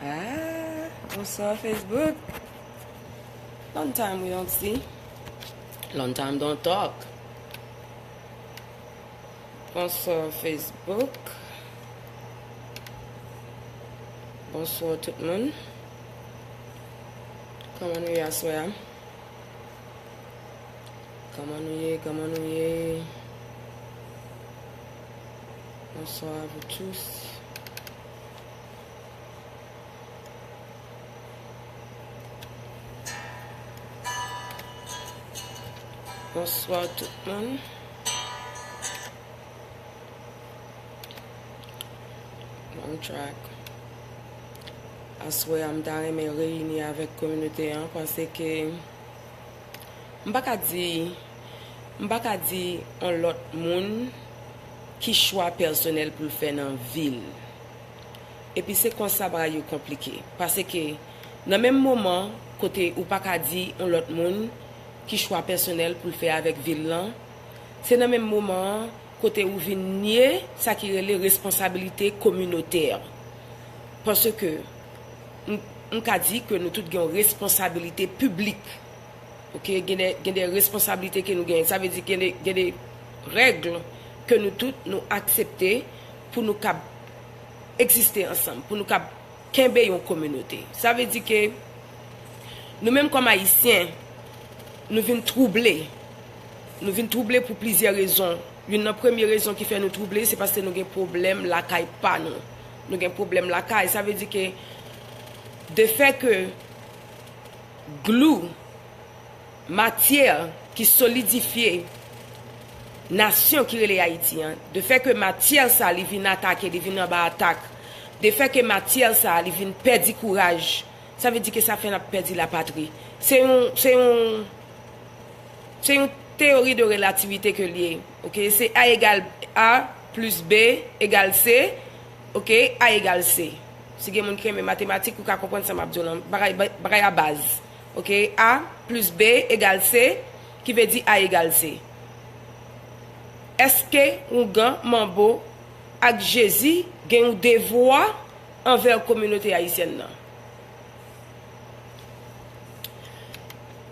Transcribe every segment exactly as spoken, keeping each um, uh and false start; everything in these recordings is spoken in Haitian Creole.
Ah, bonswa Facebook. Long time we don't see. Long time don't talk. Bonswa Facebook. Bonswa tout moun. Kòman nou ye aswè a? Kòman nou ye? Kòman nou ye? Bonsoir à vous tous. Bonsoir tout moun. Wrong track. Aswè a, m ta renmen reyini avèk kominote an, paske m pa ka di, m pa ka di yon lòt moun ki chwa pèsonèl pou l fè nan vi l. Epi se konsa bagay yo konplike. Paske nan menm moman kote ou pa ka di yon lòt moun ki chwa pèsonèl pou l fè avèk vi l lan, se nan menm moman an kote ou vin nye sa ki rele responsabilite kominotè. Paske m, m ka di ke nou tout gen yon responsabilite piblik. Oke, gen de, gen de responsabilite ke nou genyen. Sa vle di gen de, gen de règ ke nou tout nou aksepte pou nou kab egziste ansanm, pou nou kab kenbe yon kominote. Sa vle di ke nou menm kòm Ayisyen, nou vin twouble. Nou vin twouble pou plizyè rezon. Youn nan premye rezon ki fè nou twouble, se paske nou gen pwoblèm lakay pa nou. Nou gen pwoblèm lakay. Sa vle di ke de fè ke glou, matyè ki solidifye nasyon ki rele Ayiti an, de fè ke matyè sa li vin atake, li vin anba atak, de fè ke matyè sa li vin pèdi kouraj, sa vle di ke sa fè n ap pèdi lapatri. Se yon, se yon, se yon teyori de relativite ke l ye. Oke, se A egal A plis B egal C. Oke, A egal C. Si gen moun ki renmen matematik, ou ka konprann sa m ap di w lan. Bagay, bagay a baz. Oke, A plis B egal C, ki vle di A egal C. Èske oungan, manbo ak Jezi gen yon devwa anvè kominote ayisyen nan?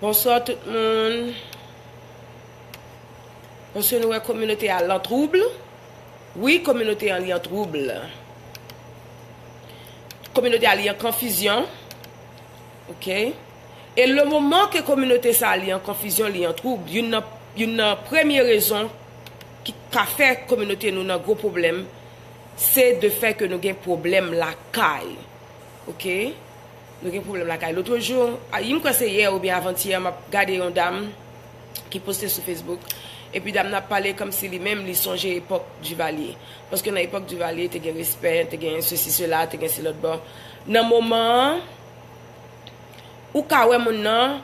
Bonswa tout moun. Paske nou wè kominote a lan twoub. Wi, kominote an li an twoub. Kominote a li an konfizyon. Oke. E le moman ke kominote sa a li an konfizyon, li an twoub, youn nan, youn nan premye rezon ki ka fè kominote nou nan gwo pwoblèm, se de fè ke nou gen pwoblèm lakay. Oke? Nou gen pwoblèm lakay. Lòt jou, a, m kwè se yè oubyen avantyè, m ap gade yon dam ki poste sou Facebook. Epi dam nan ap pale kòmsi li menm li sonje epòk Duvalier. Paske nan epòk Duvalier, te gen respè, te gen sesi, sela, te gen si lòt bò. Nan moman an, ou ka wè moun nan,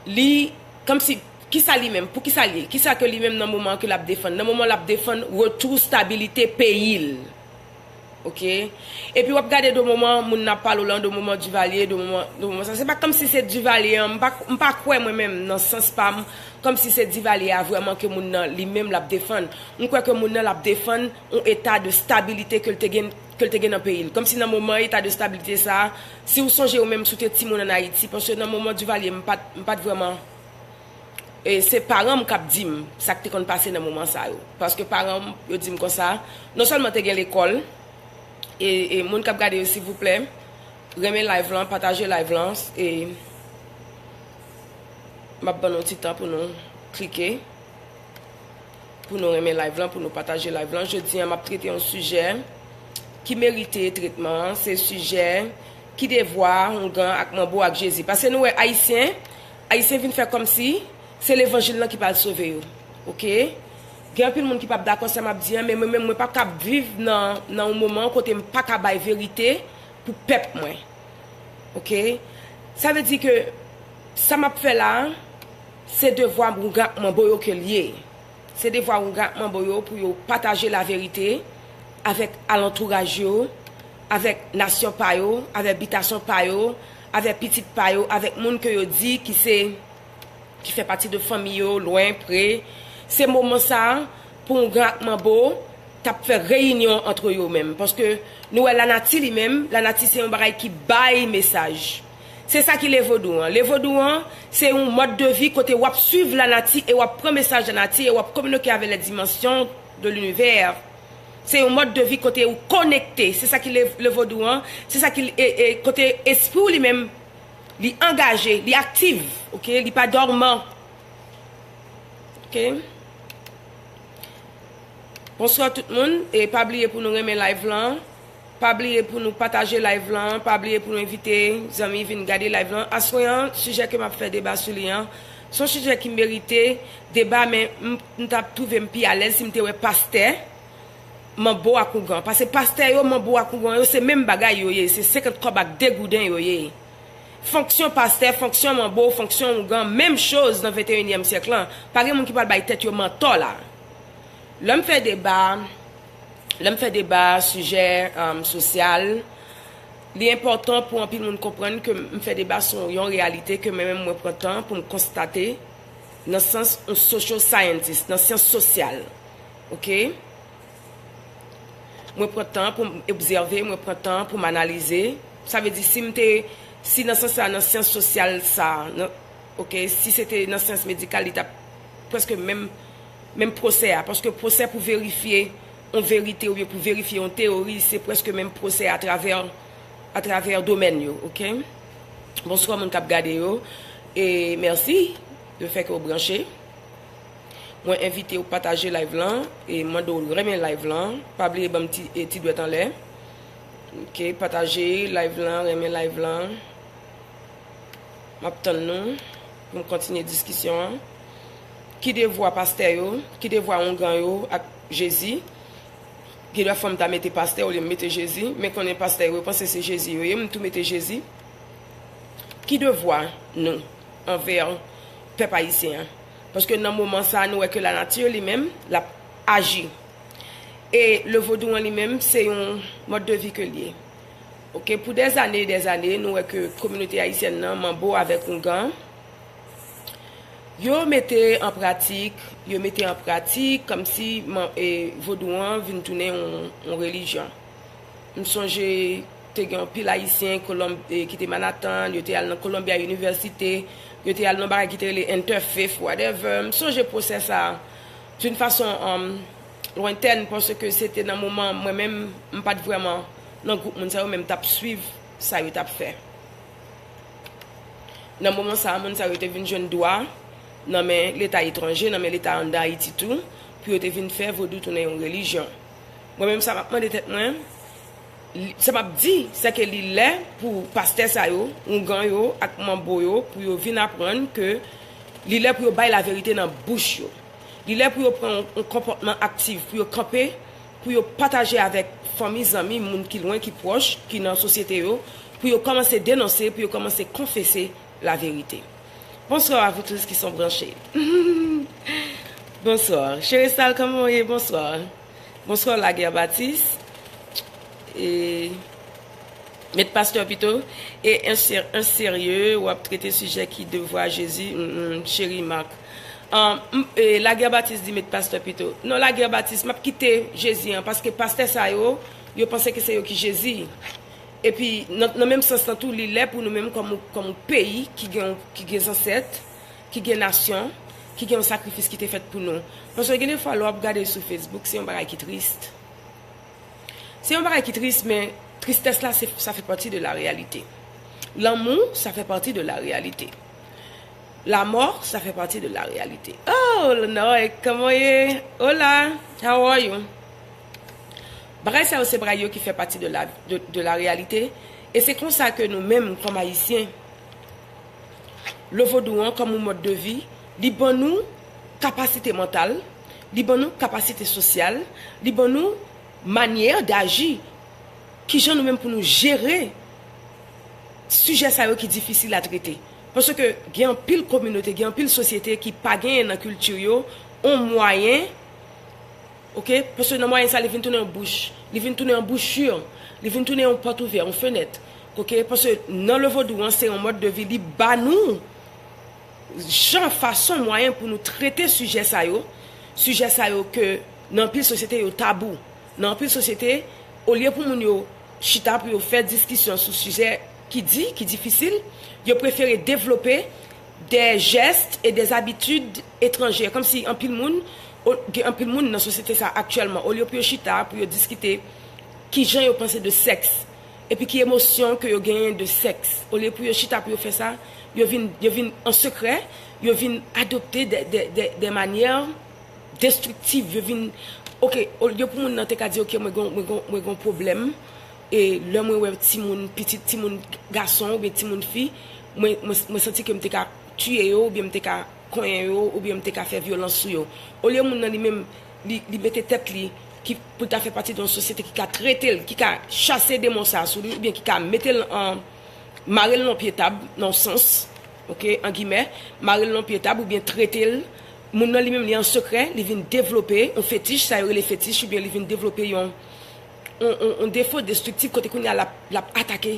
li, kòmsi, kisa li menm, poukisa li ye? Kisa ke li menm nan moman an ke l ap defann? Nan moman l ap defann retou stabilite peyi l. Oke? Epi w ap gade de moman moun nan ap pale w lan, de moman Duvalier, de moman, de moman sa. Se pa kòmsi se Duvalier an, m pa, m pa kwè mwen menm nan sans pa m, kòmsi se Duvalier a vrèman ke moun nan li menm l ap defann. M kwè ke moun nan l ap defann yon eta de stabilite ke l te gen, ke l te gen nan peyi l. Kòmsi nan moman eta de stabilite sa a, si w sonje ou menm si w te timoun ann Ayiti, paske nan moman Duvalier, m pa t, m pa t vrèman, e se paran m k ap di m sa k te konn pase nan moman sa yo. Paske paran m, yo di m konsa, non sèlman te gen lekòl, e, e moun k ap gade yo, silvouplè, renmen live lan, pataje live lan, e m ap ban nou ti tan pou nou klike, pou nou renmen live lan, pou nou pataje live lan. Jodi a, m ap trete yon sijè ki merite tretman. Se sijè ki devwa oungan ak manbo ak Jezi. Paske nou wè Ayisyen, Ayisyen vin fè kòmsi se levanjil lan ki pral sove yo. Oke? Gen anpil moun ki p ap dakò sa m ap di an, men mwen menm, mwen pa kab viv nan, nan yon moman kote m pa ka bay verite pou pèp mwen. Oke? Sa vle di ke sa m ap fè la a, se devwa oungan ak manbo yo ke l ye. Se devwa oungan ak manbo yo pou yo pataje laverite avèk alantouraj yo, avèk nasyon pa yo, avèk bitasyon pa yo, avèk pitit pa yo, avèk moun ke yo di ki se, ki fè pati de fanmi yo, lwen, pre. Se moman sa a pou oungan ak manbo t ap fè reyinyon ant yo menm. Paske nou wè lanati li menm, lanati se yon bagay ki bay mesaj. Se sa ki levodou an. Levodou an, se yon mòd de vi kote w ap swiv lanati e w ap pran mesaj lanati e w ap kominike avè lè dimansyon de linivè. Se yon mòd de vi kote ou konekte. Se sa ki le, levodou an. Se sa ki, e, e, kote espri w li menm, li angaje, li aktif, oke? Li pa dòman. Oke? Bonswa tout moun. E pa bliye pou nou renmen live lan. Pa bliye pou nou pataje live lan. Pa bliye pou nou envite zanmi vin gade live lan. Aswè an, sijè ke m ap fè deba sou li an, se yon sijè ki merite deba, men m, m t ap twouve m pi alèz si m te wè pastè, manbo ak ougan. Paske pastè yo, manbo ak ougan yo, se menm bagay yo ye. Se senkant kòb ak de gouden yo ye. Fonksyon pastè, fonksyon manbo, fonksyon ougan, menm choz nan venteyinyèm syèk lan. Pa gen moun ki pral bay tèt yo mantò la. Lè m fè deba, lè m fè deba sijè, um, sosyal, li enpòtan pou anpil moun konprann ke m fè deba sou yon reyalite ke mwen menm mwen pran tan pou m konstate nan sans yon social scientist, nan syans sosyal. Oke? Mwen pran tan pou m obsève, mwen pran tan pou m analize. Sa vle di, si m te, si nan sans sa, nan syans sosyal sa, nan, oke, si se te nan syans medikal, li t ap prèske menm, menm pwosè a. Paske pwosè pou verifye yon verite oubyen pou verifye yon teyori, se prèske menm pwosè atravè, atravè domèn yo, oke? Bonswa, moun k ap gade yo. E mèsi de fè ke w branche. Mwen envite w pataje live lan e mande w renmen live lan. Pa bliye ban m ti, e, ti dwèt anlè. Oke, pataje live lan, renmen live lan. M ap tann nou pou m kontinye diskisyon an. Ki devwa pastè yo, ki devwa oungan yo ak Jezi? Gen dwa fò m ta mete pastè olye m mete Jezi, men konnen pastè yo, yo panse se Jezi yo ye, m tou mete Jezi. Ki devwa nou anvè pèp ayisyen an? Paske nan moman sa a, nou wè ke lanati li menm, l ap aji. E le vodou an li menm, se yon mòd de vi ke l ye. Oke, pou dèzane e dèzane, nou wè ke kominote ayisyèn nan, manbo avèk oungan, yo mete an pratik, yo mete an pratik, kòmsi man, e, vodou an vin tounen yon, yon relijyon. M sonje te gen anpil Ayisyen Kolonb, e, ki te Manhattan, yo te al nan Columbia University, yo te al nan bagay ki te rele Interfaith, whatever. M sonje pwosè sa a, d'une façon, um, lointaine, paske se te nan moman mwen menm, m pa t vrèman nan gwoup moun sa yo, men m t ap swiv sa yo t ap fè. Nan moman sa a, moun sa yo te vin jwenn dwa nan men leta etranje, nan men leta anndan Ayiti tou, pou yo te vin fè vodou tounen yon relijyon. Mwen menm, sa m ap mande tèt mwen, li, sa m ap di, se ke li lè pou pastè sa yo, oungan yo ak manbo yo, pou yo vin aprann ke li lè pou yo bay laverite nan bouch yo. Li lè pou yo pran yon, yon konpòtman aktif, pou yo kanpe, pou yo pataje avèk fanmi, zanmi, moun ki lwen, ki pwòch, ki nan sosyete yo, pou yo kòmanse denonse, pou yo kòmanse konfese laverite. Bonsoir à vous tous qui sont branchés. Bonsoir. Cheristal, kòman w ye? Bonsoir. Bonsoir, Laguerre Baptiste. E, met pastè pito. E en, ser- en serye, w ap trete sijè ki devwa Jezi, mm, mm, cheri Mark. An, m- e, Laguerre Baptiste di met pastè pito. Non, Laguerre Baptiste, m ap kite Jezi an, paske pastè sa yo, yo panse ke se yo ki Jezi. Epi, nan, nan menm sans lan tou, li lè pou nou menm kòm, kòm yon peyi ki gen, ki gen zansèt, ki gen nasyon, ki gen yon sakrifis ki te fèt pou nou. Paske gen de fwa, lè w ap gade sou Facebook, se yon bagay ki tris. Se yon bagay ki tris, men tristès la, se, sa fè pati de la réalité. Lanmou, sa fè pati de la réalité. La mort, ça fait partie de la réalité. Oh, Lenoy, kòman w ye? Hola, how are you? Bagay sa yo se bagay yo ki fè pati de la, de, de la réalité. E se konsa ke nou menm, kòm Ayisyen, le vodou an, kòm yon mòd de vi, li ban nou kapasite mantal, li ban nou kapasite sosyal, li ban nou manyè d'aji. Kijan nou menm pou nou jere sijè sa yo ki difisil a trete? Paske gen anpil kominote, gen anpil sosyete ki pa genyen nan kilti yo yon mwayen, oke? Paske nan mwayen sa, li vin tounen yon bouch, li vin tounen yon bouchir, li vin tounen yon pòt ouvè, yon fenèt, oke? Paske nan le vodou an, se yon mòd de vi, li ba nou jan, fason, mwayen pou nou trete sijè sa yo, sijè sa yo ke nan anpil sosyete yo tabou. Nan anpil sosyete, olye pou moun yo chita pou yo fè diskisyon sou sijè ki di, ki difisil, yo prefere devlope des gestes et des habitudes étrangères. Kòmsi anpil moun, o- gen anpil moun nan sosyete sa aktyèlman, olye pou yo chita pou yo diskite ki jan yo panse de sèks, epi ki emosyon ke yo genyen de sèks. Olye pou yo chita pou yo fè sa, yo vin, yo vin an sekrè, yo vin adopte de, de, de, de manyè destriktiv, yo vin, oke, olye pou moun nan te ka di, oke, mwen gon, mwen gon, mwen gon pwoblèm, e lè mwen wè timoun, pitit timoun gason oubyen timoun fi, mwen, mwen, mwen santi ke m te ka tiye yo, oubyen m te ka konyen yo, oubyen m te ka fè vyolans sou yo. Olye moun nan li menm, li, li mete tèt li ki pou l ta fè pati de yon sosyete ki ka trete l, ki ka chase demon sa a sou li, oubyen ki ka mete l an, mare l nan pye tab, nan yon sans, oke, an gimè, mare l nan pye tab oubyen trete l. Moun nan li menm, li an sekrè, li vin devlope yon fetich, sa yo rele fetich, oubyen li vin devlope yon, yon, yon, yon defo destriktif kote kounye a l ap, l ap atake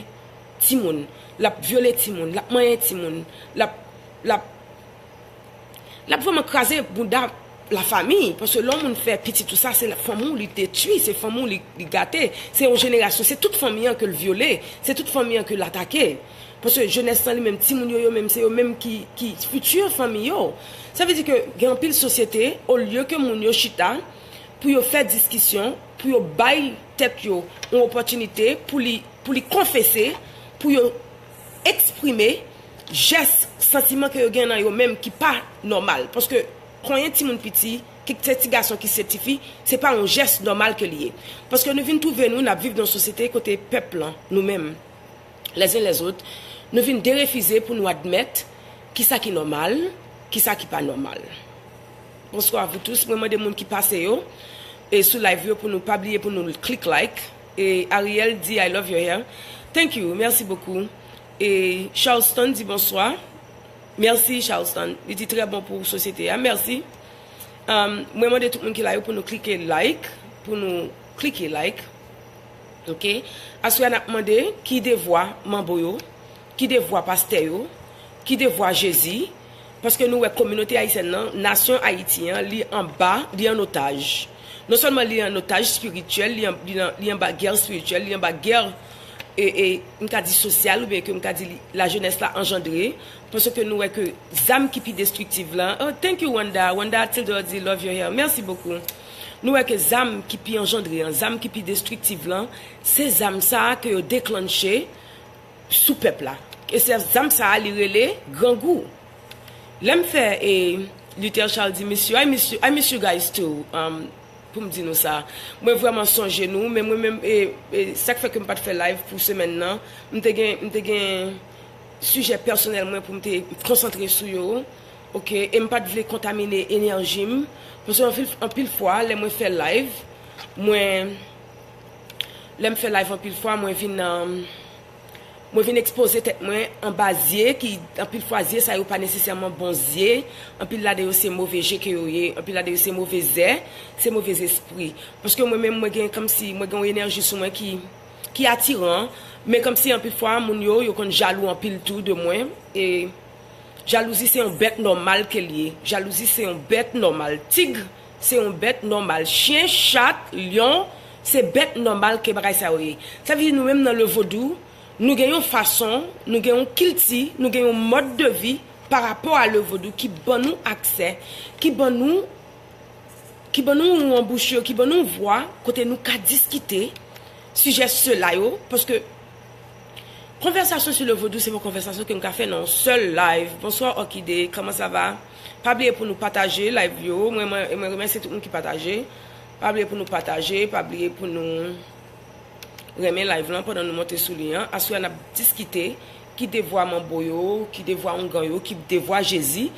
timoun, l ap vyole timoun, l ap manyen timoun, l ap, l ap l ap vrèman kraze bounda lafanmi, paske lè yon moun fè pitit ou sa, se fanmi w li detwi, se fanmi w li, li gate, se yon jenerasyon, se tout fanmi an ke l vyole, se tout fanmi an ke l atake. Paske jenès lan li menm, timoun yo, yo menm, se yo menm ki, ki fiti fanmi yo. Sa vle di ke gen anpil sosyete, olye ke moun yo chita pou yo fè diskisyon, pou yo bay tèt yo yon opòtinite pou li, pou li konfese, pou yo eksprime jès, santiman ke yo gen nan yo menm ki pa nòmal. Paske konyen timoun piti, kit se ti gason, kit se ti fi, se pa yon jès nòmal ke li ye. Paske nou vin twouve nou, n ap viv nan yon sosyete kote pèp lan, nou menm, les uns les autres, nou vin derefize pou nou admèt kisa ki nòmal, kisa ki pa nòmal. Bonsoir à vous tous. Mwen mande moun ki pase yo e sou live yo pou nou pa bliye pou nou klik like. E Ariel di, I love your hair. Thank you. Merci beaucoup. E Charleston di bonswa. Merci Charleston. Li di très bon pou sosyete a. Merci. Um, mwen mande tout moun ki la yo pou nou klike like, pou nou klike like. Oke. Aswè a n ap mande ki devwa manbo yo, ki devwa pastè yo, ki devwa Jezi, paske nou wè kominote ayisyèn nan, nasyon Ayiti an, li anba, li an otaj. Non sèlman li an otaj espirityèl, li an, li an, li anba gè espirityèl, li anba gè, e, e, m ka di sosyal, oubyen ke m ka di li, lajenès la anjandre, paske nou wè ke zam ki pi destriktiv lan, oh, thank you, Wanda. Wanda Tilda di, love your hair. Mèsi bokou. Nou wè ke zam ki pi anjandre an, zam ki pi destriktiv lan, se zam sa a ke yo deklanche sou pèp la. E se zam sa a li rele grangou. Lè m fè, e, Luther Charles di, miss you, I miss you, I miss you guys too, um, pou m di nou sa. Mwen vrèman sonje nou, men mwen menm, e, e, sa k fè ke m pa t fè live pou semèn nan, m te gen, m te gen sijè pèsonèl mwen pou m te konsantre sou yo, oke, e m pa t vle kontamine enèji m, paske anpil, anpil fwa, lè mwen fè live, mwen, lè m fè live anpil fwa, mwen vin, um, mwen vin ekspoze tèt mwen anba zye ki, anpil fwa, zye sa yo pa nesesèman bon zye. Anpil ladan yo se move je ke yo ye. Anpil ladan yo se move zè, se move zespri. Paske mwen menm, mwen gen kòmsi, mwen gen yon enèji sou mwen ki, ki atiran. Men kòmsi anpil fwa, moun yo, yo konn jalou anpil tou de mwen. E jalouzi se yon bèt nòmal ke l ye. Jalouzi se yon bèt nòmal. Tig, se yon bèt nòmal. Chen, chat, lyon, se bèt nòmal ke bagay sa yo ye. Sa vle di nou menm nan le vodou, nou gen yon fason, nou gen yon kilti, nou gen yon mòd de vi pa rapò a le vodou ki ban nou aksè, ki ban nou, ki ban nou yon anbouchure, ki ban nou vwa, kote nou ka diskite sijè sila yo, paske konvèsasyon sou le vodou, se yon konvèsasyon ke m ka fè nan yon sèl live. Bonswa, Orkide, kòman sa va? Pa bliye pou nou pataje live yo. Mwen, mwen, mwen remèsye tout moun ki pataje. Pa bliye pou nou pataje, pa bliye pou nou renmen live lan pandan nou monte sou li an. Aswè a n ap diskite ki devwa manbo yo, ki devwa oungan yo, ki devwa Jezi.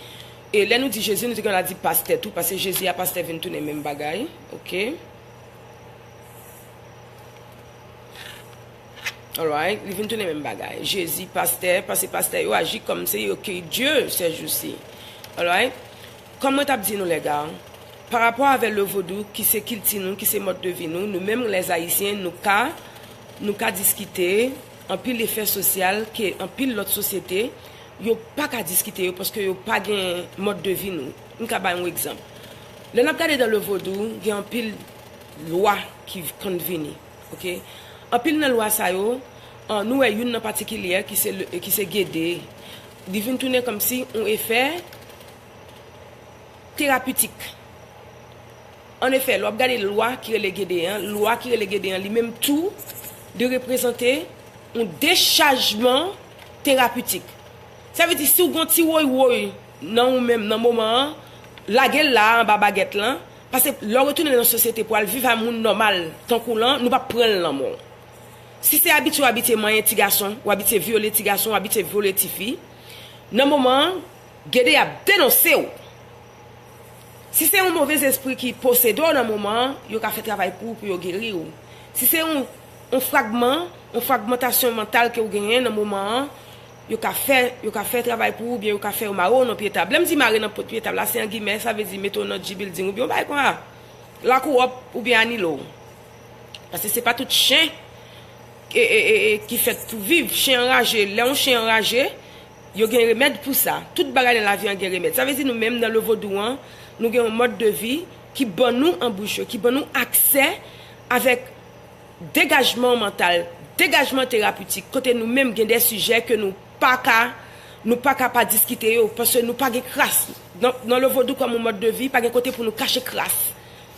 E lè nou di Jezi, nou te gen dwa di pastè tou, paske Jezi a pastè vin tounen menm bagay. Oke? Alright, li vin tounen menm bagay. Jezi, pastè, paske pastè yo aji kòm se yo ki Dye ces jours-ci. Alright? Kòm mwen t ap di nou, lèga, pa rapò avè le vodou, ki se kilti nou, ki se mòd de vi nou, nou menm lèzayisyen, nou ka, nou ka diskite anpil efè sosyal ke anpil lòt sosyete, yo pa ka diskite yo, paske yo pa gen mòd de vi nou. M ka bay yon egzanp. Lè n ap gade dan le vodou, gen anpil lwa ki konn vini. Oke? Anpil nan lwa sa yo, an, nou wè youn nan patikilyè ki se, le- ki se gede. Li vin tounen kòmsi yon efè terapitik. An efè, lè w ap gade lwa ki rele gede an, lwa ki rele gede an, li menm tou, li reprezante yon dechajman terapitik. Sa vle di, si w gen yon ti woywoy nan ou menm, nan moman an, lage l la, anba bagèt lan, paske lè w retounen nan sosyete pou al viv a moun nòmal, tankou lan, nou p ap pran l nan men w. Si se abitye w abitye manyen ti gason, w abitye vyole ti gason, w abitye vyole ti fi, nan moman an, gede y ap denonse w. Si se yon movèzespri ki posede w nan moman an, yo ka fè travay pou ou, pou yo geri w. Si se yon, yon fragman, yon fragmantasyon mantal ke w genyen nan moman an, yo ka fè, yo ka fè travay pou ou, oubyen yo ka fè yo mare w nan pye tab. Lè m di mare nan pye tab la, se an gimè, sa vle di mete w nan G building, oubyen yon bagay konsa. Lock ou up, oubyen anile w. Paske se pa tout chen e, e, e, e, ki fèt pou viv. Chen anraje, lè yon chen anraje, yo gen remèd pou sa. Tout bagay nan lavi an gen remèd. Sa vle di nou menm nan le vodou an, nou gen yon mòd de vi ki ban nou anbouche, ki ban nou aksè avèk degajman mantal, degajman terapitik, kote nou menm gen de sijè ke nou pa ka, nou pa ka pa diskite yo, paske nou pa gen kras. Nan, nan le vodou kòm yon mòd de vi, pa gen kote pou nou kache kras.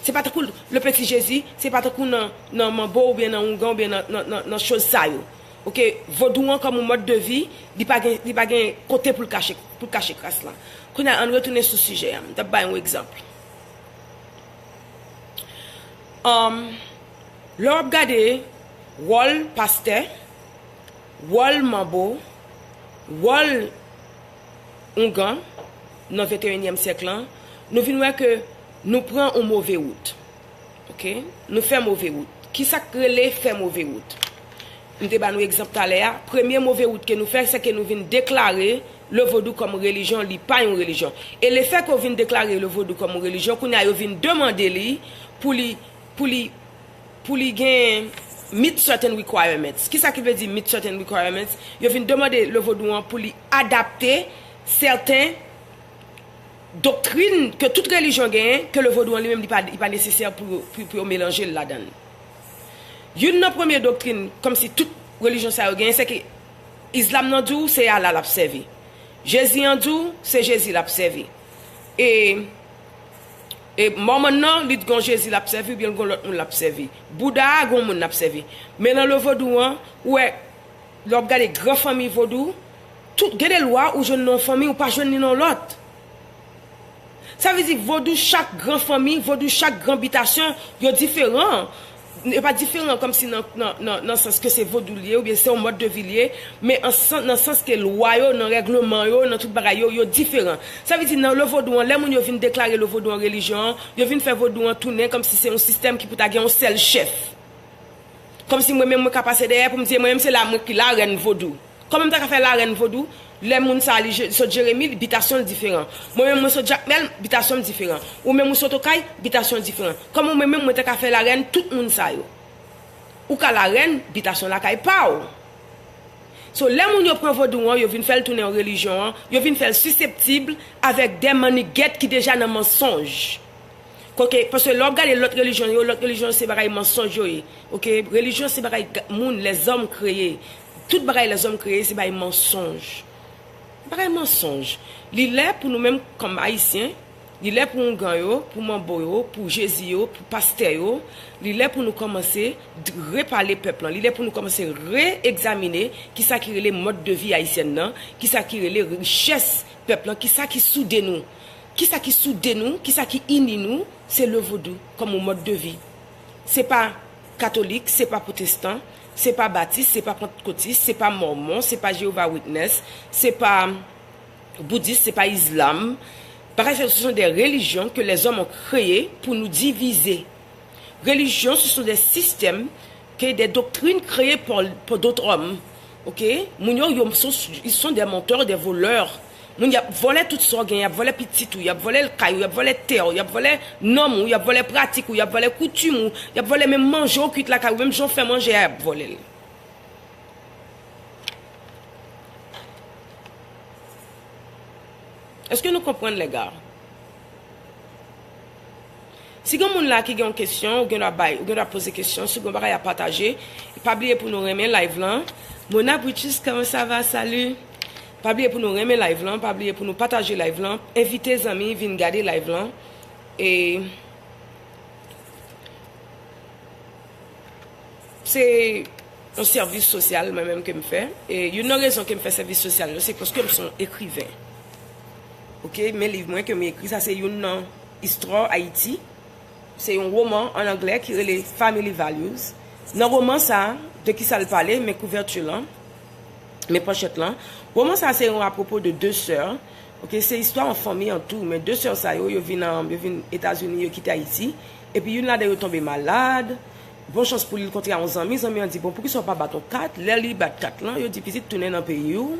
Se pa tankou le petit Jésus, se pa tankou nan, nan manbo oubyen nan oungan oubyen nan, nan, nan, nan choz sa yo. Oke, vodou an kòm yon mòd de vi, li pa gen, li pa gen kote pou l kache, pou l kache kras la. Kounye a, ann retounen sou sijè a. M t ap bay yon egzanp. Um, lè w ap gade wòl pastè, wòl manbo, wòl oungan nan venteyinyèm syèk lan, nou vin wè ke nou pran yon move wout. Oke? Nou fè move wout. Kisa k rele fè move wout? M te ba nou egzanp talè a. Premye move wout ke nou fè, se ke nou vin deklare le vodou kòm relijyon, li pa yon relijyon. E lefè ke w vin deklare le vodou kòm yon relijyon, kounye a yo vin demande li pou li, pou li, pou li gen meet certain requirements. Kisa ki vle di meet certain requirements? Yo vin demande le vodou an pou li adapte sèten doktrin ke tout relijyon genyen, ke le vodou an li menm li pa, li pa nesesè pou, pou, pou yo melanje l ladan l. Youn nan premye doktrin, kòmsi tout relijyon sa yo genyen, se ke Islam nan di w se Allah l ap sèvi. Jezi an di w se Jezi l ap sèvi. E, e Mòmon nan, li t gon Jezi l ap sèvi, oubyen l gon lòt moun l ap sèvi. Bouda a, gon moun l ap sèvi. Men nan le vodou an, ou wè, lè w ap gade gran fanmi vodou, tout, gen de lwa ou jwenn nan yon fanmi, ou pa jwenn li nan yon lòt. Sa vle di vodou chak gran fanmi, vodou chak gran bitasyon, yo diferan. Yo pa diferan kòmsi nan, nan, nan, nan sans ke se vodou l ye, oubyen se yon mòd de vi l ye, men an san, nan sans ke lwa yo, nan règleman yo, nan tout bagay yo, yo diferan. Sa vle di nan le vodou an, lè moun yo vin deklare le vodou an relijyon an, yo vin fè vodou an tounen kòmsi se yon sistèm ki pou ta gen yon sèl chèf. Kòmsi mwen menm mwen ka pase dèyè pou m di mwen menm se la mwen ki larèn vodou. Kòman m ta ka fè larèn vodou? Lè moun sa a li je- sot Jeremi, bitasyon l diferan. Mwen menm mwen sot Jakmèl, bitasyon m diferan. Ou menm ou sot Okay, bitasyon l diferan. Kòman mwen menm mwen ta ka fè larèn tout moun sa yo? Ou ka larèn bitasyon lakay pa w. So, lè moun yo pran vodou an, yo vin fè l tounen yon relijyon an, yo vin fè l siseptib avèk de mannigèt ki deja nan mansonj. Kote, paske lè w ap gade lòt relijyon yo, lòt relijyon yo se bagay mansonj yo ye. Oke, relijyon se bagay ga- moun, lèzòm kreye. Tout bagay lèzòm kreye se bagay mansonj. Bagay mansonj. Li lè pou nou menm kòm Ayisyen, li lè pou oungan yo, pou manbo yo, pou Jezi yo, pou pastè yo, li lè pou nou kòmanse d- repale pèp lan, li lè pou nou kòmanse re-egzamine kisa ki rele mòd de vi ayisyèn nan, kisa ki rele richès pèp lan, kisa ki soude nou, kisa ki soude nou, kisa ki ini nou, se le vodou kòm yon mòd de vi. Se pa katolik, se pa pwotestan, se pa batis, se pa pantkotis, se pa mòmon, se pa Jehovah Witness, se pa boudis, se pa islam. Bagay sa yo, ce sont des religions que les hommes ont créées pour nous diviser. Religion, ce sont des systèmes, que des doctrines créées par, par d'autres hommes. Oke? Moun yo, yo, sont, ils sont des menteurs, des voleurs. Moun y ap vòlè tout sa w gen, y ap vòlè pitit ou, y ap vòlè kay ou, y ap vòlè tè w, y ap vòlè nonm ou, y ap vòlè pratik ou, y ap vòlè koutim ou, y ap vòlè menm manje w kwit lakay ou, menm jan w fè manje a, y ap vòlè l. Èske nou konprann, lèga? Si gen moun la ki gen yon kesyon, ou gen dwa bay, ou gen dwa poze kesyon, si gen yon bagay a pataje, pa bliye pou nou renmen live lan. Mona Britus, comment ça va? Salut. Pa bliye pou nou renmen live lan, pa bliye pou nou pataje live lan, envite zanmi vin gade live lan. E se yon sèvis sosyal mwen menm ke m fè. E youn nan rezon ke m fè sèvis sosyal yo, se paske m se yon ekriven. Oke, men liv mwen ke m ekri, sa se youn nan istwa Ayiti. Se yon woman an anglè ki rele Family Values. Nan woman sa a, de ki sa l pale, men kouvèti lan, men pòchèt lan. Woman sa a se yon apwopo de de sè. Oke, se istwa yon fanmi an tou, men de sè sa yo, yo vin, an, yo vin Etazini, yo kite Ayiti. Epi youn ladan yo tonbe malad. Bon chans pou li, l kontre a yon zanmi, zanmi an di, "Bon, poukisa w pa bat yon kat?" Lè li bat kat lan, yo di, "Pitit, tounen nan peyi w."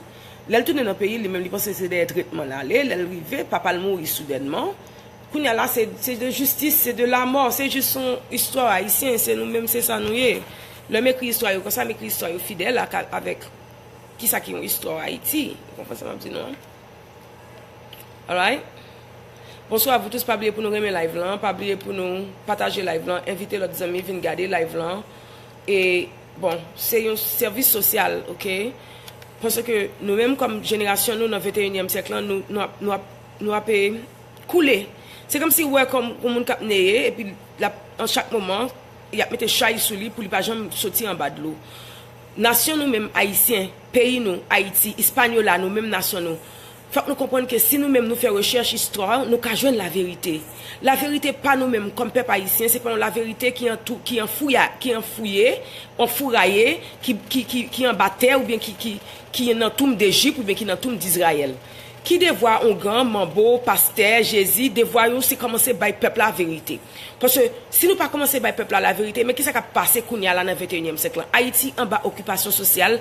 Lè l tounen nan peyi l, li menm li panse se dèyè tretman l ale. Lè l rive, papa l mouri soudènman. Kounye a la, se, se de jistis, se de lamò, se jis yon istwa ayisyen, se nou menm, se sa nou ye. Lè m ekri istwa yo konsa, m ekri istwa yo fidèl ak, avèk kisa ki yon istwa Ayiti. Ou konprann sa m ap di nou an? Alright? Bonsoir à vous tous, pa bliye pou nou renmen live lan, pa bliye pou nou pataje live lan, envite lòt zanmi vin gade live lan. E, bon, se yon sèvis sosyal, oke? Paske nou menm kòm jenerasyon nou nan venteyinyèm syèk lan, nou, nou ap, nou ap, nou ap, eh, koule. Se kòmsi w wè kòm yon moun k ap neye, epi l ap, an chak moman, y ap mete chay sou li pou li pa janm soti anba dlo. Nasyon nou menm, Ayisyen, peyi nou, Ayiti, Ispanyola, nou menm nasyon nou, fòk nou konprann ke si nou menm nou fè rechèch istwa, nou ka jwenn laverite. Laverite pa nou menm kòm pèp ayisyen, se pa yon laverite ki an tou, ki an fouya, ki an fouye, an fouraye, ki, ki, ki, ki anba tè oubyen ki, ki, ki nan tonm Dejip oubyen ki nan tonm Dizrayèl. Ki devwa ongan, manbo, pastè, Jezi, devwa yo se kòmanse bay pèp la verite. Paske si nou pa kòmanse bay pèp la laverite, men kisa k ap pase kounye a la nan venteyinyèm syèk lan? Ayiti anba okipasyon sosyal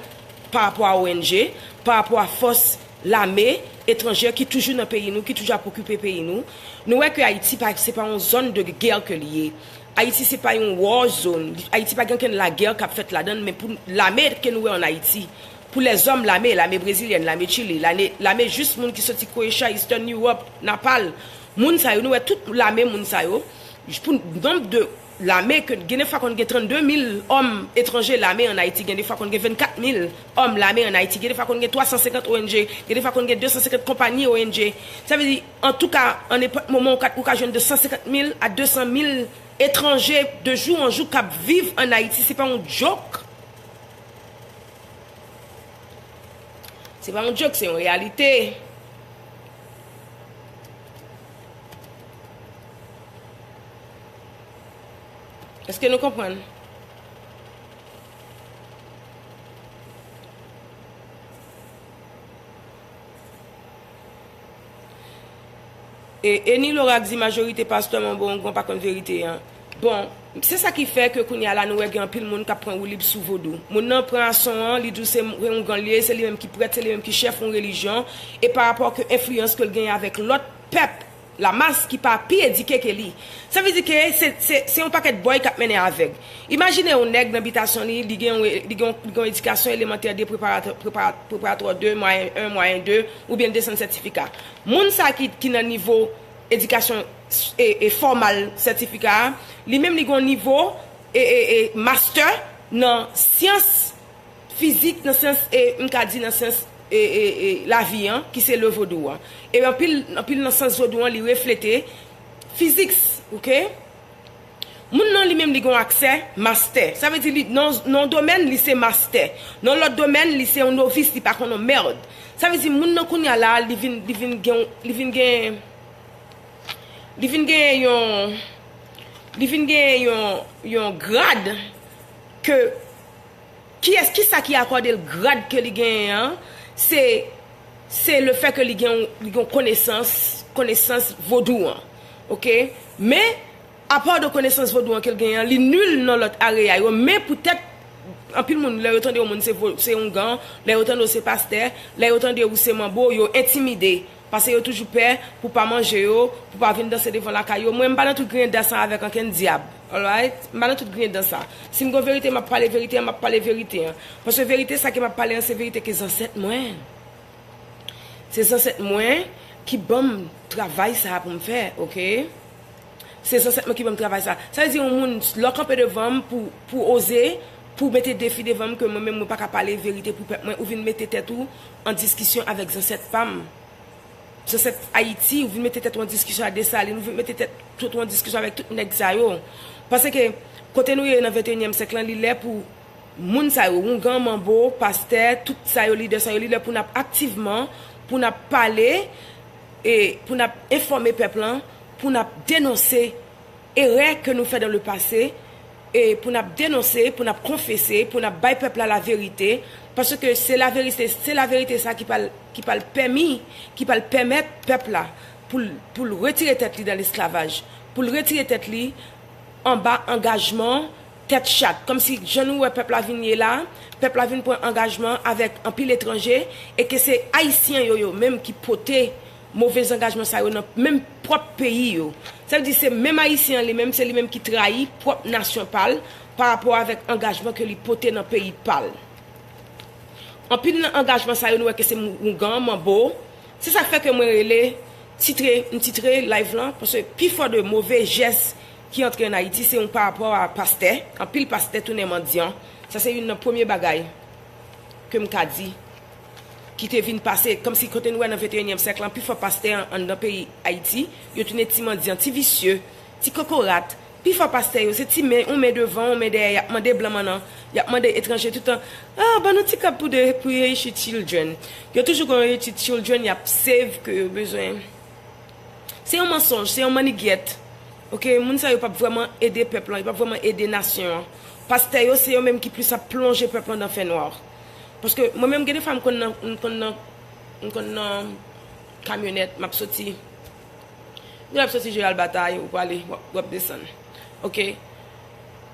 pa rapò a O N G, pa rapò a fòs lame etranjè ki toujou nan peyi nou, ki toujou ap okipe peyi nou. Nou wè ke Ayiti pa, se pa yon zòn de gè ke li ye. Ayiti se pa yon war zone. Ayiti pa gen okenn lagè k ap fèt ladan l, men pou lame ke nou wè an Ayiti, pou lèzòm lame, lame brezilyèn, lame Chili, lame, lame jis moun ki soti Croatia, Eastern Europe, Napal, moun sa yo, nou wè tout lame moun sa yo, pou nonb de lame ke gen de fwa konn gen trannde mil òm etranje lame an Ayiti, gen de fwa konn gen vennkat mil òm lame an Ayiti, gen de fwa konn gen twa san senkant O N G, gen de fwa konn gen de san senkant konpayi O N G. Sa vle di, antouka, an nenpòt moman, ou ka, ou ka jwenn de san senkant mil a de san mil etranje de jou an jou k ap viv an Ayiti. Se pa yon djòk. Se pa yon djòk, se yon reyalite. Èske nou konprann? E, Eni Lorak di majorite pastè manbo ongan pa konn verite an. Bon, se sa ki fè ke kounye a la nou wè gen anpil moun k ap pran woulib sou vodou. Moun nan pran ason an, li di w se ongan l ye, se li menm ki prèt, se li menm ki chèf yon relijyon, e pa rapò ke enfliyans ke l genyen avèk lòt pèp, lamas ki pa pi edike ke li. Sa vle di ke se, se, se yon pakèt bòy k ap mennen avèg. Imajine yon nèg nan bitasyon li, li gen yon, li gen yon, li gen yon edikasyon elemantè de, preparato-, prepara-, preparatwa de, mwayen en, mwayen de, oubyen l desann sètifika. Moun sa ki, ki nan nivo edikasyon, e, e, fòmal sètifika a, li menm li gen yon nivo, e, e, e, mastè nan syans fizik, nan syans, e, m ka di nan syans, e, e, e, lavi an, ki se le vodou an. E anpil, anpil nan syans vodou an, li reflete fiziks, oke? Moun nan li menm li gen yon aksè mastè. Sa vle di li nan, nan yon domèn li se mastè. Nan lòt domèn li se yon novis, li pa konn yon mèd. Sa vle di moun nan kounye a la li vin, li vin gen, li vin gen, li vin gen yon, li vin gen yon, yon grad ke kiyès, kisa ki akòde l grad ke li genyen an, se, se le fè ke li gen, li gen konesans, konesans vodou an. Oke? Men, apa de konesans vodou an ke l genyen an, li nil nan lòt areya yo, men poutèt anpil moun, lè yo tande yon moun se vo-, se ongan, lè yo tande w se pastè, lè yo tande ou se manbo, yo entimide. Paske yo toujou pè pou pa manje yo, pou pa vin danse devan lakay yo. Mwen, m pa nan tout griyen dans avèk ankenn dyab. Alright? M pa nan tout griyen dans. Si m gon verite, m ap pale verite an, m ap pale verite an. Paske verite sa ke m ap pale an, se verite ke zansèt mwen. Se zansèt mwen ki ban m travay sa a pou m fè, oke? Se zansèt mwen ki ban m travay sa. Sa vle di yon moun, lè w kanpe devan m pou, pou oze, pou mete defi devan m ke mwen menm mwen pa ka pale verite pou pèp mwen, ou vin mete tèt ou an diskisyon avèk zansèt pa m. Zansèt Ayiti, ou vin mete tèt ou an diskisyon ak Desalin, ou vin mete tèt, tèt ou an diskisyon avèk tout nèg sa yo. Paske kote nou ye nan venteyinyèm syèk lan, li lè pou moun sa yo, oungan, manbo, pastè, tout sa yo, lidè sa yo, li lè pou n ap aktivman, pou n ap pale, e pou n ap enfòme pèp lan, pou n ap denonse erè ke nou fè dans le passé, e pou n ap denonse, pou n ap konfese, pou n ap bay pèp la laverite, paske se laverite, se laverite sa ki pral, ki pral pèmi, ki pral pèmèt pèp la pou l, pou l retire tèt li nan lesklavaj, pou l retire tèt li anba angajman tèt chat. Kòmsi jan nou wè pèp la vin ye la, pèp la vin pran angajman avèk anpil etranje, e ke se Ayisyen yo, yo menm ki pote move zangajman sa yo nan menm pwòp peyi yo. Sa vle di se menm Ayisyen an li menm, se li menm ki trayi pwòp nasyon pa l pa rapò avèk angajman ke li pote nan peyi pa l. Anpil nan angajman sa yo, nou wè ke se mou-, oungan, manbo. Se sa k fè ke mwen rele, titre, m titre live lan, paske pifò de move jès ki antre ann Ayiti, se yon pa rapò a pastè. Anpil pastè tounen mandyan. Sa se youn nan premye bagay ke m ka di, ki te vin pase, kòmsi kote nou wè nan venteyinyèm syèk lan, pifò pastè an, anndan peyi Ayiti, yo tounen ti mandyan, ti visye, ti kokorat. Pifò pastè yo, se ti men, yon men devan, yon men dèyè, y ap mande blan mannan, y ap mande etranje toutan, ah, ban nou ti kòb pou de, pou Haiti Children. Yo toujou gen yon Haiti Children, y ap save ke yo bezwen. Se yon mansonj, se yon mannigyèt. Oke, moun sa yo p ap vrèman ede pèp lan, yo p ap vrèman ede nasyon an. Pastè yo, se yo menm ki plis ap plonje pèp lan nan fènwa. Paske mwen menm, gen de fwa m konn nan, m konn nan, m konn nan kamyonèt, m ap soti. Lè w ap soti Jeral Batay, ou prale, w ap, w ap desann. Oke?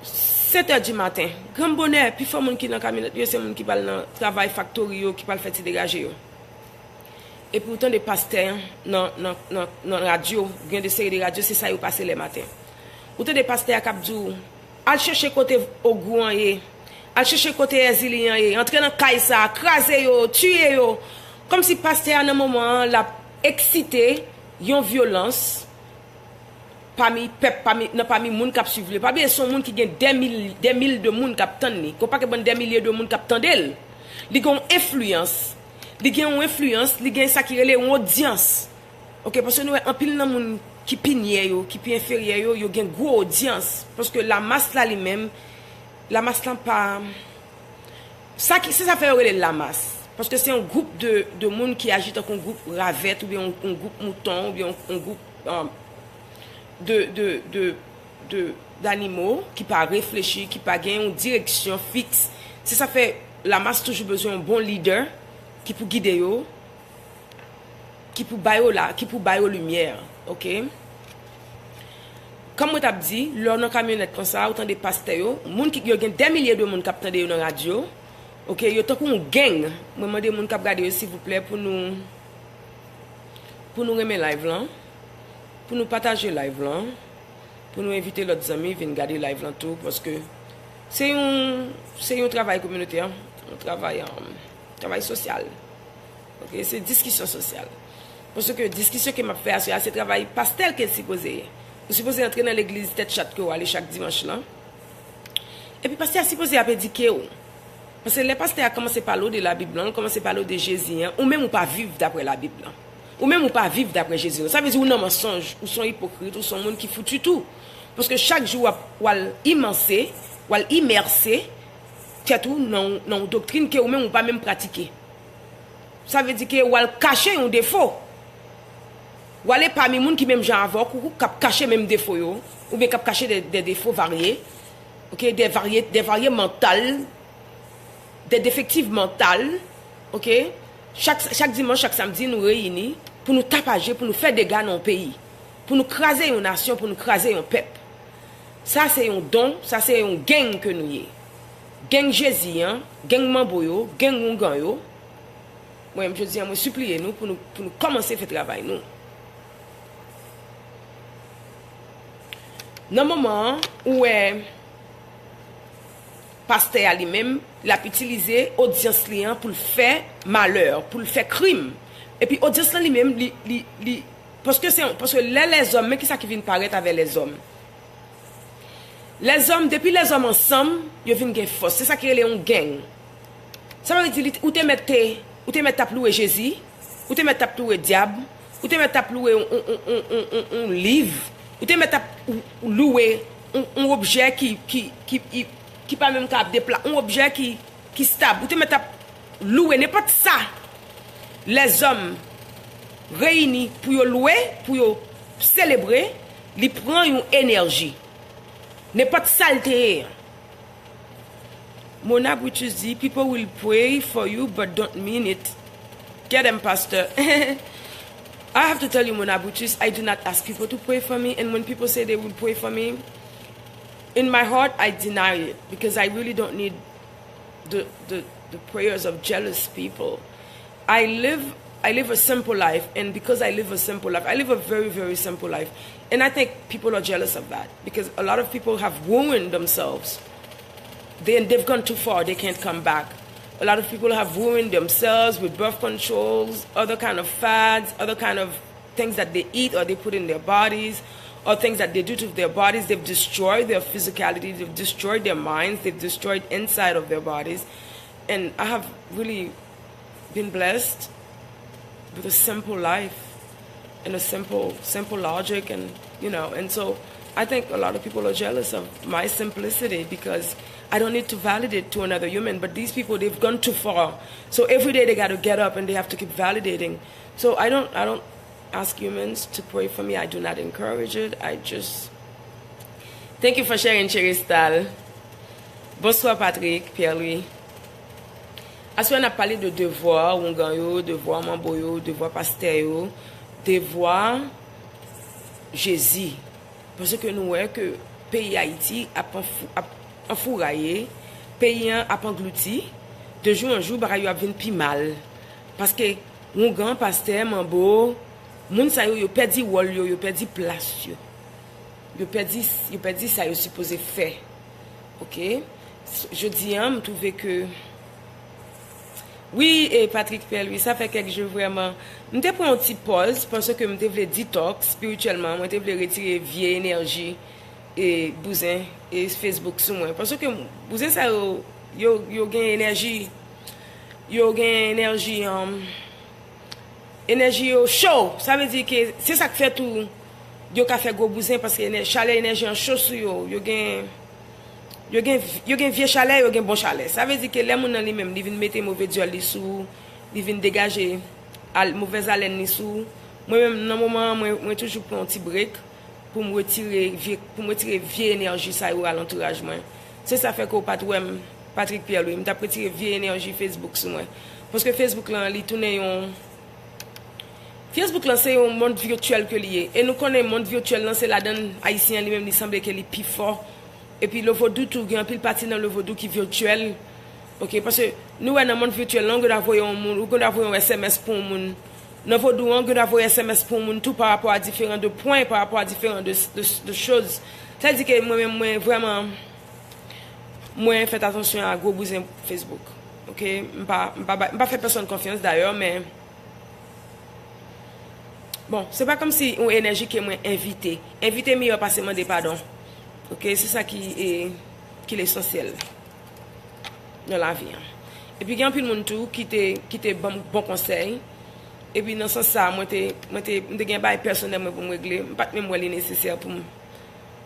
Sèt è di maten. Gran bonè, pifò moun ki nan kamyonèt yo, se moun ki pral nan travay faktori yo, ki pral fè ti degaje yo. Epi ou tande pastè an nan, nan, nan, nan radyo, gen de seri de radyo, se sa yo pase lè maten. Ou tande pastè a k ap di w, al chèche kote ogou an ye, al chèche kote Èzili an ye, antre nan kay sa a, kraze yo, tiye yo. Kòmsi pastè a nan moman an, l ap eksite yon vyolans pami pèp, pami, nan pami moun k ap swiv li. Pa bliye, se yon moun ki gen dè mil, dè mil de moun k ap tann li. Gon pakèt bann dè milye de moun k ap tande l. Li gen yon enfliyans. Li gen yon enfliyans, li gen sa ki rele yon odyans. Oke, paske nou wè anpil nan moun ki pi nyè yo, ki pi enferyè yo, yo gen gwo odyans. Paske lamas la li menm, lamas lan pa, sa ki, se sa fè yo rele l lamas. Paske se yon gwoup de, de moun ki aji tankou yon gwoup ravèt, oubyen yon, yon gwoup mouton, oubyen yon, yon gwoup, um, de, de, de, de, danimo ki pa reflechi, ki pa gen yon direksyon fiks. Se sa fè lamas toujou bezwen yon bon lidè ki pou gide yo, ki pou ba yo la, ki pou ba yo limyè, oke? Kòm mwen t ap di, lè w nan kamyonèt konsa, ou tande pastè yo, moun ki, yo gen dè milye de moun k ap tande yo nan radyo, oke, yo tankou yon gang. Mwen mande moun k ap gade yo, silvouplè, pou nou, pou nou renmen live lan, pou nou pataje live lan, pou nou envite lòt zanmi vin gade live lan tou, paske se yon, se yon travay kominotè, yon travay, um, travay sosyal. Oke, se diskisyon sosyal. Paske diskisyon ke m ap fè aswè a, se travay pastè ke l sipoze ye. Ou sipoze antre nan legliz tèt chat ke w ale chak dimanch lan. Epi pastè a sipoze ap edike w. Paske lè pastè a kòmanse pale w de Labib lan, l kòmanse pale w de Jezi an, ou menm ou pa viv daprè Labib lan. Ou menm ou pa viv daprè Jezi an. Sa vle di ou nan mansonj, ou se yon ipokrit, ou se yon moun ki fouti tou. Paske chak jou w ap, w al imanse, w al imèse tèt ou nan, nan yon doktrin ke ou menm ou pa menm pratike. Sa vle di ke w al kache yon defo. W ale pami moun ki menm jan avè w, k ap kache menm defo yo, oubyen k ap kache de, de defo varye, oke, de varye, de varye mantal, de defektiv mantal, oke. Chak, chak dimanch, chak samdi, nou reyini pou nou tapaje, pou nou fè dega nan yon peyi, pou nou kraze yon nasyon, pou nou kraze yon pèp. Sa se yon don, sa se yon gang ke nou ye. Gang Jezi an, gang manbo yo, gang oungan yo. Mwen menm jodi a, mwen sipliye nou pou nou, pou nou kòmanse fè travay nou. Nan moman an, ou wè pastè a li menm, l ap itilize odyans li an pou l fè malè, pou l fè krim. Epi odyans lan li menm, li, li, li, Paske se, paske lè lèzòm, men kisa ki vin parèt avè lèzòm? Lèzòm, depi lèzòm ansanm, yo vin gen fòs. Se sa ki rele yon gang. Sa vle di, li, ou te mèt te, ou te mèt t ap louwe Jezi, ou te mèt t ap louwe dyab, ou te mèt t ap louwe yon, yon, yon, yon, yon, yon liv, ou te mèt t ap louwe yon, yon objè ki, ki, ki, ki, ki pa menm ka ap depla-, yon objè ki, ki stab. Ou te mèt t ap louwe nenpòt sa lèzòm reyini pou yo louwe, pou yo selebre, li pran yon enèji. Nenpòt sa l te ye an. Mona Brutus di, "People will pray for you but don't mean it." Get them, Pastor. I have to tell you, Mona Brutus, I do not ask people to pray for me. And when people say they will pray for me, in my heart, I deny it because I really don't need the, the, the prayers of jealous people. I live I live a simple life, and because I live a simple life, I live a very, very simple life. And I think people are jealous of that because a lot of people have ruined themselves. They, they've gone too far, they can't come back. A lot of people have ruined themselves with birth controls, other kind of fads, other kind of things that they eat or they put in their bodies, or things that they do to their bodies. They've destroyed their physicality, they've destroyed their minds, they've destroyed inside of their bodies. And I have really been blessed with a simple life and a simple, simple logic, and, you know, and so I think a lot of people are jealous of my simplicity because I don't need to validate to another human, but these people, they've gone too far. So every day they got to get up and they have to keep validating. So I don't, I don't ask humans to pray for me. I do not encourage it. I just Thank you for sharing, Cheristal. Bonswa, Patrick, Pierre-Louis. Aswè n ap pale de devwa oungan yo, devwa manbo yo, devwa pastè yo, devwa Jezi. Paske nou wè ke peyi Ayiti ap anfou-, ap anfouraye, peyi an ap anglouti, de jou an jou, bagay yo ap vin pi mal. Paske oungan, pastè, manbo, moun sa yo, yo pèdi wòl yo, yo pèdi plas yo. Yo pèdi, yo pèdi sa yo sipoze fè. Oke? S-, jodi an, m twouve ke, wi, e Patrick Pèl, wi, sa fè kèk jou vrèman. M te pran yon ti pòz, paske m te vle detox espirityèlman, mwen te vle retire vye enèji e bouzen e Facebook sou mwen. Paske bouzen sa yo, yo, yo gen enèji, yo gen enèji, um, enèji yo cho. Sa vle di ke se sa k fè tou yo ka fè gwo bouzen, paske enè-, chalè enèji an cho sou yo. Yo gen, yo gen, yo gen vye chalè, yo gen bon chalè. Sa vle di ke lè moun nan li menm, li vin mete move dyòl li sou ou, li vin degaje al-, movèz alèn li sou ou. Mwen menm, nan moman an, mwen, mwen toujou pran yon ti break pou m retire vye, pou m retire vye enèji sa yo alantouraj mwen. Se sa fè ke w pa t wè m, Patrick Pierre Louis, m t ap retire vye enèji Facebook sou mwen. Paske Facebook lan, li tounen yon, Facebook lan se yon mond vityèl ke li ye. E nou konnen mond vityèl lan, se ladan l Ayisyen an li menm, li sanble ke li pi fò. Epi le vodou tou, gen anpil pati nan le vodou ki vityèl. Oke, paske nou wè nan mond vityèl lan, ou gen dwa voye yon moun, ou gen dwa voye yon S M S pou yon moun. Nan vodou an, ou gen dwa voye S M S pou yon moun tou pa rapò a diferan de pwen, pa rapò a diferan de, de, de choz. Sa di ke mwen menm, mwen vrèman, mwen fèt atansyon a gwo bouzen Facebook. Oke? M pa, m pa, bay- m pa fè pèsonn konfyans dayè, men bon, se pa kòmsi yon enèji ke mwen envite. Envite miyò pase mande padon. Oke? Se sa ki, e, ki lesansyèl nan lavi an. Epi gen anpil moun tou ki te, ki te ban m bon konsèy. Epi nan sans sa, mwen te, mwen te, m te gen bagay pèsonèl mwen pou m regle. M pa t menm wè li nesesè pou m,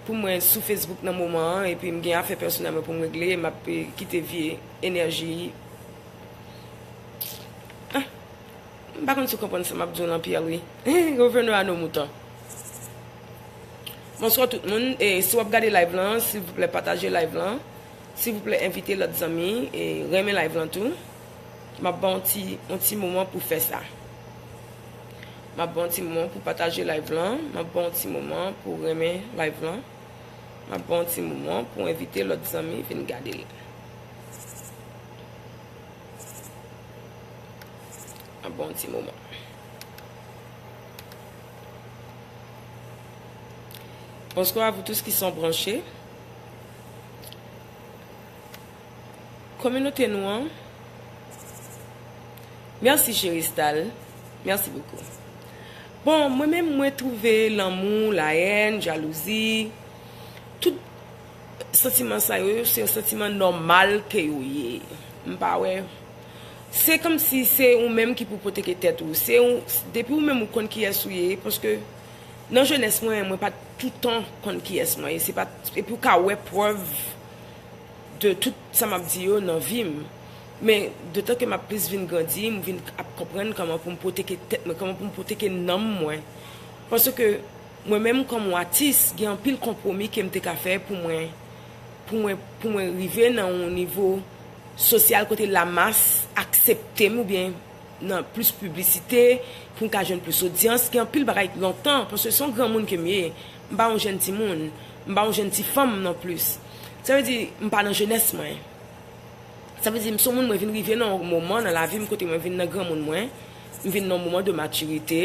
pou mwen sou Facebook nan moman an. Epi m gen afè pèsonèl mwen pou m regle. M ap, e, kite vye enèji. Ah, m pa konn si w konprann sa m ap di w lan, Pierre Louis. Revenons à nos moutons. Bonswa tout moun. E, si w ap gade live lan, silvouplè pataje live lan. Silvouplè, envite lòt zanmi e renmen live lan tou. M ap ba w yon ti, yon ti moman pou fè sa. M ap ba w yon ti moman pou pataje live lan. M ap ba w yon ti moman pou renmen live lan. M ap ba w yon ti moman pou envite lòt zanmi vin gade l. M ap ba w yon ti moman. Bonsoir à vous tous qui sont branchés. Kominote nou an. Mèsi, Cheristal. Mèsi bokou. Bon, mwen menm, mwen twouve lanmou, lahèn, jalouzi, tout santiman sa yo, se yon santiman nòmal ke yo ye. M pa wè. Se kòmsi se ou menm ki pou pwotege tèt ou. Se ou, depi ou menm ou konn kiyès ou ye, paske nan jenès mwen, mwen pa t toutan konn kiyès mwen ye. Se pa, epi ou ka wè prèv de tout sa m ap di yo nan vi m. Men, detan ke m ap plis vin grandi, m vin ap konprann kòman pou m pwotege tèt mwen, kòman pou m pwotege nanm mwen. Paske mwen menm kòm yon atis, gen anpil konpwomi ke m te ka fè pou mwen, pou mwen, pou mwen rive nan yon nivo sosyal kote lamas aksepte m oubyen nan plis piblisite, pou m ka jwenn plis odyans, gen anpil bagay lontan, paske se yon granmoun ke m ye, m pa yon jèn timoun, m pa yon jèn ti fanm non plis. Sa vle di, m pa nan jenès mwen. Sa vle di, m se yon moun, mwen vin rive nan yon moman nan lavi m kote mwen vin nan granmoun mwen, m vin nan yon moman de matirite.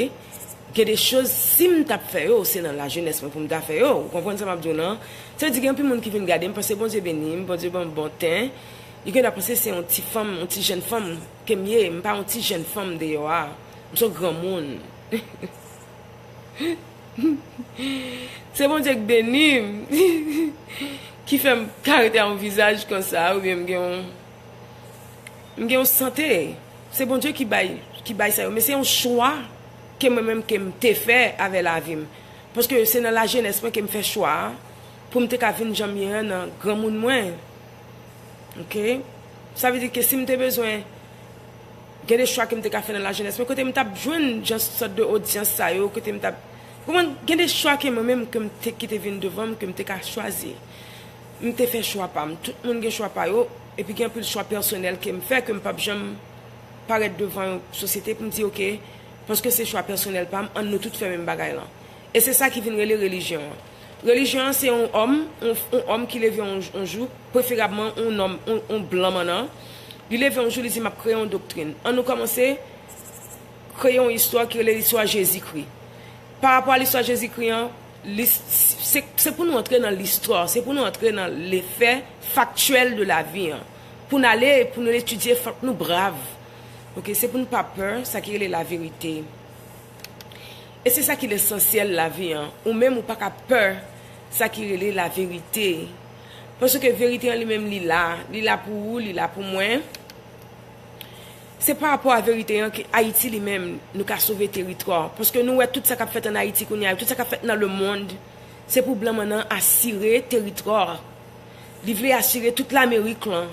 Gen de choz, si m t ap fè yo, se nan lajenès mwen pou m ta fè yo. Ou konprann sa m ap di w lan? Sa vle di, gen anpil moun ki vin gade m, panse Bondye beni m, Bondye ban m bon ten. Yo gen dwa panse se yon ti fanm, yon ti jèn fanm ke m ye. M pa yon ti jèn fanm deyò a. M se yon granmoun. Se Bondye k beni m, ki fè m ka rete a yon vizaj konsa, oubyen m gen yon, m gen yon sante. Se Bondye ki bay, ki bay sa yo. Men se yon chwa ke mwen menm ke m te fè avè lavi m. Paske se nan lajenès mwen ke m fè chwa a, pou m te ka vin jan m ye an nan granmoun mwen. Oke? Sa vle di ke si m te bezwen, gen de chwa ke m te ka fè nan lajenès mwen, kote m t ap jwenn jan sòt de odyans sa yo, kote m t ap, ou konprann, gen de chwa ke mwen menm ke m te, ki te vin devan m, ke m te ka chwazi. M te fè chwa pa m. Tout moun gen chwa pa yo, epi gen anpil chwa pèsonèl ke m fè, ke m p ap janm parèt devan yon sosyete pou m di, oke, paske se chwa pèsonèl pa m, ann nou tout fè menm bagay lan. E se sa ki vin rele relijyon an. Relijyon an se yon òm, yon, yon òm ki leve yon, yon jou, preferabman yon nonm, yon, yon blan mannan. Li leve yon jou, li di, "M ap kreye yon doktrin." Ann nou kòmanse kreye yon istwa ki rele listwa Jezikri. Pa rapò a listwa Jezikri an, lis-, se, se pou nou antre nan listwa, se pou nou antre nan lefè faktyèl de lavi an. Pou n ale, pou nou etidye, fòk nou brav. Oke, se pou n pa pè sa ki rele laverite. E se sa ki lesansyèl lavi an. Ou menm ou pa ka pè sa ki rele laverite. Paske verite an li menm li la. Li la pou ou, li la pou mwen. Se pa rapò a verite an ke Ayiti li menm, nou ka sove teritwa. Paske nou wè tout sa k ap fèt ann Ayiti kounye a, tout sa k ap fèt nan lemonn, se pou blan mannan asire teritwa. Li vle asire tout Lamerik lan.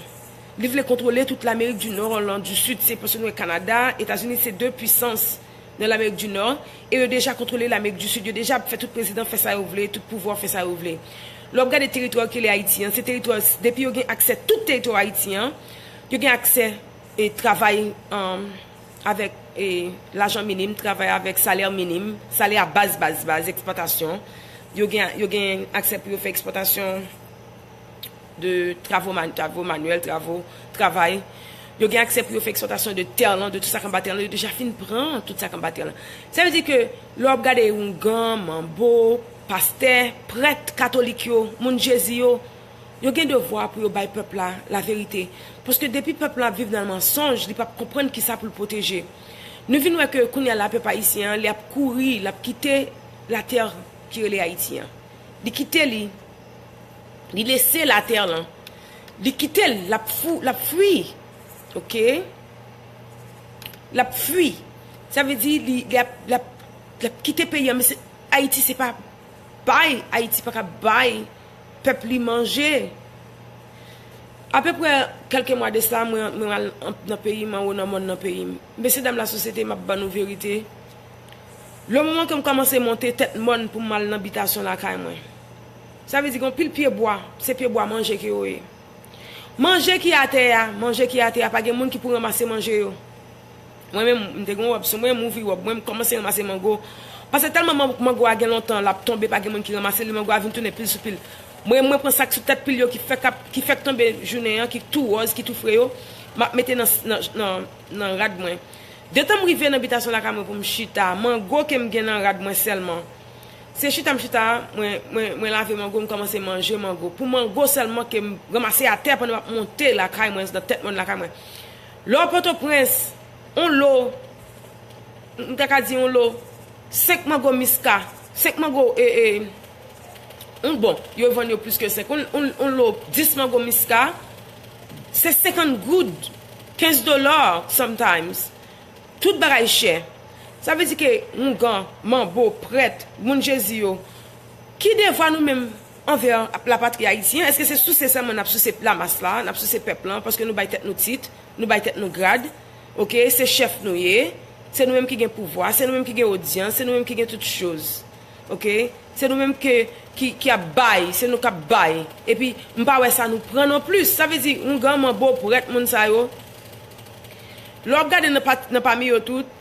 Li vle kontwole tout Lamerik di Nò lan, di Sid, se paske nou wè Kanada, Etazini se de pwisans nan Lamerik di Nò, e yo deja kontwole Lamerik di Sid, yo deja fè tout prezidan fè sa yo vle, tout pouvwa fè sa yo vle. Lè w ap gade teritwa ki rele Ayiti an, se teritwa, depi yo gen aksè tout teritwa Ayiti an, yo gen aksè e travay, um, avèk e lajan minim, travay avèk salè minim, salè a baz, baz, baz, eksplwatasyon. Yo gen, yo gen aksè pou yo fè eksplwatasyon de travo man-, travo manyèl, travo, travay. Yo gen aksè pou yo fè eksplwatasyon de tè lan, de tout sa k anba tè lan. Yo deja fin pran tout sa k anba tè lan. Sa vle di ke lè w ap gade oungan, manbo, pastè, prèt katolik yo, moun Jezi yo, yo gen devwa pou yo bay pèp la laverite. Paske depi pèp la ap viv nan mansonj, li p ap konprann kisa pou l pwoteje. Nou vin wè ke kounye a la, pèp ayisyen an, li ap kouri, l ap kite latè ki rele Ayiti an. Li kite li. Li lese latè lan. Li kite l, l ap fou, l ap fwi. Oke? L ap fwi. Sa vle di li, li ap, l ap, l ap kite peyi an, men se, Ayiti se pa bay, Ayiti pa ka bay pèp li manje. Apeprè kèlke mwa de sa, mwen, mwen al an, nan peyi m, anwo nan mòn nan peyi m. Mesye dam lasosyete, m ap ban nou verite. Le moman ke m kòmanse monte tèt mòn pou m al nan bitasyon lakay mwen, sa vle di gen anpil pye bwa, se pye bwa manje ke yo ye. Manje ki atè a, manje ki atè a, pa gen moun ki pou ranmase manje yo. Mwen menm, m te gen yon wòb sou mwen, m ouvri wòb mwen, m kòmanse ranmase mango. Paske tèlman man-, mango a gen lontan, l ap tonbe, pa gen moun ki ranmase li, mango a vin tounen pil sou pil. Mwen, mwen pran sa k sou tèt pil yo ki fèk ap, ki fèk tonbe jounen an, ki tou wòz, ki tou fre yo, m ap mete nan, nan, nan, nan rad mwen. Detan m rive nan bitasyon lakay mwen pou m chita, mango ke m gen nan rad mwen sèlman. Se chita m chita, mwen, mwen, mwen lave mango, m kòmanse manje mango. Pou mango sèlman ke m ranmase atè pandan m ap monte lakay mwen, nan tèt mòn lakay mwen. Lè w Pòtoprens, on lo, m ta ka di on lo, Senk mango miska, senk mango, e, e, yon bon, yo vann yo plis ke senk. Yon, yon, yon lo dis mango miska, se senkant goud, kenz dola sometimes. Tout bagay chè. Sa vle di ke oungan, manbo, prèt, moun Jezi yo, ki devwa nou menm anvè lapatri ayisyen? Èske se souse sèlman n ap souse lamas la, n ap souse pèp lan, paske nou bay tèt nou tit, nou bay tèt nou grad? Oke, se chèf nou ye, se nou menm ki gen pouvwa, se nou menm ki gen odyans, se nou menm ki gen tout choz. Oke? Se nou menm ke, ki, ki ap bay, se nou k ap bay. Epi, m pa wè sa nou pran non plis. Sa vle di, oungan, manbo, prèt, moun sa yo, lè w ap gade nan pa, nan pami yo tout,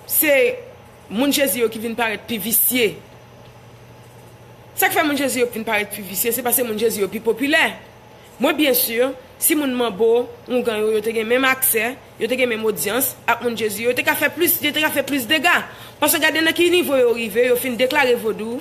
se moun Jezi yo ki vin parèt pi visye. Sa k fè moun Jezi yo vin parèt pi visye, se paske moun Jezi yo pi popilè. Mwen byen si, si moun manbo, oungan yo, yo te gen menm aksè, yo te gen menm odyans ak moun Jezi yo, yo te ka fè plis, yo te ka fè plis dega. Paske gade nan ki nivo yo rive, yo fin deklare vodou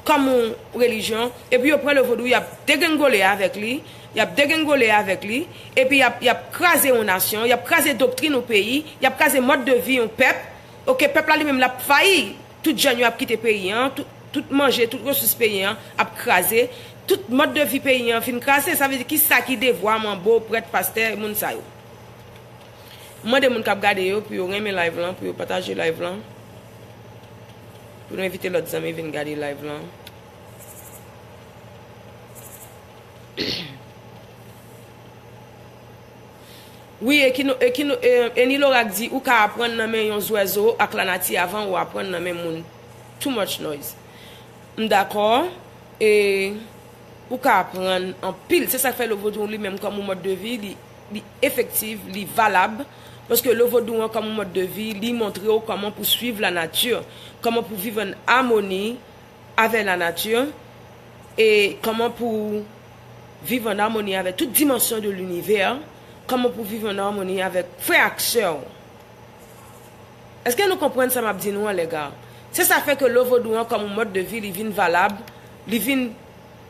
kòm yon relijyon, epi yo pran le vodou, y ap degrengole avèk li, y ap degrengole avèk li, epi y ap, y ap kraze yon nasyon, y ap kraze doktrin yon peyi, y ap kraze mòd de vi yon pèp. Oke, pèp la li menm l ap fayi. Tout jèn yo ap kite peyi an, tout, tout manje, tout resous peyi an ap kraze. Tout mòd de vi peyi an fin kraze. Sa vle di kisa ki devwa manbo, prèt, pastè, moun sa yo? M mande moun k ap gade yo pou yo renmen live lan, pou yo pataje live lan, pou nou envite lòt zanmi vin gade live lan. Wi, e ki nou, e ki nou, e, e ni lorak di ou ka aprann nan men yon zwèzo ak lanati avan ou aprann nan men moun. Too much noise. M dakò, e ou ka aprann anpil. Se sa k fè le vodou li menm kòm yon mòd de vi, li, li efektif, li valab. Paske le vodou an kòm yon mòd de vi, li montre w kòman pou swiv lanati, kòman pou viv an amoni avè lanati, e kòman pou viv an amoni avè tout dimansyon de linivè, kòman pou viv an amoni avèk frè ak sè w. Èske nou konprann sa m ap di nou an, lèga? Se sa fè ke le vodou an kòm yon mòd de vi, li vin valab, li vin,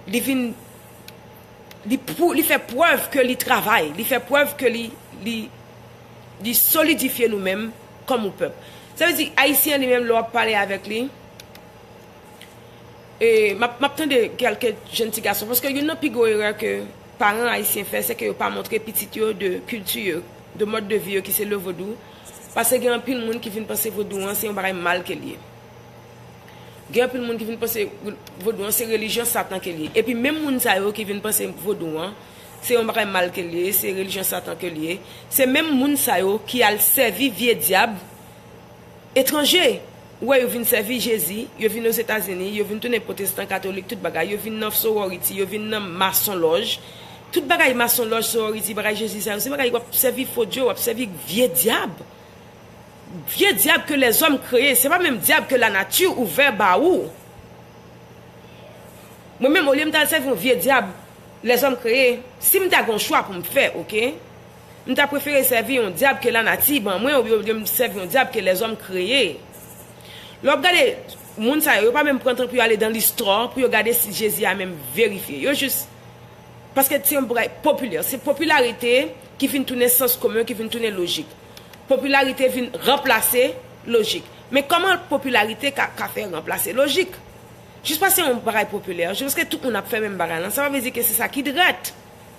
li vin, li pou, li fè prèv ke li travay, li fè prèv ke li, li, li solidifye nou menm kòm yon pèp. Sa vle di, Ayisyen li menm, lè w ap pale avèk li, e, m ap, m ap tande kèlke jèn ti gason, paske youn nan pi gwo erè ke paran ayisyen fè, se ke yo pa montre pitit yo de kilti yo, de mòd de vi yo ki se le vodou, paske gen anpil moun ki vin panse vodou an se yon bagay mal ke l ye. Gen anpil moun ki vin panse vodou an se relijyon Satan ke l ye. Epi menm moun sa yo ki vin panse vodou an se yon bagay mal ke l ye, se relijyon Satan ke l ye, se menm moun sa yo ki al sèvi vye dyab etranje. Ou wè, yo vin sèvi Jezi, yo vin Ozetazini, yo vin tounen pwotestan, katolik, tout bagay, yo vin nan sorority, yo vin nan masonlòj. Tout bagay masonlòj, sorority, bagay Jezi sa yo, se bagay w ap sèvi fo dye, w ap sèvi vye dyab. Vye dyab ke lèzòm kreye, se pa menm dyab ke lanati ouvè ba ou. Mwen menm, olye m ta al sèvi yon vye dyab lèzòm kreye, si m ta gen yon chwa pou m fè, oke? M ta prefere sèvi yon dyab ke lanati ban mwen, olye m sèvi yon dyab ke lèzòm kreye. Lè w ap gade moun sa yo, yo pa menm pran tan pou yo ale dan listwa, pou yo gade si Jezi a menm verifye. Yo jis, paske se yon bagay popilè. Se popilarite ki vin tounen sans komen, ki vin tounen lojik. Popilarite vin ranplase lojik. Men kòman popilarite ka, ka fè ranplase lojik? Jis paske yon bagay popilè, jis paske tout moun ap fè menm bagay lan, sa pa vle di ke se sa ki drèt,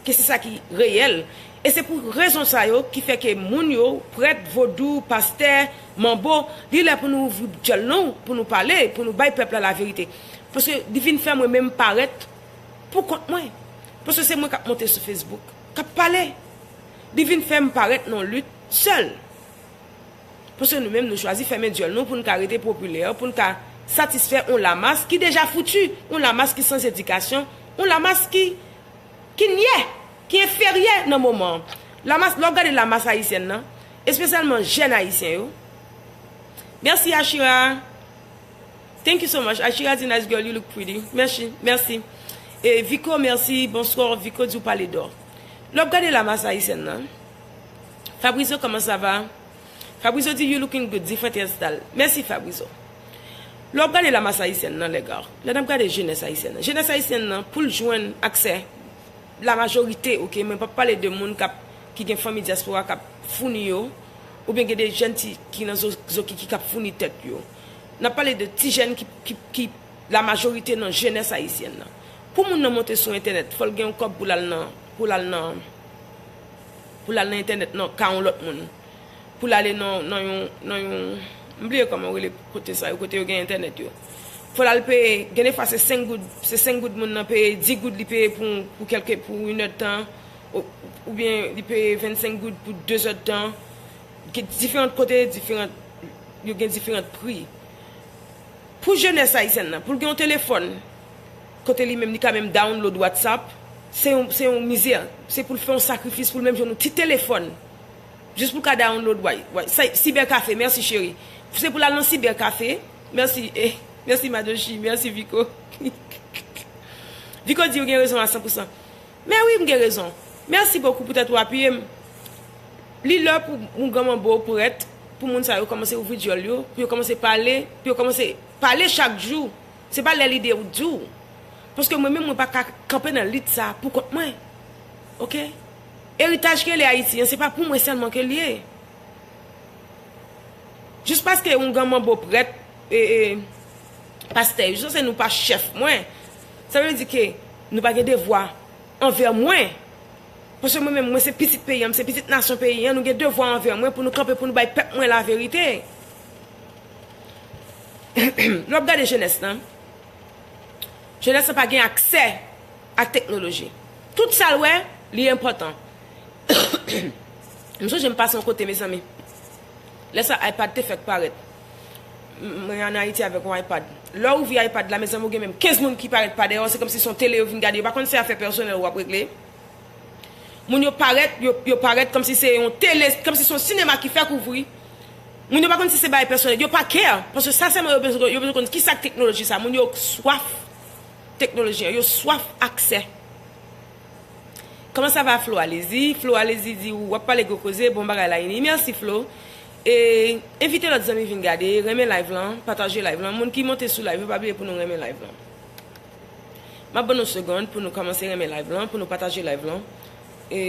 ke se sa ki reyèl. E se pou rezon sa yo ki fè ke moun yo, prèt, vodou, pastè, manbo, li lè pou nou ouvri dyòl nou, pou nou pale, pou nou bay pèp la laverite. Paske li vin fè mwen menm parèt pou kont mwen. Paske se mwen k ap monte sou Facebook, k ap pale. Li vin fè m parèt nan yon lit sèl. Paske nou menm, nou chwazi fèmen dyòl nou pou n ka rete popilè, pou n ka satisfè yon lamas ki deja fouti, yon lamas ki san edikasyon, yon lamas ki, ki nyè, ki enferyè nan moman an. Lamas, lè w ap gade lamas ayisyèn nan, espesyalman jèn ayisyen yo. Mèsi, Ashira. Thank you so much. Ashira di, "Nice girl, you look pretty." Mèsi, mèsi. E Vico, mèsi. Bonsoir, Vico di w pale dò. Lè w ap gade lamas ayisyèn nan, Fabrizio, comment ça va? Fabrizio di, "You looking good, different hairstyle." Mèsi, Fabrizio. Lè w ap gade lamas ayisyèn nan, lèga, lè n ap gade jenès ayisyèn nan, jenès ayisyèn nan, pou l jwenn aksè, la majorite, oke, mwen p ap pale de moun k ap, ki gen fanmi dyaspora k ap founi yo, oubyen gen de jèn ti ki nan zo, zo ki, ki k ap founi tèt yo. N ap pale de ti jèn ki, ki, ki la majorite nan jenès ayisyèn nan. Pou moun nan monte sou entènèt, fò l gen yon kòb pou l al nan, pou l al nan, pou l al nan entènèt nan ka yon lòt moun. Pou l ale nan, nan yon, nan yon, m bliye kòman yo rele kote sa yo, kote yo gen entènèt yo. Fò l al peye, gen de fwa se senk goud, se senk goud moun nan peye, dis goud li peye pou, pou kèlke, pou inèdtan, ou, oubyen li peye vennsenk goud pou dezèdtan. Gen diferan kote, diferan, yo gen diferan pri. Pou jenès ayisyèn nan, pou l gen yon telefòn, kote li menm, li ka menm download WhatsApp, se yon, se yon mizè. Se pou l fè yon sakrifis pou l menm jwenn yon ti telefòn. Jis pou l ka download, way, way. Sa, sibèkafe, mèsi cheri. Se pou l al nan sibèkafe. Mèsi, eh, mèsi Madochi, mèsi Viko. Viko di ou gen rezon a san pou san. Men wi, m gen rezon. Mèsi bokou poutèt ou apiye m. Li lè pou yon granmanbo prèt, pou moun sa yo kòmanse ouvri dyòl yo, pou yo kòmanse pale, pou yo kòmanse pale chak jou. Se pa lè li de ou di w. Paske mwen menm, mwen pa ka kanpe nan lit sa pou kont mwen. Oke? Eritaj ki rele Ayiti an, se pa pou mwen sèlman ke l ye. Jis paske yon granmanbo prèt, e, e, pastè, yo sanse nou pa chèf mwen. Sa vle di ke nou pa gen devwa anvè mwen. Paske mwen menm, mwen se pitit peyi an, m se pitit nasyon peyi an, nou gen devwa anvè mwen pou nou kanpe, pou nou bay pèp mwen laverite. Lè w ap gade jenès lan, jenès lan pa gen aksè ak teknoloji. Tout sa l wè, li enpòtan. M sonje m pase yon kote, mezanmi. Lè sa iPad te fèk parèt. M, mwen ann Ayiti avèk yon iPad. Lè w ouvri iPad la, mezanmi, ou gen menm kenz moun ki parèt pa dèyè w, se kòmsi se yon tele yo vin gade. Yo pa konn se afè pèsonèl w ap regle. Moun yo parèt, yo, yo parèt kòmsi se yon tele, kòmsi se yon sinema ki fèk ouvri. Moun yo pa konn si se bagay pèsonèl. Yo pa care, paske sa sèlman yo bezwen, yo bezwen konn kisa k teknoloji sa. Moun yo swaf teknoloji an, yo swaf aksè. Comment ça va, Flo Alezi? Flo Alezi di, w ap pale gwo koze, bon bagay la ini. Mèsi, Flo. E envite lòt zanmi vin gade, renmen live lan, pataje live lan. Moun ki monte sou live yo, pa bliye pou nou renmen live lan. M ap ban nou segonn pou nou kòmanse renmen live lan, pou nou pataje live lan. E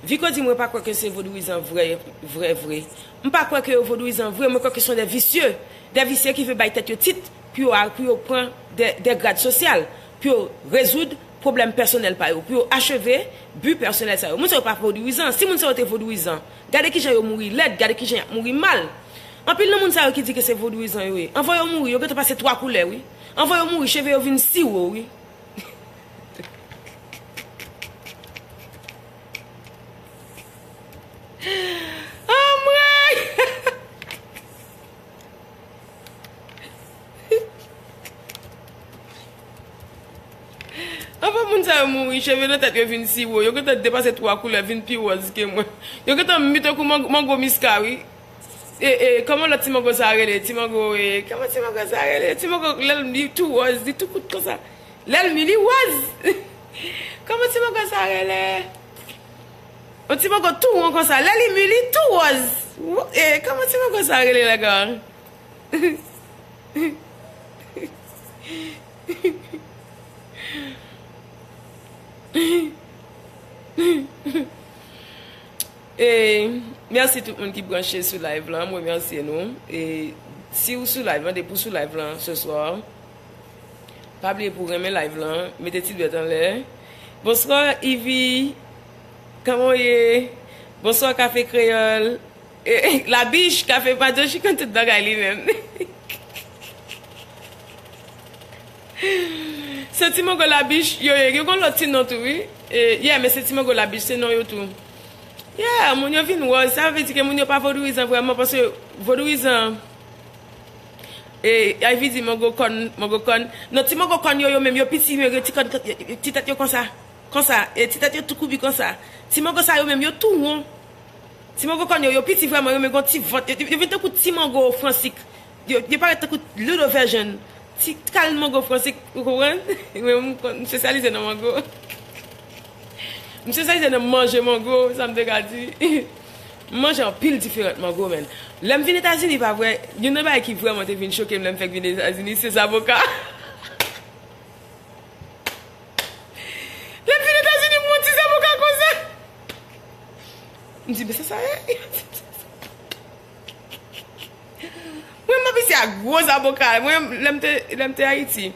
Viko di, mwen pa kwè ke se vodouyizan vrè, vrè, vrè. M pa kwè ke yo vodouyizan vrè, mwen kwè ke se de visye. De visye ki vle bay tèt yo tit pou yo, pou yo pran de, de grad sosyal, pou yo rezoud pwoblèm pèsonèl pa yo, pou yo acheve bi pèsonèl sa yo. Moun sa yo pa vodouyizan. Si moun sa yo te vodouyizan, gade kijan yo mouri lèd, gade kijan y ap mouri mal. Anpil nan moun sa yo ki di ke se vodouyizan yo ye, anvan yo mouri, yo gentan pase twa koulè, wi. Anvan yo mouri, cheve yo vin siwo, wi. Anmwey! Anvan moun sa yo mouri, cheve nan tèt yo vin siwo, yo gentan depase twa koulè, vin pi wòz ke mwen. Yo gentan mi tankou man-, mango miska, wi. E, e, kòman lòt ti mango sa rele? Ti mango, e, kòman ti mango sa rele? Ti mango, lè l, li tou wòz, li tou kout konsa. Lè l mi, li wòz. Kòman ti mango sa rele? Yon ti mango tou won konsa. Lè li mi, li tou wòz. Wo-, e, kòman ti mango sa rele, lè gars? E, mèsi tout moun ki branche sou live lan, m remèsye nou. E, si ou sou live lan, depi ou sou live lan, ce soir, pa bliye pou renmen live lan, mete ti dwèt anlè. Bonswa, Ivy. Kòman w ye? Bonswa, Kafe Kreyòl. E, Labich, Kafe Padochi konn tout bagay li menm. Se ti mango Labich yo ye. Yo gon lòt ti non tou, wi. E, yeah, men se ti mango Labich, se non yo tou. Yeah, moun yo vin wòz. Sa vle di ke moun yo pa vodouyizan vrèman, paske vodouyizan, e, Ivy di mango kòn, mango kòn. Non, ti mango kòn yo, yo menm, yo piti, men yo ti kòn, ti tèt yo konsa. Konsa, e ti tèt yo tou koubi konsa. Ti mango sa yo menm, yo tou won. Ti mango kòn yo, yo piti vrèman, yo menm gon ti vant. Yo, yo vin tankou ti mango fransik. Yo, yo parèt tankou little version. Ti kal mango fransik, ou konprann? Mwen, m konn, m espesyalize nan mango. M espesyalize nan manje mango, sa m te ka di. M manje anpil diferan mango, men. Lè m vin Etazini, pa vre, youn nan bagay ki vrèman te vin choke m lè m fèk vin Etazini, se zaboka. Lè m vin Etazini, m wè yon ti zaboka konsa. M di, "Men sa sa ye?" Yo di m sa sa. a gwo zaboka. Mwen, lè m te, lè m te Ayiti,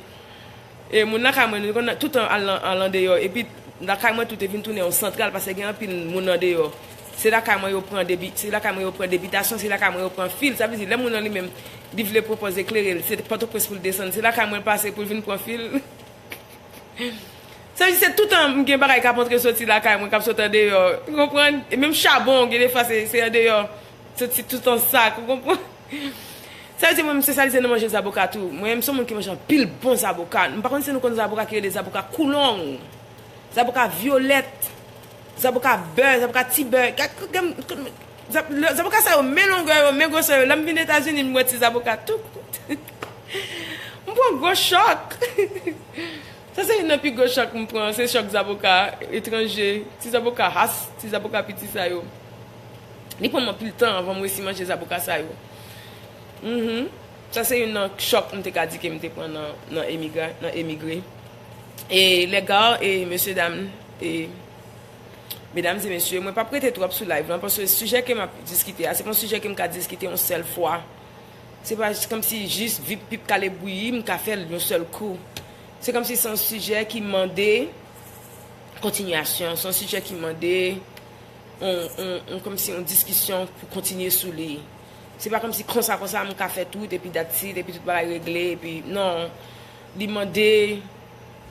e moun lakay mwen, nou konn toutan al, al andeyò. Epi, lakay mwen tou te vin tounen yon santral, paske gen anpil moun andeyò. Se lakay mwen yo pran debi, se lakay mwen yo pran debitasyon, se lakay mwen yo pran fil. Sa vle di, lè moun nan li menm, li vle pran pòz eklere l, se Pòtoprens pou l desann, se lakay mwen l pase pou l vin pran fil. Sa vle di, se toutan m gen bagay k ap antre soti lakay mwen, k ap sot andeyò. Ou konprann? E menm chabon, gen de fwa, se, se andeyò. Soti toutan sak, ou konprann? Sa vle di, mwen, m espesyalize nan manje zaboka tou. Mwen, m se yon moun ki manje anpil bon zaboka. M pa konn si nou konn zaboka ki rele zaboka koulong, zaboka vyolèt, zaboka bè, zaboka ti bè. Gad, gad, gad, zab-, lè, zaboka sa yo, men longè yo, men gwosè yo. Lè m vin Etazini, m wè ti zaboka tou. M pran gwo chòk. Sa se youn nan pi gwo chòk m pran, se chòk zaboka etranje, ti zaboka has, ti zaboka piti sa yo. Li pran m anpil tan anvan m resi manje zaboka sa yo. Mhm. Sa se youn nan chòk m te ka di ke m te pran nan, nan emigra-, nan emigre. E lèga, e mesye dam, e medam e mesye, mwen p ap rete twòp sou live lan, paske sijè ke m ap diskite a, se pa yon sijè ke m ka diskite yon sèl fwa. Se pa kòmsi jis vip pip kale bouyi, m ka fè l yon sèl kou. Se kòmsi se yon sijè ki mande kontinyasyon, se yon sijè ki mande yon, yon, yon, kòmsi yon diskisyon pou kontinye sou li. Se pa kòmsi konsa, konsa, m ka fè tout, epi that's it, epi tout bagay regle, epi non. Li mande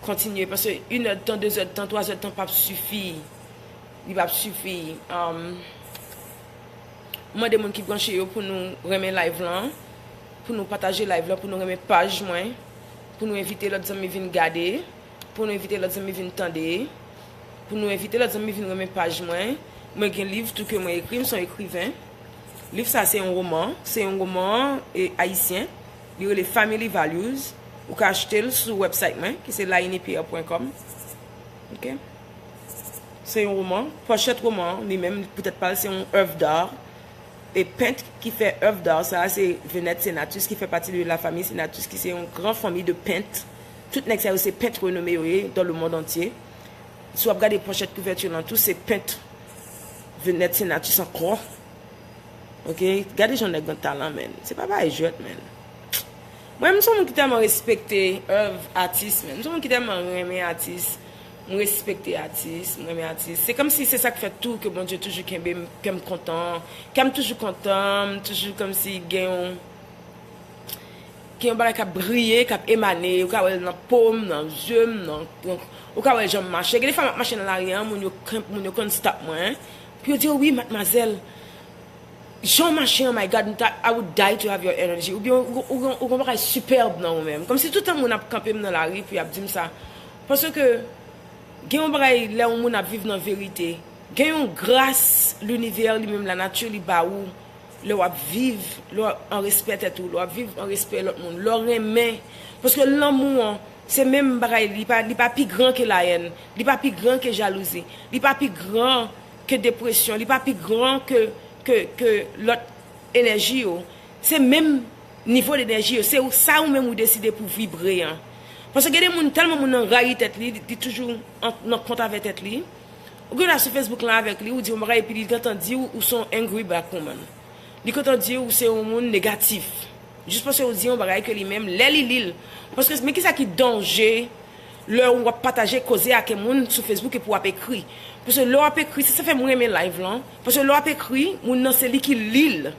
kontinye, paske inèdtan, dezèdtan, twazèdtan p ap sifi. Li p ap sifi. Um, M mande moun ki branche yo pou nou renmen live lan, pou nou pataje live lan, pou nou renmen paj mwen, pou nou envite lòt zanmi vin gade, pou nou envite lòt zanmi vin tande, pou nou envite lòt zanmi vin renmen paj mwen. Mwen gen liv tou ke mwen ekri, m se yon ekriven. Liv sa se yon woman, se yon woman, e, ayisyen. Li rele Family Values. Ou ka achte l sou website mwen, ki se lainipierre point com. Ok? Se yon woman. Pòchèt woman an, li menm, poutèt pa l, se yon œuvre d'art. E pent ki fè œuvre d'art sa a, se Venette Senatus, ki fè pati de la famille Senatus, ki se yon gran fanmi de pent. Tout nèg sa yo se pent renome yo ye dans le monde entier. Si w ap gade pòchèt kouvèti lan tou, se pent Venette Senatus ankò. Ok? Gade jan nèg gen talan, menn. Se pa bagay jwèt, menn. Mwen, m se yon moun ki tèlman respekte èv atis, menn. M se yon moun ki tèlman renmen atis. M respekte atis, m renmen atis. Se kòmsi se sa k fè tou ke Bondye toujou kenbe m, kè m kontan. Kè m toujou kontan, m toujou kòmsi gen yon, gen yon bagay k ap briye, k ap emane. Ou ka wè l nan po m, nan zye m, nan, ou ka wè jan m mache. Gen de fwa m ap mache nan lari an, moun yo, moun yo konn stop mwen. Pou yo di, "Wi, madmwazèl, jan w mache an, my God, m ta, I would die to have your energy." Oubyen ou, ou, ou, ou gen yon bagay sipèb nan ou menm. Kòmsi toutan moun ap kanpe m nan lari pou y ap di m sa. Paske gen yon bagay lè yon moun ap viv nan verite. Gen yon gras linivè li menm, lanati li ba ou lè w ap viv, lè w ap an respè tèt ou, lè w ap viv an respè lòt moun, lè w renmen. Paske lanmou an, se menm bagay, li pa, li pa pi gran ke layèn, li pa pi gran ke jalouzi, li pa pi gran ke depresyon, li pa pi gran ke, ke, ke lòt enèji yo. Se menm nivo denèji yo, se ou, sa ou menm ou deside pou vibre an. Paske gen de moun, tèlman moun nan rayi tèt li, li, li toujou an, nan kont avè tèt li. Ou gen la sou Facebook lan avèk li, ou di yon bagay, epi li gentan di ou, ou se yon angry black woman. Li gentan di ou se yon moun negatif. Jis paske ou di yon bagay ke li menm, lè li li l. Paske, men kisa ki danje lè w ap pataje koze ak yon moun sou Facebook epi w ap ekri. Paske lè w ap ekri, se sa fè m renmen live lan. Paske lè w ap ekri, moun nan se li ki li l.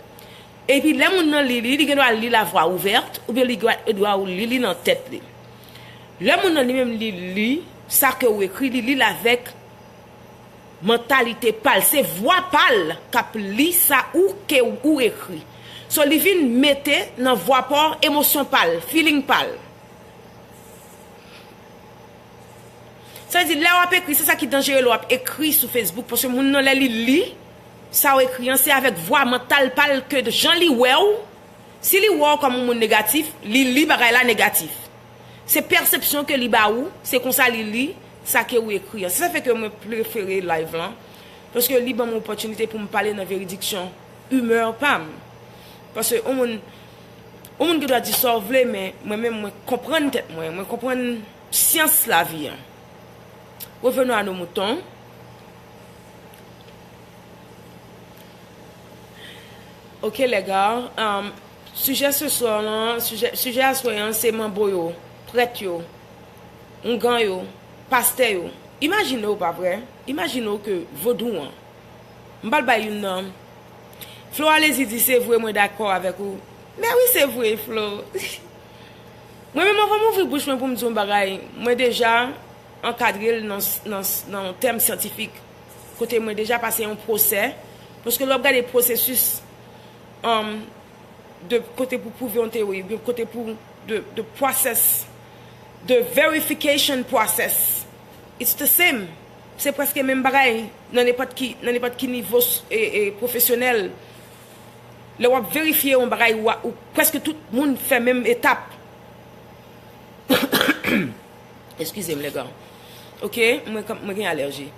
Epi lè moun nan li li, li gen dwa li l à voix ouverte, oubyen li dwa, dwa li li nan tèt li. Lè moun nan li menm li li, sa ke ou ekri, li li l avèk mantalite pa l. Se vwa pa l k ap li sa ou ke ou ekri. So, li vin mete nan vwa pa w emosyon pa l, feeling pa l. Sa vle di, lè w ap ekri, se sa ki danjere lè w ap ekri sou Facebook, paske moun nan, lè li li sa w ekri an, se avèk vwa mantal pa l ke jan li wè w, si li wè w kòm yon moun negatif, li li bagay la negatif. Se pèsepsyon ke li ba ou, se konsa li li sa ke ou ekri an. Se sa fè ke mwen prefere live lan, paske li ban m opòtinite pou m pale nan veridiksyon imè pa m. Paske yon moun, yon moun gen dwa di sa w vle, men mwen menm, mwen konprann tèt mwen, mwen konprann syans lavi an. Revenons à nos moutons. Ok, les gars, um, Sijè seswa lan, sijè, sijè aswè an se manbo yo, prèt yo, oungan yo, pastè yo. Imajine w, pa vre? Imajine w ke vodou an. M pral bay youn nan. Flo Alezi di, "Se vre, mwen dakò avèk ou." Men wi, se vre, Flo. Mwen menm, anvan m ouvri bouch mwen pou m di yon bagay, mwen deja ankadre l nan, nan, nan yon tèm syantifik. Kote mwen deja pase yon pwosè. Paske lè w ap gade pwosesis, um, de kote pou pwouve yon teyori, oubyen kote pou de, de process, de verification process, it's the same. Se prèske menm bagay nan nenpòt ki, nan nenpòt ki nivo s- e, e, pwofesyonèl. Lè w ap verifye yon bagay, ou, a- ou prèske tout moun fè menm etap. Eskize m, legan. Ok, mwen, mwen gen alèji.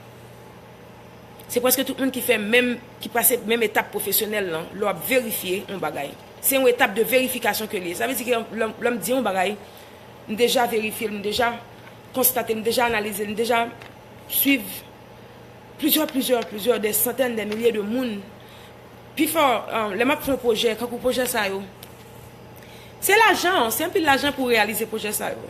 Se prèske tout moun ki fè menm, ki pase menm etap pwofesyonèl lan, lè w ap verifye yon bagay. Se yon etap de verifikasyon ke li ye. Sa vle di ke lè, lè m di yon bagay, m deja verifye l, m deja konstate l, m deja analize l, m deja swiv plizyè, plizyè, plizyè, de santèn, de milye de moun. Pifò, uh, lè m ap fè yon pwojè, kankou pwojè sa yo, se lajan, se anpil lajan pou reyalize pwojè sa yo.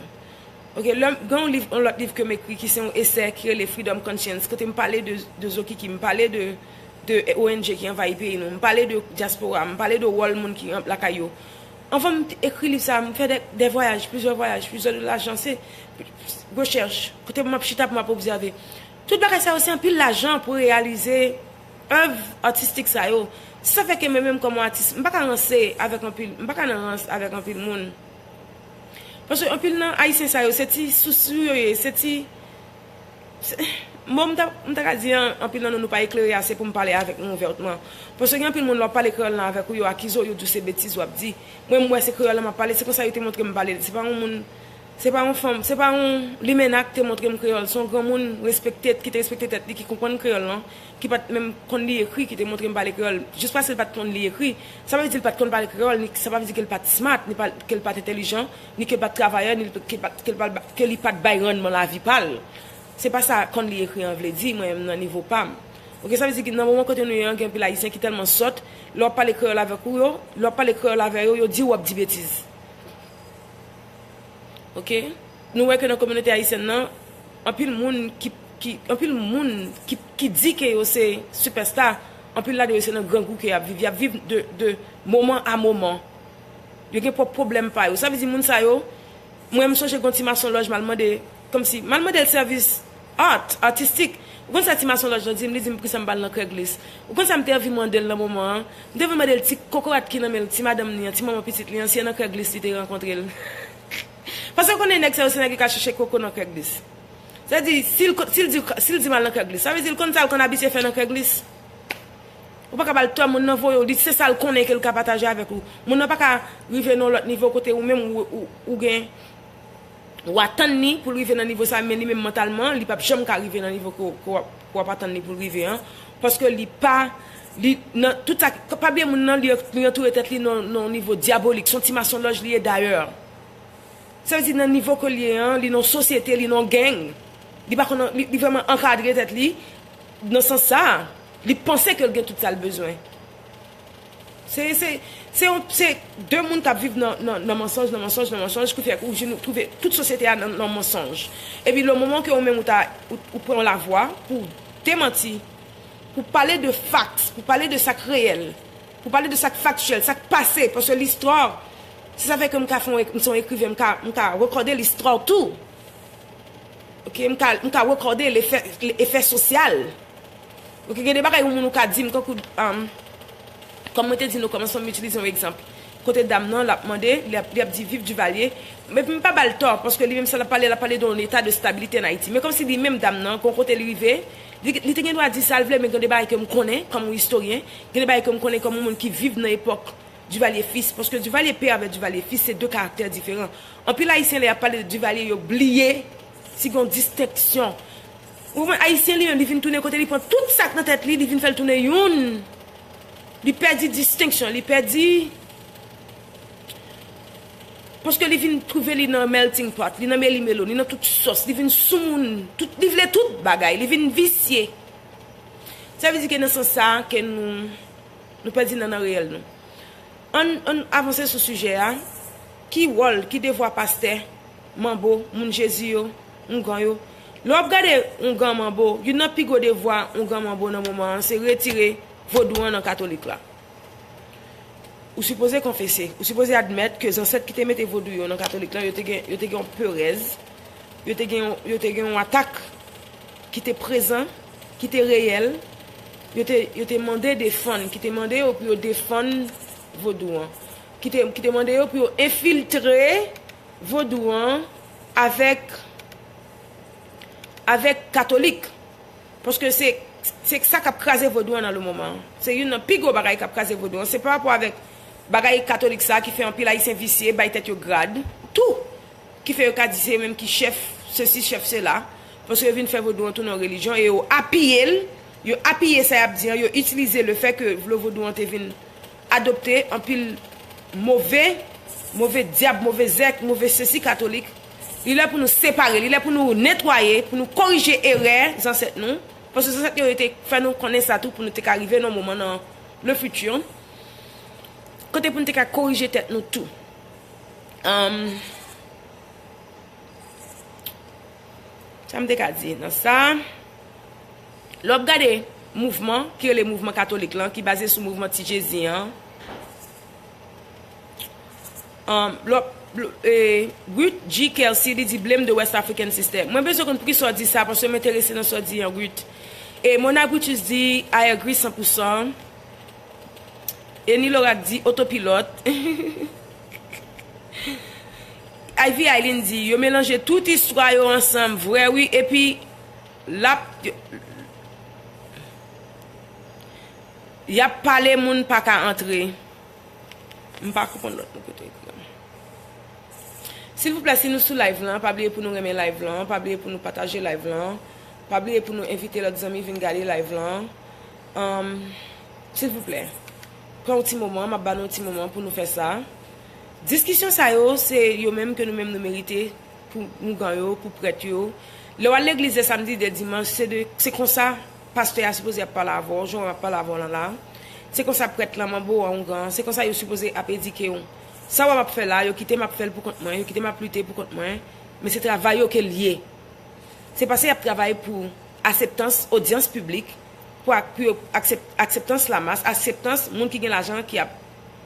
Ok, lè m, gen yon liv, yon lòt liv ke m ekri ki se yon esè ki rele Freedom Conscience, kote m pale de, de Zokiki, m pale de, de O N G ki anvayi peyi nou, m pale de dyaspora, m pale de wòl moun ki an- lakay yo. Anvan m t- ekri liv sa, m fè de, de vwayaj, plizyè vwayaj, plizyè de lajan, se rechèch, kote m ap chita pou m ap obsève. Tout bagay sa yo se anpil lajan pou reyalize èv atistik sa yo. Se sa fè ke mwen menm kòm yon atis, m pa ka ranse avèk anpil, m pa ka nan rans avèk anpil moun. Paske anpil nan Ayisyen sa yo, se ti sousou yo ye, se ti, se- bon, m ta, m ta ka di an, anpil nan nou, nou pa eklere ase pou m pale avèk nou ouvètman. Paske gen anpil moun, lè w ap pale kreyòl lan avèk ou, yo akize w, yo di w se betiz w ap di. Mwen, m wè se kreyòl lan m ap pale, se konsa yo te montre m pale l. Se pa yon moun, se pa yon fanm, se pa yon limena ki te montre m kreyòl, se yon granmoun respekte, ki te respekte tèt li, ki konprann kreyòl lan, ki pa t menm konn li ekri, ki te montre m pale kreyòl. Jis paske l pa t konn li ekri, sa pa vle di l pa t konn pale kreyòl, ni sa pa vle di ke l pa t smart, ni pa, ke l pa t entèlijan, ni ke l pa t travayè, ni ke l pa, ke l pa, ke li pa t bay rannman lavi pa l. Se pa sa konn li ekri an vle di, mwen menm nan nivo pa m. Ok, sa vle di ke nan moman kote nou ye an, gen anpil Ayisyen ki tèlman sòt, lè w ap pale kreyòl avèk ou yo, lè w ap pale kreyòl avè yo, yo di w ap di betiz. Ok? Nou wè ke nan kominote ayisyèn nan, anpil moun ki, ki, anpil moun ki, ki di ke yo se sipèsta, anpil ladan yo se nan grangou ke y ap viv. Y ap viv de, de moman a moman. Yo gen pwòp pwoblèm pa yo. Sa vle di moun sa yo, mwen m sonje gon ti masonlòj m al mande, kòmsi, m al mande l sèvis art, atistik. Ou konn sa ti masonlòj lan di m? Li di m, "Poukisa m pa al nan Craigslist?" Ou konn sa m te anvi mande l nan moman an? M te anvi mande l ti kokorat ki nan men l, ti madanm li an, ti manman pitit li an, si se nan Craigslist li te rankontre l. Paske w konnen nèg sa yo se nèg ki ka chèche koko nan Craigslist. Sa vle di, si l, si l di, si l di m al nan Craigslist, sa vle di l konn sa l konn abitye fè nan Craigslist. Ou pa ka ba l tò, moun nan voye w, li se sa l konnen ke l ka pataje avèk ou. Moun nan pa ka rive nan yon lòt nivo kote ou menm ou, ou, ou gen, ou atann li pou l rive nan nivo sa, men li menm mantalman, li p ap janm ka rive nan nivo ke w, ke w ap, ke w ap atann li pou l rive an. Paske li pa, li, nan, tout sa, pa bliye moun nan, li, li antoure tèt li nan, nan yon nivo dyabolik. Se yon ti masonlòj li ye dayè. Sa vle di nan nivo ke l ye an, li nan yon sosyete, li nan yon gang. Li pa konn, li, li vrèman ankadre tèt li nan sans sa. Li panse ke l gen tout sa l bezwen. Se, se, se yon, se de moun k ap viv nan, nan, nan mansonj, nan mansonj, nan mansonj, ki fè ou jwenn, ou twouve tout sosyete a nan, nan mansonj. Epi le moman ke ou menm ou ta, ou, ou pran lavwa pou demanti, pou pale de facts, pou pale de sa k reyèl, pou pale de sa k faktyèl, sa k pase, paske listwa, se sa fè ke m ka fè yon, m se yon ekriven, m ka, m ka rekòde listwa tou. Ok, m ka, m ka rekòde lefè, efè sosyal. Ok, gen de bagay yon moun ou ka di m, tankou, um, kòm mwen te di nou kòmansman, m itilize yon egzanp. Kote dam nan, l ap mande, li ap, li ap di viv Duvalier. Epi m pa ba l tò, paske li menm sa l ap pale, l ap pale de yon eta de stabilite an Ayiti. Men kòmsi li menm dam nan, gon kote li rive, li, li te gen dwa di sa l vle, men gen de bagay ke m konnen, kòm yon istoryen, gen de bagay ke m konnen kòm yon moun ki viv nan epòk Duvalier Fils, paske Duvalier Père avèk Duvalier Fils se de karaktè diferan. Anpil Ayisyen, lè y ap pale de Duvalier, yo bliye si gen yon distenksyon. Ou konprann? Ayisyen li menm, li vin tounen kote li pran tout sa k nan tèt li, li vin fè l tounen youn. Li pèdi distenksyon, li pèdi, paske li vin twouve li nan melting pot, li nan melimelo, li nan tout sòs, li vin soumoun, tout, li vle tout bagay, li vin visye. Sa vle di ke nan sans sa ke nou, nou pèdi nannan reyèl nou. Ann, ann avanse sou sijè a. Ki wòl, ki devwa pastè, manbo, moun Jezi yo, oungan yo? Lè w ap gade oungan, manbo, youn nan pi gwo devwa oungan, manbo nan moman an, se retire vodou an nan katolik la. Ou sipoze konfese, ou sipoze admèt ke zansèt ki te mete vodou yo nan katolik la, yo te gen, yo te gen yon perèz, yo te gen yon, yo te gen yon atak ki te prezan, ki te reyèl, yo te, yo te mande defann, ki te mande yo pou yo defann vodou an, ki te, ki te mande yo pou yo enfiltre vodou an avèk, avèk katolik. Paske se, se sa k ap kraze vodou an nan le moman. Se youn nan pi gwo bagay k ap kraze vodou an. Se pa rapò avèk bagay katolik sa ki fè anpil Ayisyen visye, bay tèt yo grad, tou, ki fè yo ka di se yo menm ki chèf sesi, chèf sela, paske yo vin fè vodou an tounen yon relijyon e yo apiye l, yo apiye sa y ap di an, yo itilize le fè ke vle vodou an te vin adopte anpil move, move dyab, move zèk, move sesi katolik. Li lè pou nou separe, li lè pou nou netwaye, pou nou korije erè zansèt nou. Paske zansèt yo te fè nou konnen sa tou pou nou te ka rive nan moman nan le futur. Kote pou nou te ka korije tèt nou tou. Anm, sa m te ka di nan sa. Lè w ap gade mouvman ki rele mouvman katolik lan, ki baze sou mouvman Ti Jezi an, um, lè w ap, lè, e, Ruth G. Kelsey, li di blame the West African system. Mwen bezwen konn poukisa w di sa, paske m enterese nan sa w di an, Ruth. E Mona Brutus di, I agree san pou san. E Nilora di otopilòt. Ivy Aileen di, yo melanje tout istwa yo ansanm, vrè wi, epi l ap, y ap pale, moun pa ka antre. M pa konprann lòt moun kote ekri an. Silvouplè, si nou sou live lan, pa bliye pou nou renmen live lan, pa bliye pou nou pataje live lan, pa bliye pou nou envite lòt zanmi vin gade live lan. Anm, silvouplè, pran yon ti moman, m ap ba nou yon ti moman pou nou fè sa. Diskisyon sa yo, se yo menm ke nou menm nou merite pou oungan yo, pou prèt yo. Lè w al legliz de samdi, de dimanch, se de, se konsa pastè a sipoze ap pale avè w, jan w ap pale avè w lan la. Se konsa prèt lan, manbo a, oungan, se konsa yo sipoze ap edike w. Sa w wè m ap fè la, yo kite m ap fè l pou kont mwen, yo kite m ap lite pou kont mwen, men se travay yo ke l ye. Se paske y ap travay pou akseptans, odyans piblik, pou ak-, pou yo aksep-, akseptans lamas, akseptans moun ki gen lajan ki ap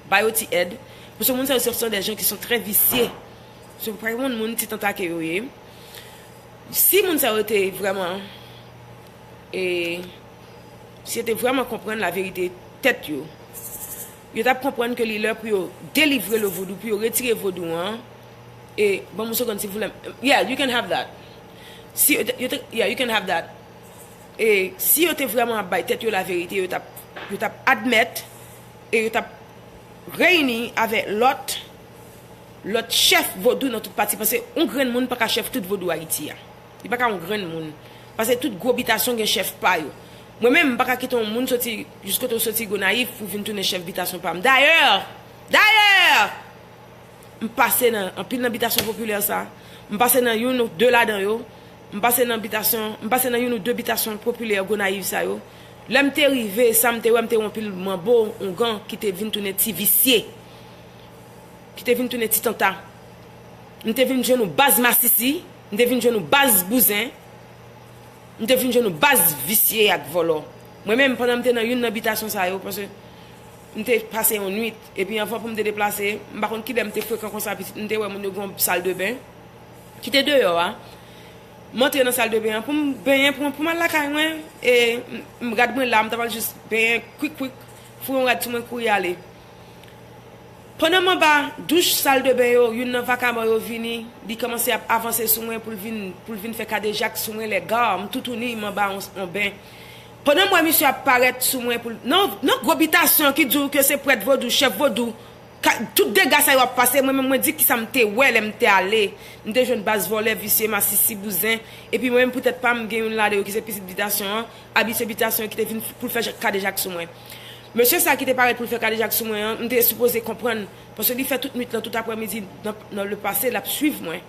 ba yo ti èd. Paske moun sa yo, ce sont des gens qui sont très viciés. Se pa yon moun ti tanta ke yo ye. Si moun sa yo te vrèman, e, si yo te vrèman konprann laverite tèt yo, yo t ap konprann ke li lè pou yo delivre le vodou, pou yo retire vodou an. E, ban m yon segonn, silvouplè. Yeah, you can have that. Si yo te, yo te, yeah, you can have that. E si yo te vrèman ap bay tèt yo laverite, yo t ap, yo t ap admèt e yo t ap reyini avèk lòt, lòt chèf vodou nan tout pati, paske yon grenn moun pa ka chèf tout vodou Ayiti a. Li pa ka yon grenn moun. Paske tout gwo bitasyon gen chèf pa yo. Mwen menm, m pa ka kite yon moun soti jis kote w soti Gonayiv pou vin tounen chèf bitasyon pa m. Dayè, dayè, m pase nan anpil nan bitasyon popilè sa. M pase nan youn ou de ladan yo. M pase nan bitasyon, m pase nan youn ou de bitasyon popilè Gonayiv sa yo. Lè m te rive, sa m te wè, m te wè anpil manbo, oungan, ki te vin tounen ti visye. Ki te vin tounen ti tanta. M te vin jwenn yon baz masisi, m te vin jwenn yon baz bouzen. M te vin jwenn yon baz visye ak vòlò. Mwen menm, pandan m te nan youn nan bitasyon sa yo, paske m te pase yon nwit, epi anvan pou m te deplase, m pa konn kilè m te frekan konsa, pitit, m te wè moun yo gen yon sal de ben ki te deyò a. M antre nan sal de ben an pou m benyen, pou, pou m al lakay mwen, e m, m rad mwen la, m ta pral jis benyen, kwik, kwik, foure yon rad sou mwen, kouri ale. Pandan m anba douch sal de ben yo, youn nan vakabon yo vini, li kòmanse ap avanse sou mwen pou l vin, pou l vin fè kadejak sou mwen, lèga, m toutouni, m anba yon, yon ben. Pandan m wè misye ap parèt sou mwen pou l, nan, nan gwo bitasyon ki di w ke se prèt vodou, chèf vodou, ka, tout dega sa yo ap pase, mwen menm mwen di kisa m te wè lè m te ale. M te jwenn baz vòlè, visye, masisi, bouzen, epi mwen menm pou tèt pa m, gen youn ladan yo ki se pitit bitasyon an, abitye bitasyon ki te vin pou l fè kadejak sou mwen. Mesye sa ki te parèt pou l fè kadejak sou mwen an, m te sipoze konprann, paske li fè tout nwit lan, tout aprèmidi, nan, nan le pase, l ap swiv mwen.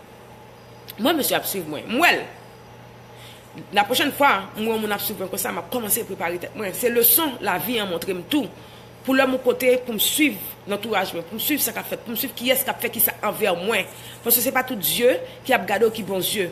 M wè mesye ap swiv mwen. M wè l. La pwochèn fwa, m wè yon moun ap swiv mwen konsa, m ap kòmanse prepare tèt mwen. Se leson lavi an montre m tou. Pou lè m yon kote, pou m swiv lantouraj mwen, pou m swiv sa k ap fèt, pou m swiv kiyès k ap fè kisa anvè mwen. Paske se pa tout zye ki ap gade w ki bon zye.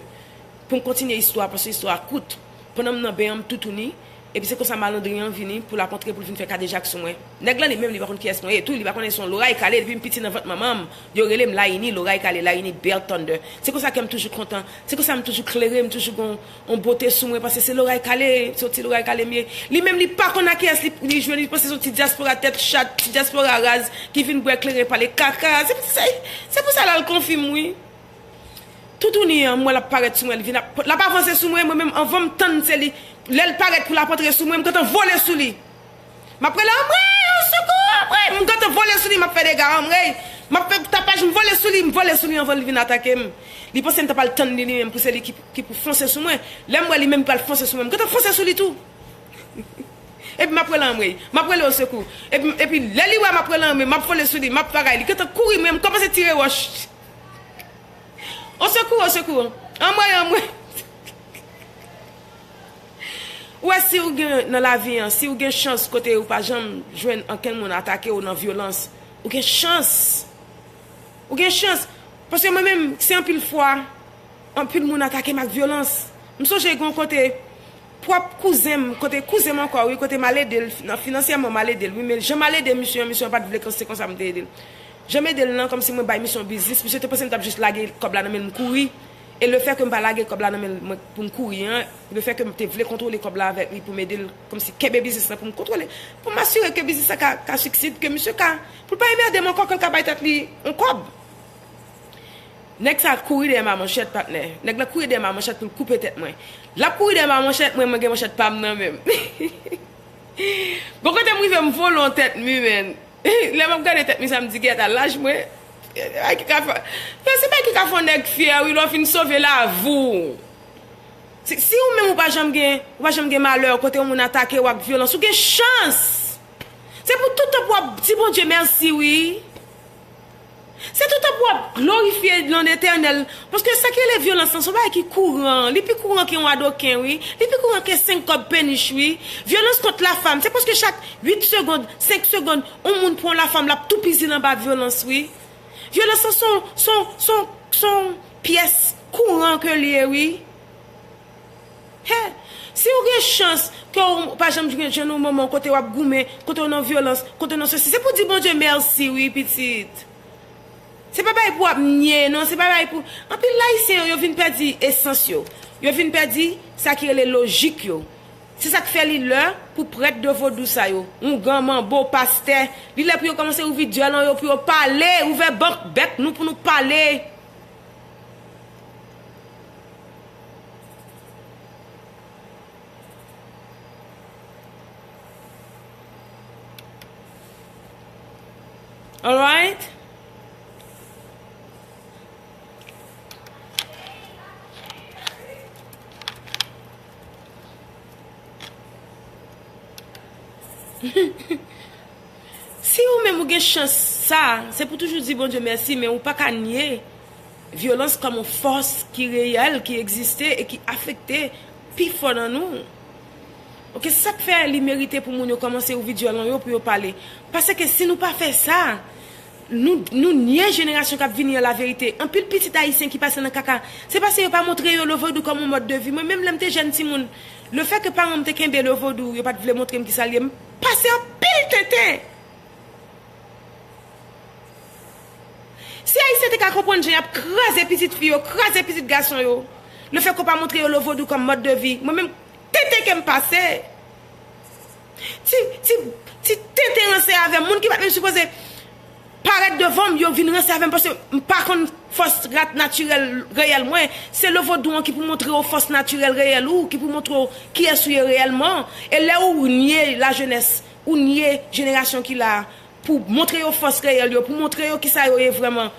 Pou m kontinye istwa, paske istwa a kout. Pandan m nan ben an, m toutouni, epi se konsa malandren an vini pou l ap antre pou l vin fè kadejak sou mwen. Nèg lan li menm, li pa konn kiyès mwen ye tou, li pa konnen se yon loray kale, depi m piti nan vant manman m, yo rele m Layini, loray kale, Layini Bell Thunder. Se konsa kè m toujou kontan, se konsa m toujou klere, m toujou gon yon bote sou mwen, paske se loray kale, se yon ti loray kale m ye. Li menm, li pa konn a kiyès li, li jwe, li panse se yon ti dyaspora tèt chat, ti dyaspora raz, ki vin bwè kleren, pale kaka. Se, se, se pou sa l al konfi m, wi. Toutouni an, m wè l ap parèt sou mwen, li vin ap, l ap avanse sou mwen, mwen menm, anvan m tann se li, lè l parèt pou l ap antre sou mwen, m gentan vole sou li. M ap rele, "Anmwey, o sekou, anmwey!" M gentan vole sou li, m ap fè dega, "Anmwey!" M ap fè tapaj, m vole sou li, m vole sou li anvan li vin atake m. Li panse m ta pral tann li, li menm, pou se li ki, ki pou fonse sou mwen. Lè m wè li menm pral fonse sou mwen, m gentan fonse sou li tou. Epi m ap rele, "Anmwey!" M ap rele, "O sekou!" Epi, epi lè li wè m ap rele, "Anmwey!", m ap vole sou li, m ap bagay. Li gentan kouri, mwen, m kòmanse tire wòch. "O sekou, o sekou! Anmwey, anmwey!" Ou wè, si ou gen nan lavi an, si ou gen chans kote ou pa janm jwenn ankenn moun atake ou nan vyolans, ou gen chans. Ou gen chans. Paske mwen menm, se anpil fwa, anpil moun atake m ak vyolans. M sonje gen yon kote, pwòp kouzen m, kote kouzen m ankò, wi, kote m al ede l, nan finansyèman m al ede l, wi, men jan m al ede misye an, misye an pa t vle, se konsa m te ede l. Jan m ede l lan, kòmsi mwen bay misye yon biznis, misye te panse m t ap jis lage kòb la nan men l, m kouri. E lefètke m pa lage kòb la nan men l, mwen, pou m kouri an, lefètke m te vle kontwole kòb la avèk li pou m ede l, kòmsi kenbe biznis lan pou m kontwole, pou m asire ke biznis la ka, ka siksid, ke misye ka, pou l pa anmède m ankò, ke l ka bay tèt li yon kòb. Nèg sa kouri dèyè m a manchèt, patnè. Nèg la kouri dèyè m a manchèt pou l koupe tèt mwen. L ap kouri dèyè m a manchèt, mwen, mwen gen manchèt pa m nan men m. Bon, kote m rive, m vole yon tèt mi, menn. Lè m ap gade tèt mi sa, m di, "Gèt a laj mwen." Bagay ki ka fè, se bagay ki ka fè yon nèg fyè, wi, lè w fin sove lavi w. Si, si ou menm ou pa janm gen, ou pa janm gen malè kote yon moun atake w ak vyolans, ou gen chans. Se pou toutan pou w ap di Bondye mèsi, wi. Se toutan pou w ap glorifye non Letènèl. Paske sa ki rele vyolans lan, se yon bagay ki kouran. Li pi kouran ke yon adoken, wi. Li pi kouran ke senk kòb penich, wi. Vyolans kont lafanm, se prèske chak uit segond, senk segond, yon moun pran yon lafanm, l ap toupizi l anba vyolans, wi. Vyolans lan se yon, se yon, se yon, se yon pyès kouran ke l ye, wi. Hè, si w gen chans ke w pa janm jwenn yon moman kote w ap goumen, kote w nan vyolans, kote w nan sesi, se pou di Bondye mèsi, wi, pitit. Se pa bagay pou w ap nye, non, se pa bagay pou, anpil Ayisyen yo, yo vin pèdi esans yo. Yo vin pèdi sa ki rele lojik yo. Se sa k fè li lè pou prèt de vodou sa yo, oungan, manbo, pastè, li lè pou yo kòmanse ouvri dyòl an yo, pou yo pale, ouvè bank bèk nou pou nou pale. Alright? Si ou menm ou gen chans sa, se pou toujou di Bondye mèsi, men ou pa ka nye vyolans kòm yon fòs ki reyèl, ki egziste e ki afekte pi fò nan nou. Oke, se sa k fè li merite pou moun yo kòmanse ouvri dyòl an yo pou yo pale. Paske si nou pa fè sa, nou, nou nye jenerasyon k ap vini an laverite. Anpil pitit ayisyen ki pase nan kaka, se paske yo pa montre yo le vodou kòm yon mòd de vi. Mwen menm, lè m te jèn timoun, lefètke paran m te kenbe le vodou, yo pa t vle montre m kisa l ye, m pase anpil tenten. Si Ayisyen te ka konprann jan y ap kraze pitit fi yo, kraze pitit gason yo, lefètke w pa montre yo le vodou kòm mòd de vi, mwen menm, tenten ke m pase. Ti, ti, ti tenten ranse avè m, moun ki pa t menm sipoze parèt devan m, yo vin ranse avè m, paske m pa konn fòs rat natirèl reyèl mwen. Se le vodou an ki pou montre w fòs natirèl reyèl ou, ki pou montre w kiyès ou ye reyèlman. E lè ou nye lajenès, ou nye jenerasyon ki la a, pou montre yo fòs reyèl yo, pou montre yo kisa yo ye vrèman.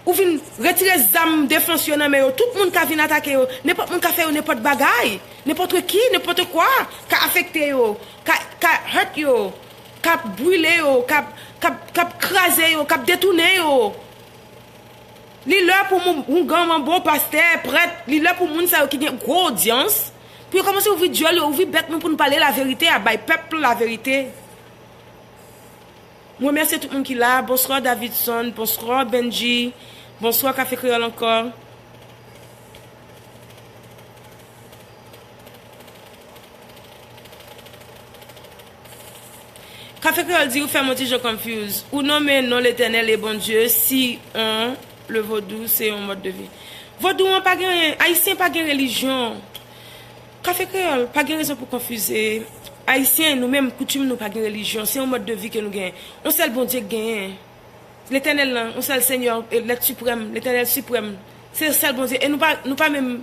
Ou vin retire zam defans yo nan men yo. Tout moun ka vin atake yo. Nenpòt moun ka fè yo nenpòt bagay. Nenpòt ki, nenpòt kwa ka afekte yo, ka, ka hurt yo, ka brile yo, ka, ka, ka kraze yo, ka detounen yo. Li lè pou moun, oungan, manbo, pastè, prèt, li lè pou moun sa yo ki gen gwo odyans, pou yo kòmanse ouvri dyòl yo, ouvri bèk nou pou nou pale laverite a, bay pèp laverite. M remèsye tout moun ki la. Bonswa Davidson, bonswa Benji, bonswa Kafe Kreyòl ankò. Kafe Kreyòl di ou fè m yon ti jan confuse. Ou nonmen non Letènèl e Bondye si on le vodou se yon mòd de vi. Vodou an pa gen anyen. Ayisyen pa gen relijyon. Kafe Kreyòl, pa gen rezon pou konfize. Ayisyen, nou menm, koutim nou pa gen relijyon. Se yon mòd de vi ke nou genyen. Yon sèl Bondye k genyen. Letènèl lan, yon sèl Senyè, e lèt siprèm, Letènèl siprèm. Se sèl Bondye. E nou pa, nou pa menm,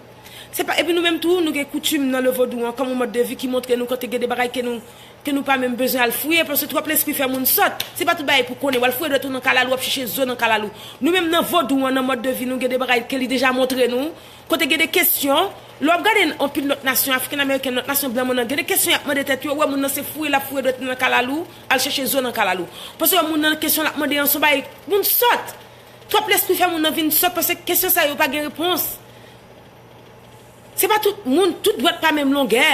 se pa, epi nou menm tou, nou gen koutim nan le vodou an, kòm yon mòd de vi ki montre nou kote gen de bagay ke nou, ke nou pa menm bezwen al fouye, paske twòp lespri fè moun sòt. Se pa tout bagay pou konnen. W al fouye dwèt ou nan kalalou, w ap chèche zo nan kalalou. Nou menm nan vodou an, nan mòd de vi, nou gen de bagay ke li deja montre nou. Kote gen de kesyon, lè w ap gade anpil lòt nasyon, afriken ameriken, lòt nasyon blan moun nan, gen de kesyon y ap mande tèt yo, ou wè moun nan se fouye l ap fouye dwèt li nan kalalou, al chèche zo nan kalalou. Paske moun nan kesyon l ap mande an se yon bagay, moun sòt. Twòp lespri fè moun nan vin sòt, paske kesyon sa yo pa gen repons. Se pa tout moun, tout dwèt pa menm longè.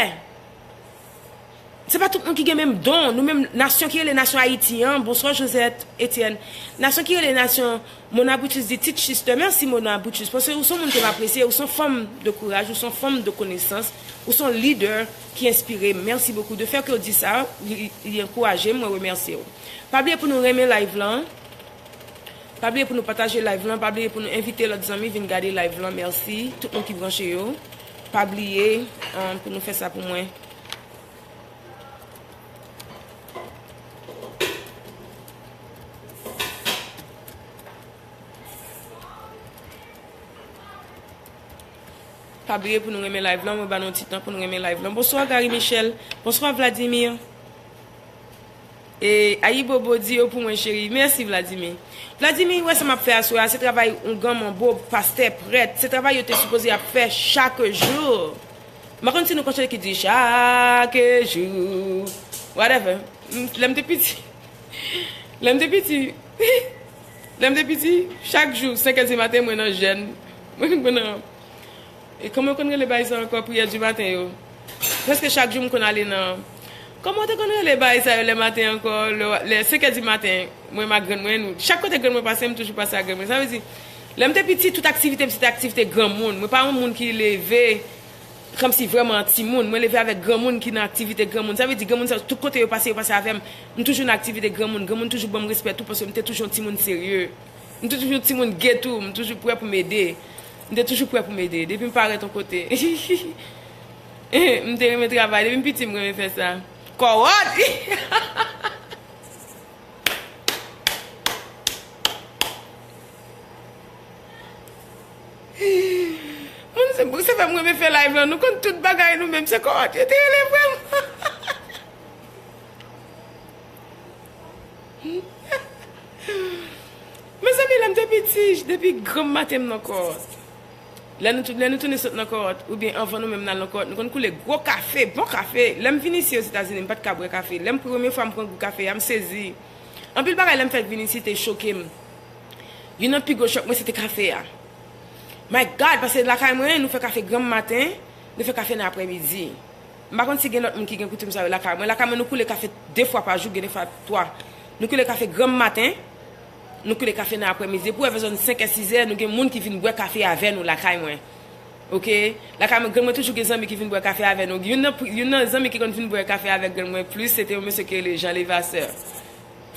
Se pa tout moun ki gen menm don. Nou menm nasyon ki rele nasyon Ayiti an, bonswa Josette Etienne. Nasyon ki rele nasyon, Mona Brutus di, teach sister. Mèsi Mona Brutus, paske ou se yon moun ke m apresye, ou se yon fanm de kouraj, ou se yon fanm de konesans, ou se yon lidè ki enspire m. Mèsi bokou. De fè ke w di sa, li, li ankouraje m, mwen remèsye w. Pa bliye pou nou renmen live lan. Pa bliye pou nou pataje live lan, pa bliye pou nou envite lòt zanmi vin gade live lan. Mèsi tout moun ki branche yo. Pa bliye, um, pou nou fè sa pou mwen. Pa bliye pou nou renmen live lan, mwen ba nou ti tan pou nou renmen live lan. Bonswa Gary Michel, bonswa Vladimir. E Ayibobo di yo pou mwen cheri. Mèsi Vladimir. Vladimir, wè sa m ap fè aswè a, se travay yon granmoun, bob, pastè, prèt. Se travay yo te sipoze ap fè chak jou. M pa konn si nou konn chante ki di chak jou. Whatever. M, lè m te piti. Lè m te piti. Lè m te piti, chak jou, senk è di maten, mwen nan jèn. Mwen, mwen nan E kòman yo konn rele bagay sa ankò, priyè di maten yo? Prèske chak jou m konn ale nan, kòman yo te konn rele bagay sa yo lè maten ankò, lè, lè senk è di maten, mwen menm ak grann mwen, nou, chak kote grann mwen pase, m toujou pase ak grann mwen. Sa vle di, lè m te piti, tout aktivite m, se te aktivite granmoun. Mwen pa yon moun ki leve kòmsi vrèman timoun. Mwen leve avèk granmoun ki nan aktivite granmoun. Sa vle di, granmoun sa yo, tout kote yo pase, yo pase avè m. M toujou nan aktivite granmoun. Granmoun toujou ban m respè tou, paske m te toujou yon timoun serye. M toujou yon timoun gay tou, m toujou prè pou m ede. M te toujou prè pou m ede. Depi m parèt yon kote. M te renmen travay. Depi m piti, m renmen fè sa. Kòwòt! Moun se, se fè m renmen fè live lan. Nou konn tout bagay nou menm. Se kòwòt yo te rele vre m. Mezanmi, lè m te piti, depi granm maten m nan kòwòt. Lè nou, lè nou tounen sot nan kòwòt, oubyen anvan nou menm n al nan kòwòt, nou konn koule gwo kafe, bon kafe. Lè m vin isi Ozetazini, m pa t ka bwè kafe. Lè m premye fwa m pran gou kafe a, m sezi. Anpil bagay lè m fèk vin isi te choke m. Youn nan pi gwo chòk mwen, se te kafe a. My God, paske lakay mwen, nou fè kafe granm maten, nou fè kafe nan aprèmidi. M pa konn si gen lòt moun ki gen koutim sa yo lakay mwen. Lakay mwen, nou koule kafe de fwa pa jou, gen de fwa twa. Nou koule kafe granm maten, nou koule kafe nan aprèmidi. Epi w wè vè zòn senk è, sis è, nou gen moun ki vin bwè kafe avè nou lakay mwen. Oke? Lakay mwen, grann mwen toujou gen zanmi ki vin bwè kafe avè nou. Youn nan, youn nan zanmi ki konn vin bwè kafe avèk grann mwen plis, se te yon mesye ki rele Jean Levasseur.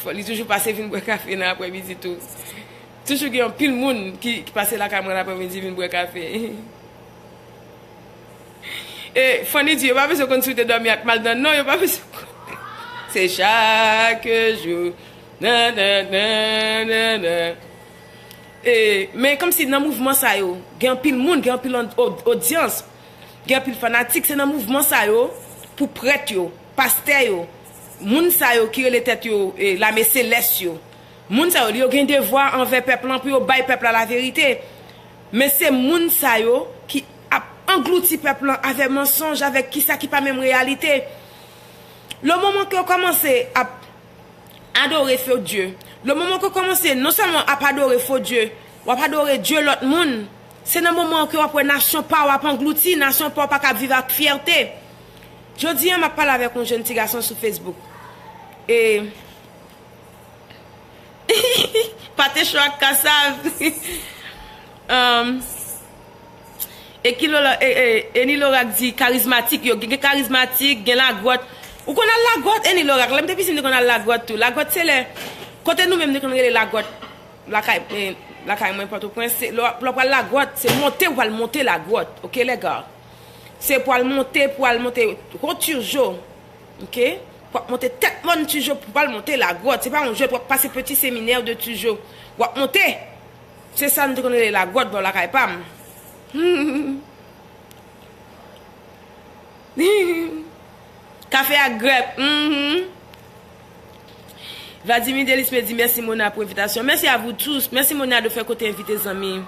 Fò li toujou pase vin bwè kafe nan aprèmidi tou. Toujou gen anpil moun ki, ki pase lakay mwen aprèmidi vin bwè kafe. E Fanny di, yo pa bezwen konn si w te dòmi ak mal dan, non, yo pa bezwen konn. Se chak jou. Nan, nan, nan, nan, nan. E, men kòmsi nan mouvman sa yo, gen anpil moun, gen anpil an-, od-, odyans, gen anpil fanatik, se nan mouvman sa yo, pou prèt yo, pastè yo, moun sa yo ki rele tèt yo, e, lame selès yo. Moun sa yo, yo gen devwa anvè pèp lan pou yo bay pèp la laverite. Men se moun sa yo ki ap anglouti pèp lan avè mansonj, avè kisa ki pa menm reyalite. Le moman ke yo kòmanse ap adore fo dye, le moman ke w kòmanse non sèlman ap adore fo dye, w ap adore dye lòt moun, se nan moman an ke w ap wè nasyon pa w ap anglouti, nasyon pa w pa ka ap viv ak fyète. Jodi a, m ap pale avèk yon jèn ti gason sou Facebook. E Pate cho ak kasav. Um, e ki Lola, e, e, Eni Lorak di karizmatik, yo gen karizmatik, gen lagwòt. Ou konn al lagwòt, Eni Lorak? Lè m te piti, m te konn al lagwòt tou. Lagwòt se lè, kote nou menm nou konn rele lagwòt, lakay, e, lakay mwen Pòtoprens, se lè w lè w pral lagwòt, se monte, ou pral monte lagwòt, oke, lèga? Se pral monte, pral monte Ho Turgeau, oke? W ap monte tèt mòn Turgeau pou pral monte lagwòt. Se pa yon jwèt, w ap pase Petit Séminaire de Turgeau. W ap monte. Se sa nou te konn rele lagwòt bò lakay pa m. Kafe ak grèp. Mhm. Vladimir Delisme di mèsi Mona pou envitasyon. Mèsi a vou tous. Mèsi Mona de fè kote envite zanmi.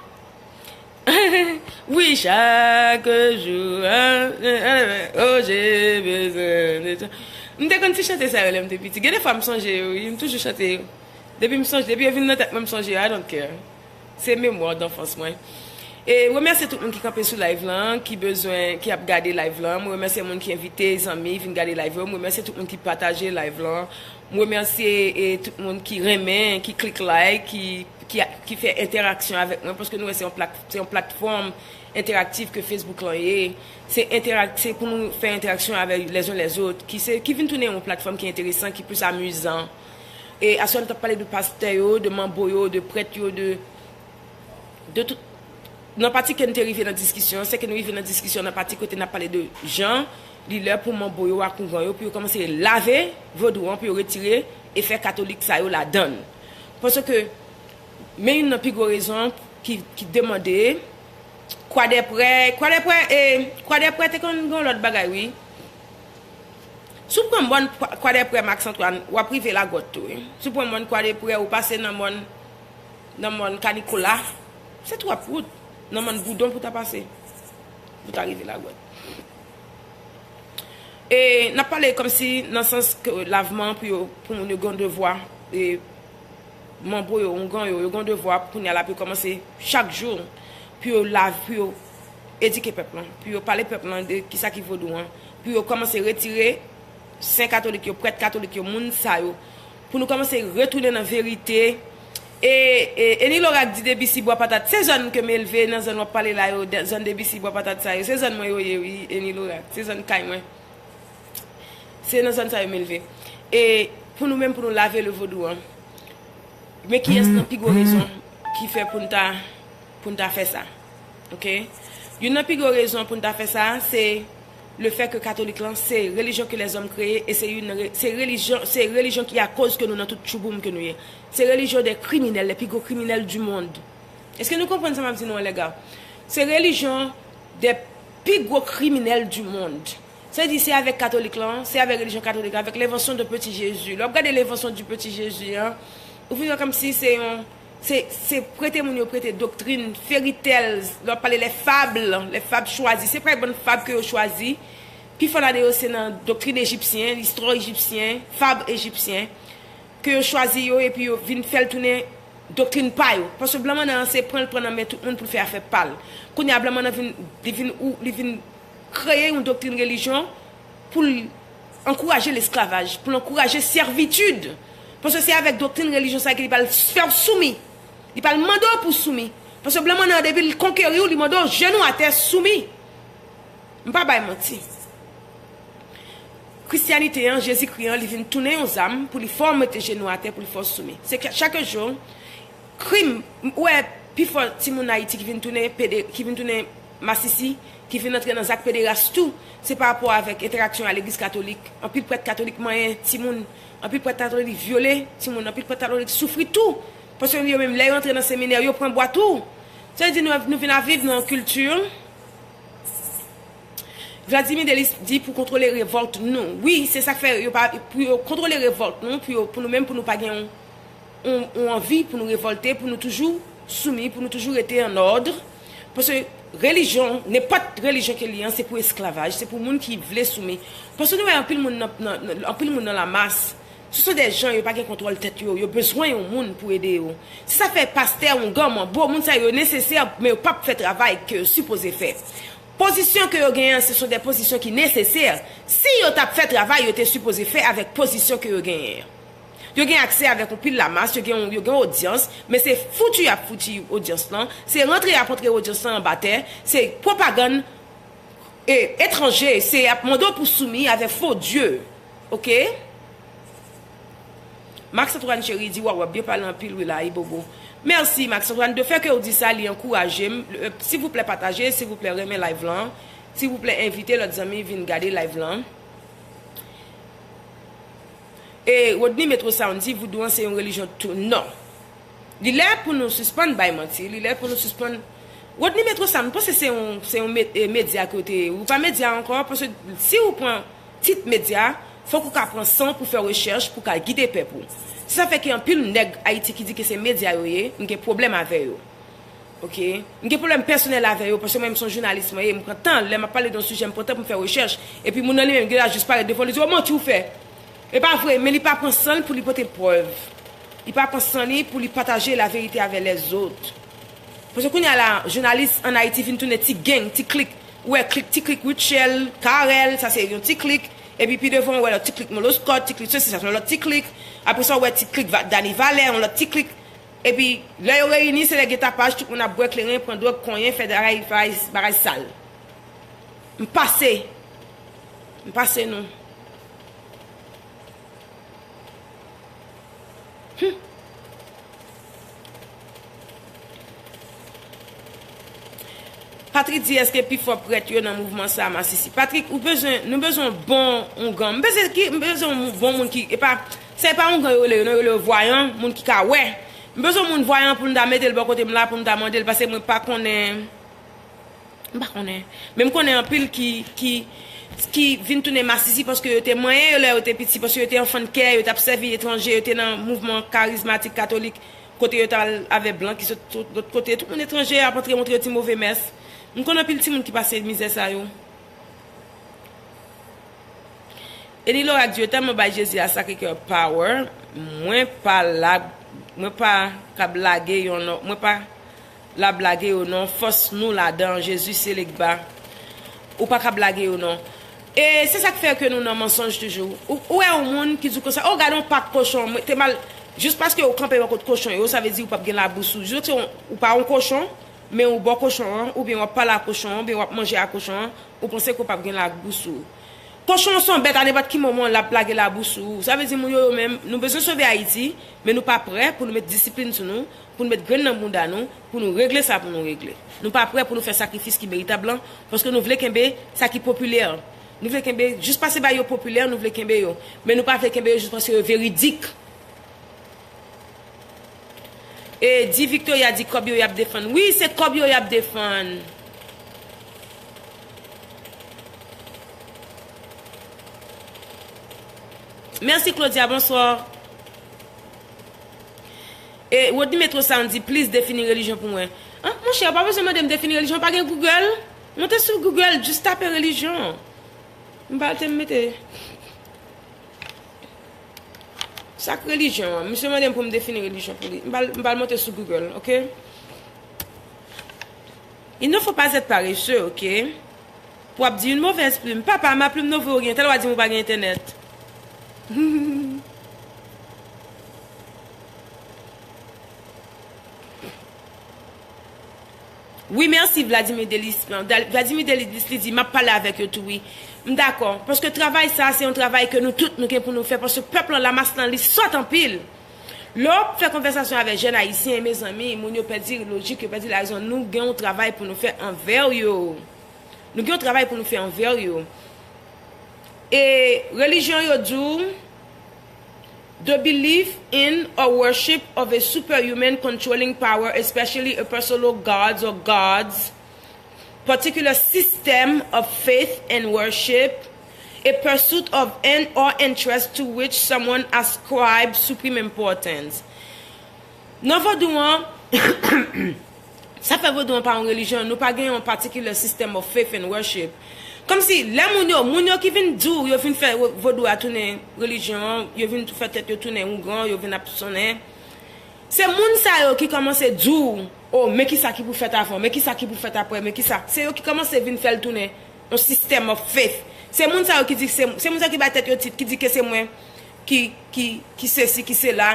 Wi, chak jou, ah, ah, ah, oh, j'ai besoin de toi. M te konn ti chante sa yo lè m te piti. Gen de fwa m sonje yo, wi, m toujou chante yo. Depi m sonje, depi yo vin nan tèt mwen, m sonje yo, I don't care. Se memwa danfans mwen. E remèsye tout moun ki kanpe sou live lan, ki bezwen, ki ap gade live lan. Mwen remèsye moun ki envite zanmi vin gade live yo. Mwen remèsye tout moun ki pataje live lan. Mwen remèsye, e, tout moun ki renmen, ki klik like, ki, ki, ki fè entèraksyon avèk mwen, paske nou wè se yon plat, se yon platfòm entèraktif ke Facebook lan ye. Se entèrak-, se pou nou fè entèraksyon avèk lèzon lèzòt, ki se, ki vin tounen yon platfòm ki enteresan, ki plis amizan. E aswè nou t ap pale de pastè yo, de manbo yo, de prèt yo, de, de tout. Nan pati ke n te rive nan diskisyon, se ke nou rive nan diskisyon nan pati kote n ap pale de jan li lè pou manbo yo ak ougan yo, pou yo kòmanse lave vodou an, pou yo retire efè katolik sa yo ladan l. Paske, men youn nan pi gwo rezon ki, ki demande, Kwadèprè, Kwadèprè, e, Kwadèprè te konn gen yon lòt bagay, wi. Si w pran mòn Kwa-, Kwadèprè Maks Antwàn, w ap rive Lagwòt tou, wi. Si w pran mòn Kwadèprè, ou pase nan mòn, nan mòn Kanikola, se twòp wout, nan mòn Boudon pou w ta pase, pou w ta rive Lagwòt. E n ap pale kòmsi nan sans ke lavman pou yo, pou moun yo gen devwa, e manbo yo, ougan yo, yo gen devwa pou kounye a la pou yo kòmanse chak jou, pou yo lav, pou yo edike pèp lan, pou yo pale pèp lan de kisa ki vodou an, pou yo kòmanse retire sen katolik yo, prèt katolik yo, moun sa yo, pou nou kòmanse retounen nan verite. E, e, Eni Lorak di Debisi Bwa Patat, se zòn ke m elve, nan zòn w ap pale la yo, de, zòn Debisi Bwa Patat sa yo, se zòn mwen yo ye, wi, Eni Lorak, se zòn kay mwen. Se nan zòn sa yo m elve. E pou nou menm, pou nou lave le vodou an, men kiyès nan pi gwo rezon ki fè pou n ta, pou n ta fè sa? Oke? Youn nan pi gwo rezon pou n ta fè sa, se le fè ke katolik lan, se relijyon ke lèzòm kreye, e se youn nan re-, se relijyon, se relijyon ki akoz ke nou nan tout tchouboum ke nou ye. Se relijyon dè kriminèl, les plus gros criminels du monde. Èske nou konprann sa m ap di nou an, lèga? Se relijyon dè pi gwo kriminèl du monde. Sa vle di, se avèk katolik lan, se avèk relijyon katolik lan, avèk lenvansyon de Petit Jésus. Lè w ap gade lenvansyon du Petit Jésus an, ou vin wè kòmsi se yon, se, se prete moun yo prete doktrin, fairy tales, lè w ap pale les fables, les fables choisies. Se pa yon bann fab ke yo chwazi. Pifò ladan yo se nan doktrin ejipsyen, istwa ejipsyen, fab ejipsyen, ke yo chwazi yo epi yo vin fè l tounen doktrin pa yo. Paske blan mannan an se pran l pran nan men tout moun pou l fè afè pa l. Kounye a blan mannan vin, li vin, ou, li vin kreye yon doktrin relijyon pou l ankouraje lesklavaj, pou l ankouraje sèvitid. Paske se avèk doktrin relijyon sa ke li pral fè w soumi. Li pral mande w pou w soumi. Paske blan mannan an, depi l konkeri w, li mande w jenou atè, soumi. M pa bay manti. Kristyanite an, Jezikri an, li vin tounen yon zam pou li fè w mete jenou atè, pou li fè w soumi. Se ke chak jou, krim, ou wè, pifò timoun Ayiti ki vin tounen pede-, ki vin tounen masisi, ki vin antre nan zak pederas tou, se pa rapò avèk entèraksyon a legliz katolik. Anpil prèt katolik manyen timoun, anpil prèt katolik vyole timoun, anpil prèt katolik soufri tou. Paske yo menm, lè yo antre nan seminè, yo pran bwa tou. Sa vle di nou, nou vin ap viv nan yon kilti Vladimir Delis di pou kontwole revòlt nou. Wi, se sa k fè yo pa, pou yo kontwole revòlt nou, pou yo, pou nou menm, pou nou pa gen yon, yon, yon anvi pou nou revòlte, pou nou toujou soumi, pou nou toujou rete an òd. Paske relijyon, nenpòt relijyon ke li an, se pou esklavaj, se pou moun ki vle soumi. Paske nou wè anpil moun nan, nan, nan, anpil moun nan lamas, ce sont des gens, yo pa gen kontwòl tèt yo, yo bezwen yon moun pou ede yo. Se sa k fè pastè, oungan, manbo, moun sa yo nesesè, men yo p ap fè travay ke yo sipoze fè. Pozisyon ke yo genyen an, se sont des positions ki nesesè. Si yo t ap fè travay yo te sipoze fè avèk pozisyon ke yo genyen an. Yo gen aksè avèk yon pil lamas, yo gen, yo gen odyans, men se fouti y ap fouti odyans lan, se rantre y ap rantre odyans lan anba tè, se pwopagann e, etranje, se y ap mande w pou soumi avèk fo dye. Oke? Max Antoine Chéri di, waw, w ap byen pale anpil, wi, la, Ibobo. Mèsi, Max Antoine, de fè ke w di sa, li ankouraje m. Euh, silvouplè, pataje, silvouplè, renmen live lan. Silvouplè, envite lòt zanmi vin gade live lan. E Rodney Metro Sound di, voudou an se yon relijyon tou. Non. Li lè pou nou sispann bay manti, li lè pou nou sispann. Rodney Metro Sound, m panse se yon, se yon me-, eh, medya ke w te ye. Ou pa medya ankò, paske si w pran tit medya, fòk ou ka pran san w pou fè rechèch, pou ka gide pèp ou. Se sa fè ke anpil nèg Ayiti ki di ke se medya yo ye, m gen pwoblèm avè yo. Oke? M gen pwoblèm pèsonèl avè yo, paske mwen, m se yon jounalis mwen ye, m pran tan, lè m ap pale de yon sijè, m pran tan pou m fè rechèch. Epi moun nan li menm, gen la jis parèt devan, li di, o, manti w fè. E pa vre, men li pa pran san l pou li pote prèv. Li pa pran san li pou li pataje laverite avè lèzòt. Paske kounye a la, jounalis ann Ayiti vin tounen ti gang, ti klik. Ou wè klik, ti klik Rutshelle, Carel, sa se yon ti klik. Epi pi devan, ou wè lòt ti klik Moloskòt, ti klik sesi, sa se yon lòt ti klik. Apre sa, ou wè ti klik Va-, Dany Valè, yon lòt ti klik. Epi, lè yo reyini, se lè gen tapaj, tout moun ap bwè kleren, pran dwòg, konyen, fè bagay, bagay, bagay sal. M pase. M pase nou. Hum. Patrick di, èske pifò prèt yo nan mouvman sa a masisi? Patrick, ou bezwen, nou bezwen yon bon oungan. M bezwen ki, m bezwen yon bon moun ki, e pa, se pa oungan yo rele yo, non, yo rele yo vwayan, moun ki ka wè. M bezwen yon moun vwayan pou m ta mete l bò kote m la, pou m ta mande l, paske mwen pa konnen, m pa konnen. Men m konnen anpil ki, ki, ki vin tounen masisi paske yo te manyen yo lè yo te piti, paske yo te anfan de kè, yo t ap sèvi etranje, yo te nan mouvman karizmatik katolik, kote yo t al avè blan ki sot, sot lòt kote. Tout moun etranje ap antre montre yo ti move mès. M konn anpil timoun ki pase mizè sa yo. Eni Lorak di, yo tèlman bay Jezi a Sacré-Cœur power, mwen pa la, mwen pa ka blage yo non, mwen pa la blage yo non, fòs nou ladan, Jezi se Legba. Ou pa ka blage yo non. E se sa k fè ke nou nan mansonj toujou. Ou, ou wè yon moun ki di w konsa, o, gade yon pak kochon, mwen te mal, jis paske ou kanpe yon kot kochon yo, sa vle di ou p ap gen labou sou. Jodi a, ou pa yon kochon, men ou bò kochon an, oubyen w ap pale a kochon an, oubyen w ap manje a kochon an, ou panse ke w p ap gen labou sou ou. Kochon an se yon bèt, a nenpòt ki moman, l ap lage labou sou ou. Sa vle di moun yo, yo menm, nou bezwen sove Ayiti, men nou pa prè pou nou met disiplin sou nou, pou nou met grenn nan bounda nou, pou nou regle sa pou nou regle. Nou pa prè pou nou fè sakrifis ki meritab lan, paske nou vle kenbe sa ki popilè. Nou vle kenbe, jis paske bagay yo popilè, nou vle kenbe yo. Men nou pa vle kenbe yo jis paske yo veridik. E di Victoria di kòb yo y ap defann. Wi, se kòb yo y ap defann. Mèsi Claudia, bonswa. E Rodney Metro Sound di, please defini relijyon pou mwen. An, monchè, ou pa bezwen mande m defini relijyon, pa gen Google. Monte sou Google, jis tape relijyon. M pa te mete. Sa k relijyon an? Misye mande m pou m defini relijyon pou li. M pral, m pral monte sou Google, oke? Il ne faut pas être paresseux, oke? Pou ap di une mauvaise plume. Papa, ma plume ne vaut rien. Talè w a di m ou pa gen entènèt. Wi, mèsi, Vladimir Delis. Vladimir Delis, li di, m ap pale avèk yo tou, wi. M dakò. Paske travay sa, se yon travay ke nou tout, nou gen pou nou fè. Paske pèp lan, lamas lan, li sòt anpil. Lè w ap fè konvèsasyon avèk jèn ayisyen, mezanmi, moun yo pèdi lojik, yo pèdi larezon. Nou gen yon travay pou nou fè anvè yo. Nou gen yon travay pou nou fè anvè yo. E relijyon yo di w, the belief in or worship of a superhuman controlling power, especially a personal gods or gods, particular system of faith and worship, a pursuit of an or interest to which someone ascribes supreme importance. Nan vodou an, sa fè vodou an pa yon relijyon, nou pa gen yon particular system of faith and worship. Kòmsi, lè moun yo, moun yo ki vin di w, yo vin fè vo-, vodou a tounen relijyon an, yo vin fè tèt yo tounen oungan, yo vin ap sonnen. Se moun sa yo ki kòmanse di w, o, men kisa ki pou fèt avan, men kisa ki pou fèt aprè, men kisa. Se yo ki kòmanse vin fè l tounen yon system of faith. Se moun sa yo ki di, se, se moun sa yo ki bay tèt yo tit, ki di ke se mwen, ki, ki, ki sesi, ki sela,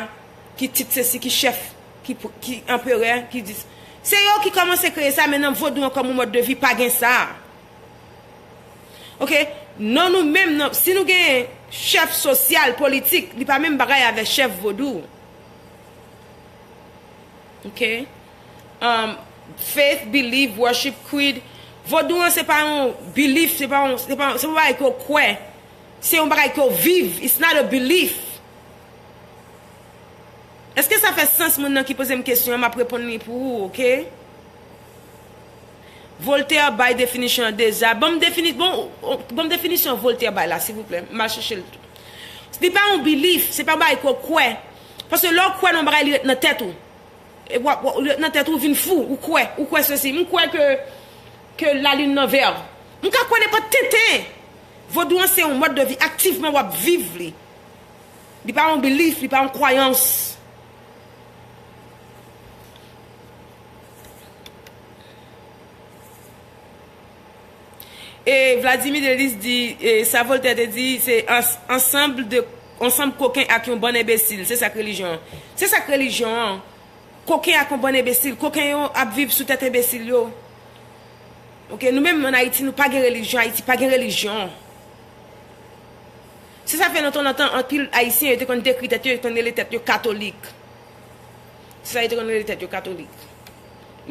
ki tit sesi, ki chèf, ki, ki anperè, ki dis. Se yo ki kòmanse kreye sa, men nan vodou an kòm yon mòd de vi, pa gen sa. Oke? Non, nou menm, non, si nou gen chèf sosyal, politik, li pa menm bagay avèk chèf vodou. Oke? Um, faith, belief, worship, creed. Vodou an se pa yon belief, se pa yon, se pa, se pa yon bagay ke w kwè. Se yon bagay ke w viv. It's not a belief. Èske sa fè sans moun nan ki poze m kesyon an? M ap reponn li pou ou, oke? Voltaire bay definisyon an deja. Ban m defini-, bon, bon, ban m definisyon Voltaire bay la, silvouplè. M al chèche l tou. Li pa yon belief, se pa yon bagay ke w kwè. Paske lè w kwè nan yon bagay, li ret nan tèt ou. E w ap, w ap, nan tèt ou vin fou, ou kwè, ou kwè sesi. M kwè ke, ke lalin nan vè. M ka kwè nenpòt tenten. Vodou an se yon mòd de vi, aktivman w ap viv li. Li pa yon belief, li pa yon kwayans. E Vladimir Delis di, e, sa Voltaire te di, se ans-, ansanm de, ansanm koken ak yon bann enbesil. Se sa k relijyon an. Se sa k relijyon an. Koken ak yon bann enbesil. Koken yo ap viv sou tèt enbesil yo. Oke, nou menm ann Ayiti, nou pa gen relijyon. Ayiti pa gen relijyon. Se sa fè lontan, lontan, anpil Ayisyen, yo te konn dekri tèt yo, yo te konn rele tèt yo katolik. Se sa yo te konn rele tèt yo katolik.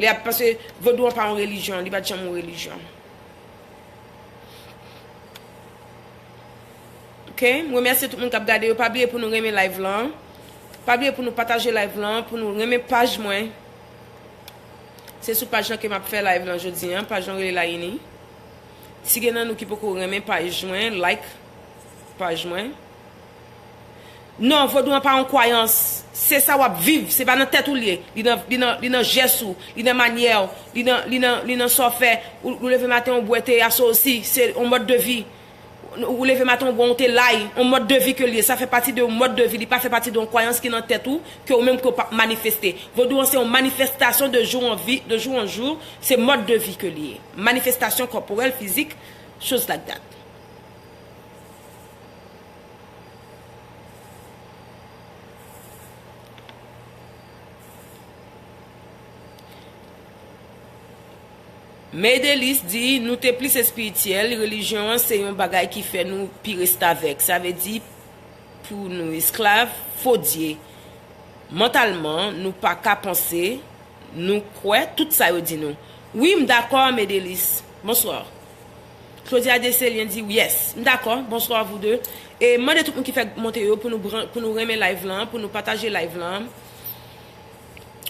Li ap, paske vodou an pa yon relijyon, li pa t janm yon relijyon. Oke, m remèsye tout moun k ap gade yo. Pa bliye pou nou renmen live lan. Pa bliye pou nou pataje live lan, pou nou renmen paj mwen. Se sou paj lan ke m ap fè live lan jodi an, paj lan rele Layini. Si gen nan nou ki poko renmen paj mwen, like paj mwen. Non, vodou an pa yon kwayans. Se sa w ap viv, se pa nan tèt ou l ye. Li nan, li nan, li nan jès ou, li nan manyè w, li nan, li nan, li nan sa w fè. Ou, ou leve maten, ou bwè te asosi, se yon mòd de vi. Ou leve maten, ou bwè yon te lay, yon mòd de vi ke l ye. Sa fè pati de yon mòd de vi, li pa fè pati de yon kwayans ki nan tèt ou, ke ou menm ke w p ap manifeste. Vodou an se yon manifestasyon de jou an vi, de jou an jou, se mòd de vi ke l ye. Manifestasyon kòporèl, fizik, choz like that. Medelis di, nou te plis espirityèl, relijyon an se yon bagay ki fè nou pi restavèk. Sa vle di, pou nou esklav, fo dye. Mantalman, nou pa ka panse, nou kwè tout sa yo di nou. Wi, m dakò, Medelis. Bonswa. Claudia Desselien di, yes, m dakò. Bonswa, vous deux. E mande tout moun ki fèk monte yo pou nou, bran- pou nou renmen live lan, pou nou pataje live lan.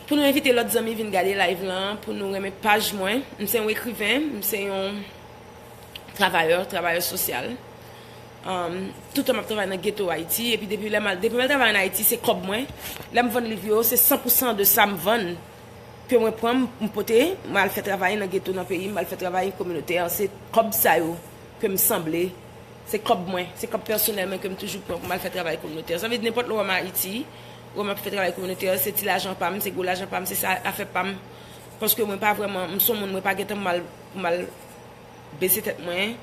Pou nou envite lòt zanmi vin gade live lan, pou nou renmen paj mwen. M se yon ekriven, m se yon travayè, travayè sosyal. Um, toutan m ap travay nan geto Ayiti, epi depi lè m al, depi m al travay ann Ayiti, se kòb mwen. Lè m vann liv yo, se san pou san de sa m vann ke mwen pran, m pote, m al fè travay nan geto nan peyi m, m al fè travay kominotè. Se kòb sa yo ke m sanble. Se kòb mwen, se kòb pèsonèl mwen ke m toujou pran pou m al fè travay kominotè. Sa vle di nenpòt lè w wè m Ayiti, wè m ap fè travay kominotè, se ti lajan pa m, se gwo lajan pa m, se sa afè pa m. Paske mwen pa vrèman, m se yon moun, mwen pa gentan pou m al, pou m al bese tèt mwen,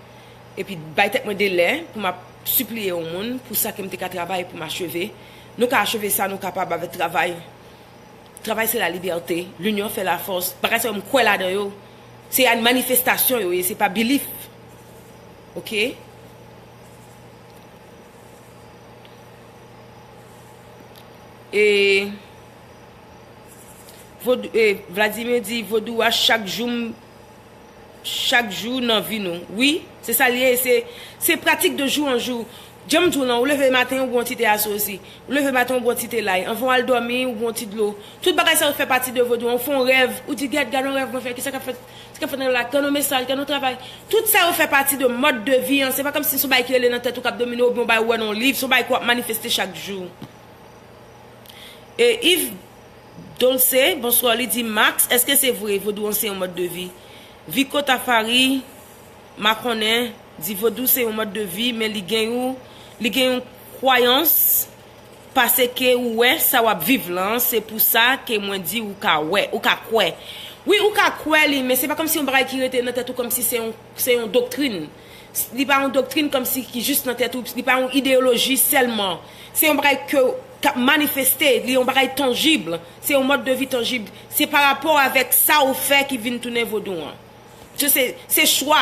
epi bay tèt mwen delè pou m ap sipliye yon moun pou sa ke m te ka travay pou m acheve. Nou ka acheve sa nou kapab avèk travay. Travay se la libète, linyon fè la fòs. Bagay sa yo m kwè ladan yo. Se yon manifestasyon yo ye, se pa bilif. Oke? E, Vodou, e, Vladimir di, vodou a chak jou m chak jou nan vi nou. Wi, se sa l ye, se, se pratik de jou an jou. Jan m di w lan, ou leve maten, ou bwè yon ti te asosi. Ou leve maten, ou bwè yon ti te lay. Anvan w al dòmi, ou bwè yon ti dlo. Tout bagay sa yo fè pati de vodou an. Ou fè yon rèv, ou di, gad, gad yon rèv mwen fè, kisa k ap fèt, sa k ap fèt nan lari, gad yon mesaj, gad yon travay. Tout sa yo fè pati de mòd de vi an. Se pa kòmsi se yon bagay ki rele nan tèt ou k ap domine w, oubyen yon bagay ou wè nan yon liv, se yon bagay ke w ap manifeste chak jou. E Yves Dolce, bonswa, li di, Max, èske se vre vodou an se yon mòd de vi? Vico Tafari, Makonnen, di vodou se yon mòd de vi, men li gen yon, li gen yon kwayans, paske ou wè sa w ap viv lan, se pou sa ke mwen di ou ka wè, ou ka kwè. Wi, ou ka kwè li, men se pa kòmsi yon bagay ki rete nan tèt ou kòmsi se yon, se yon doktrin. Li pa yon doktrin kòmsi ki jis nan tèt ou, li pa yon ideyoloji sèlman. Se yon bagay ke, k ap manifeste, li yon bagay tanjib, se yon mòd de vi tanjib. Se pa rapò avèk sa ou fè ki vin tounen vodou an. Se, se, se chwa.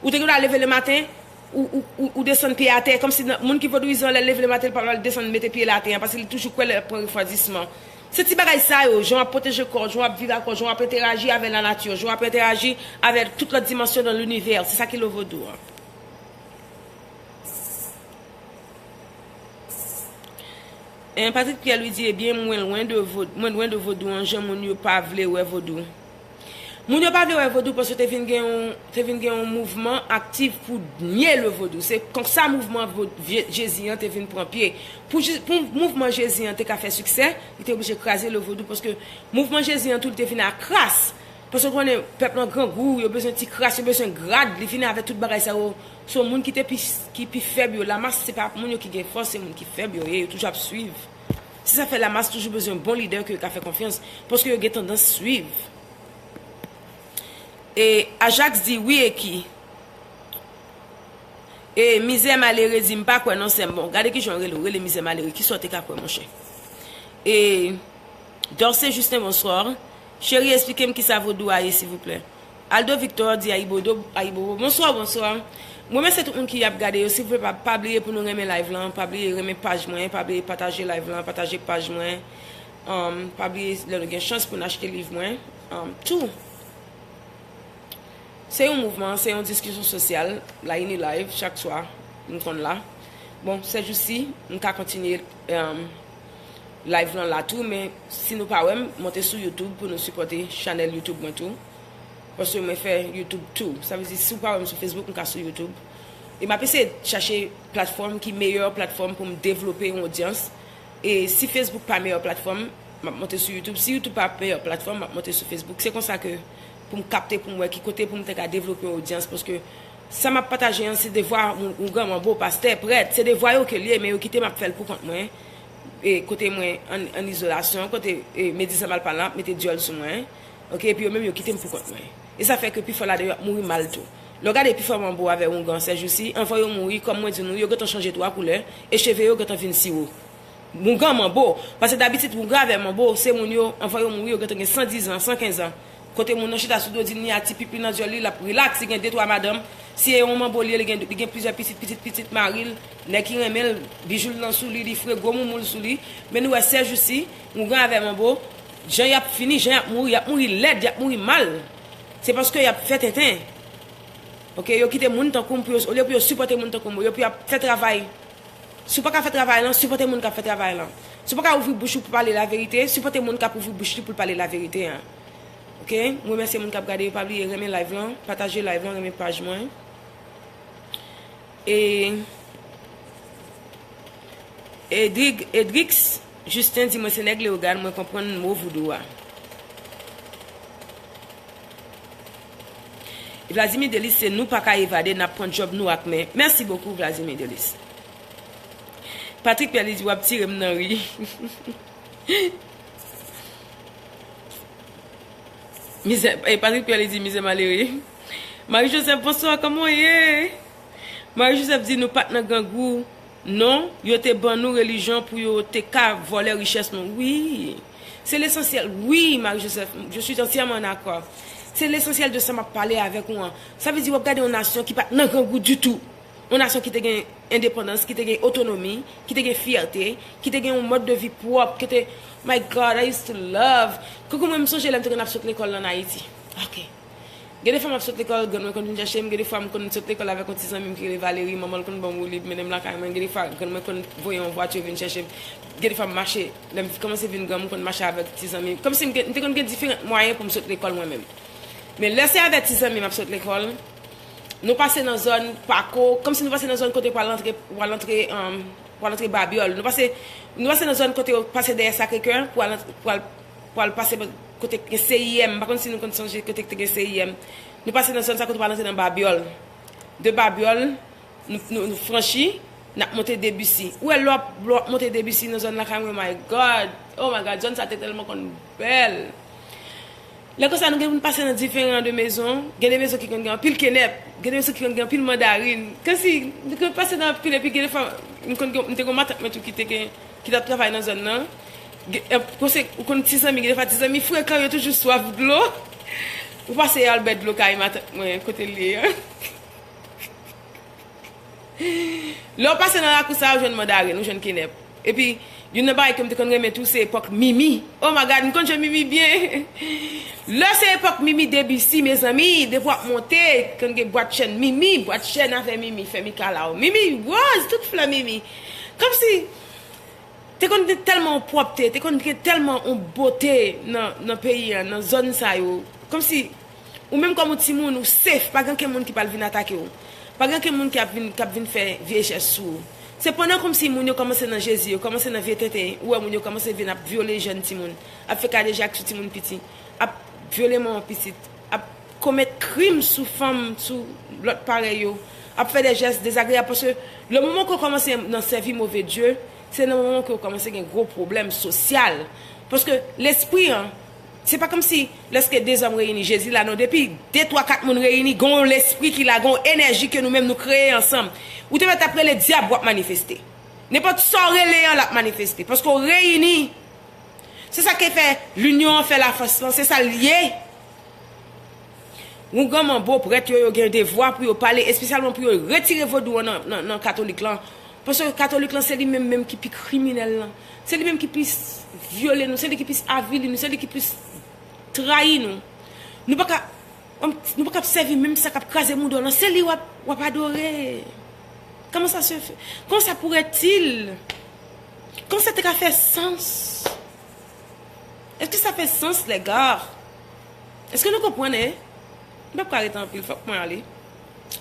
Ou te gen dwa leve le maten, ou, ou, ou, ou desann pye atè. Kòmsi nan- moun ki vodouyizan, lè l leve le maten, li pa pral desann mete pye l atè, paske li toujou kwè lè l ap pran refwadisman. Se ti bagay sa yo, jan w ap pwoteje kò w, jan w ap viv ak kò w, jan w ap enteraji avè lanati, jan w ap enteraji avè tout lòt dimansyon nan linivè. Se sa ki le vodou an. En, Patrick Pierre li di, ebyen, mwen lwen de vo- mwen lwen de vodou an, jan moun yo pa vle wè vodou. Moun yo pa vle wè vodou paske te vin gen yon, te vin gen yon mouvman aktif pou nye le vodou. Se konsa mouvman vo- vye- Jezi an te vin pran pye. Pou, Je- pou mouvman Jezi an te ka fè siksè, li te oblije kraze le vodou paske mouvman Jezi an tou, li te vin a kras. Paske w konnen, pèp lan grangou, yo bezwen ti kras, yo bezwen grad, li vini avèk tout bagay sa yo. So, moun ki te pi, ki pi fèb yo, lamas, se pa moun yo ki gen fòs, se moun ki fèb yo ye, yo toujou ap swiv. Se sa fè lamas toujou bezwen bon lidè ke yo ka fè konfyans, paske yo gen tandans swiv. E Ajax di, wi, e ki? E mizè malere di, m pa kwè non, sè m. Bon, gade kijan w rele, w rele mizè malere, kisa w te ka kwè, monchè? E Dorcé Justin, bonsoir. Cheri, esplike m kisa vodou a ye, silvouplè. Aldo Victor di, ayibodo, ayibobo. Bonswa, bonswa. Mwen remèsye tout moun ki ap gade yo. Silvouplè, pa, pa bliye pou nou renmen live lan. Pa bliye renmen paj mwen. Pa bliye pataje live lan. Pataje paj mwen. Um, pa bliye lè nou gen chans pou n achte liv mwen. Um, tou. Se yon mouvman, se yon diskisyon sosyal. Laini live, chak swa, m konn la. Bon, sèjousi, m ka kontinye, um, live lan la tou, men si nou pa wè m, monte sou YouTube pou nou sipòte chanèl YouTube mwen tou. Paske mwen fè YouTube tou. Sa vle di, si w pa wè m sou Facebook, m ka sou YouTube. E m ap eseye chache platfòm ki meyè platfòm pou m devlope yon odyans. E si Facebook pa meyè platfòm, m ap monte sou YouTube. Si YouTube pa meyè platfòm, m ap monte sou Facebook. Se konsa ke pou m kapte, pou m wè ki kote pou m te ka devlope yon odyans. Paske sa m ap pataje an, se devwa yon, yon gran manbo, pastè, prèt. Se devwa yo ke l ye, men yo kite m ap fè l pou kont mwen. E kote mwen an, an izolasyon, kote, e, medizan m al pale, ap mete dyòl sou mwen. Ok, epi yo menm yo kite m pou kont mwen. E sa fè ke pifò ladan yo ap mouri mal tou. Lè w gade pifò manbo avè oungan sèjousi, anvan yo mouri, kòm mwen di nou, yo gentan chanje twa koulè, e cheve yo gentan vin siwo. Oungan manbo, paske dabitid oungan avè manbo, se moun yo, anvan yo mouri, yo gentan gen san diz an, san kenz an. Kote moun nan chita sou do di l, ni a ti pipi nan dyòl li, l ap rilaks, li gen de twa madanm. Si e yon manbo li ye, li gen, li gen plizyè pitit, pitit, pitit mari l, nèg ki renmen l, bijou l nan sou li, li fre gwo moumoul sou li. Men nou wè sèjousi, oungan avè manbo, jan y ap fini, jan y ap mouri, y ap mouri lèd, y ap mouri mal. Se paske y ap fè tenten. Ok, yo kite moun tankou m pou yo, olye pou yo sipòte moun tankou m, olye pou y ap fè travay. Si w pa ka fè travay lan, sipòte moun k ap fè travay lan. Si w pa ka ouvri bouch ou pou pale laverite, sipòte moun k ap ouvri bouch li pou l pale laverite an. Ok, m remèsye moun k ap gade yo, pa bliye renmen live lan, pataje live lan, renmen paj mwen. E Edrig, Edrix Justin di mwen se nèg Leyogàn, mwen konprann mo voudou a. Vladimir Delis, se nou pa ka evade, n ap pran djòb nou ak men. Mèsi bokou, Vladimir Delis. Patrick Pierre li di, w ap tire m nan ri. Mizè, eh, Patrick Pierre li di, mizè malere. Marie Joseph, bonswa, kòman w ye? Marie Joseph di, nou pa t nan grangou. Non, yo te ban nou relijyon pou yo te ka vòlè richès nou. Wi. Se lesansyèl. Wi, Marie Joseph, je suis entièrement d'accord. Se lesansyèl de sa m ap pale avèk ou an. Sa vle di w ap gade yon nasyon ki pa t nan grangou ditou. Yon nasyon ki te gen endepandans, ki te gen otonomi, ki te gen fyète, ki te gen yon mòd de vi pwòp, ki te, my God, I used to love. Koukou, mwen, m sonje lè m te konn ap sot lekòl an Ayiti. Ok. Gen de fwa m ap sot lekòl, grann mwen konn vin chèche m. Gen de fwa m konn sot lekòl avèk yon ti zanmi m ki rele Valerie. Manman l konn ban m woulib, mennen m lakay mwen. Gen de fwa, grann mwen konn voye yon vwati vin chèche m. Gen de fwa m mache. Lè m kòmanse vin grann, m konn mache avèk ti zanmi. Kòmsi m gen, m te konn gen diferan mwayen pou m sot lekòl mwen menm. Men lè se avèk ti zanmi m ap sot lekòl, nou pase nan zòn Pako, kòmsi nou pase nan zòn kote pral antre, pral antre, um, pral antre Babyòl. Nou pase, nou pase nan zòn kote yo pase dèyè Sacré-Cœur, pral, pral, pral pase kote gen C I M. M pa konn si nou konn sonje kote ki te gen C I M. Nou pase nan zòn sa kote pral antre nan Babyòl. De Babyòl, nou, nou, nou franchi, n ap monte Debussy. Ou wè lè w ap, lè w ap monte Debussy nan zòn lakay mwen, my God! Oh my God, zòn sa te tèlman konn bèl! Lè konsa, nou gen pou n pase nan diferan de mezon. Gen de mezon ki konn gen anpil kenèp, gen de mezon ki konn gen anpil mandarin. Kòmsi, nou konn pase nan anpil, epi gen de fwa, m konn gen, m te gen yon matant mwen tou ki te gen, ki t ap travay nan zòn nan. Gen, e, konse, ou konn ti zanmi, gen de fwa ti zanmi frekan, yo toujou swaf dlo. Ou pase al bwè dlo kay matant mwen, kote l ye an. Lè w pase nan lakou sa a, ou jwenn mandarin, ou jwenn kenèp. Epi, youn nan bagay ke m te konn renmen tou, se epòk Mimi. Oh my God, m konn jwenn Mimi byen. Lè se epòk Mimi Debussy, mezanmi, depi w ap monte, konn gen bwat chèn Mimi, bwat chèn avè Mimi, fè Mikalaw. Mimi Rose, tout flè Mimi. Kòmsi, te konn gen tèlman yon pwòpte, te konn gen tèlman yon bote nan, nan peyi a, nan zòn sa yo. Kòmsi, ou menm kòm yon timoun, ou safe, pa gen okenn moun ki pral vin atake w. Pa gen okenn moun ki ap vin, k ap vin fè vye jès sou ou. Se pandan kòmsi moun yo kòmanse nan Jezi, yo kòmanse nan vye tenten, ou wè moun yo kòmanse vin ap vyole jèn timoun, ap fè kadejak sou timoun piti, ap vyole manman pitit, ap komèt krim sou fanm, sou lòt parèy yo, ap fè de jès dezagreyab, paske le moman ke w kòmanse nan sèvi move dye, se nan moman ke w kòmanse gen gwo pwoblèm sosyal. Paske lespri an, se pa kòmsi lèske de zòm reyini, Jezi la, non, depi de, twa, kat moun reyini, gen yon lespri ki la, gen yon enèji ke nou menm nou kreye ansanm. Ou te mèt ap rele dyab, w ap manifeste. Nenpòt sa w rele an, l ap manifeste. Paske w reyini. Se sa ki fè linyon an fè lafòs lan, se sa l ye. Oungan manbo, prèt yo, yo gen devwa pou yo pale, espesyalman pou yo retire vodou an nan, nan, nan katolik lan. Paske katolik lan, se li menm menm ki pi kriminèl lan. Se li menm ki plis vyole nou, se li ki plis avili nou, se li ki plis trayi nou. Nou pa ka, nou pa ka ap sèvi menm sa k ap kraze mouda w lan, se li w ap, w ap adore. Comment ça se fait? Comment ça pourrait-il? Comment ça te ka fè sans? Est-ce que ça fait sens, les gars? Èske nou konprann, eh? M p ap ka rete anpil, fòk mwen ale.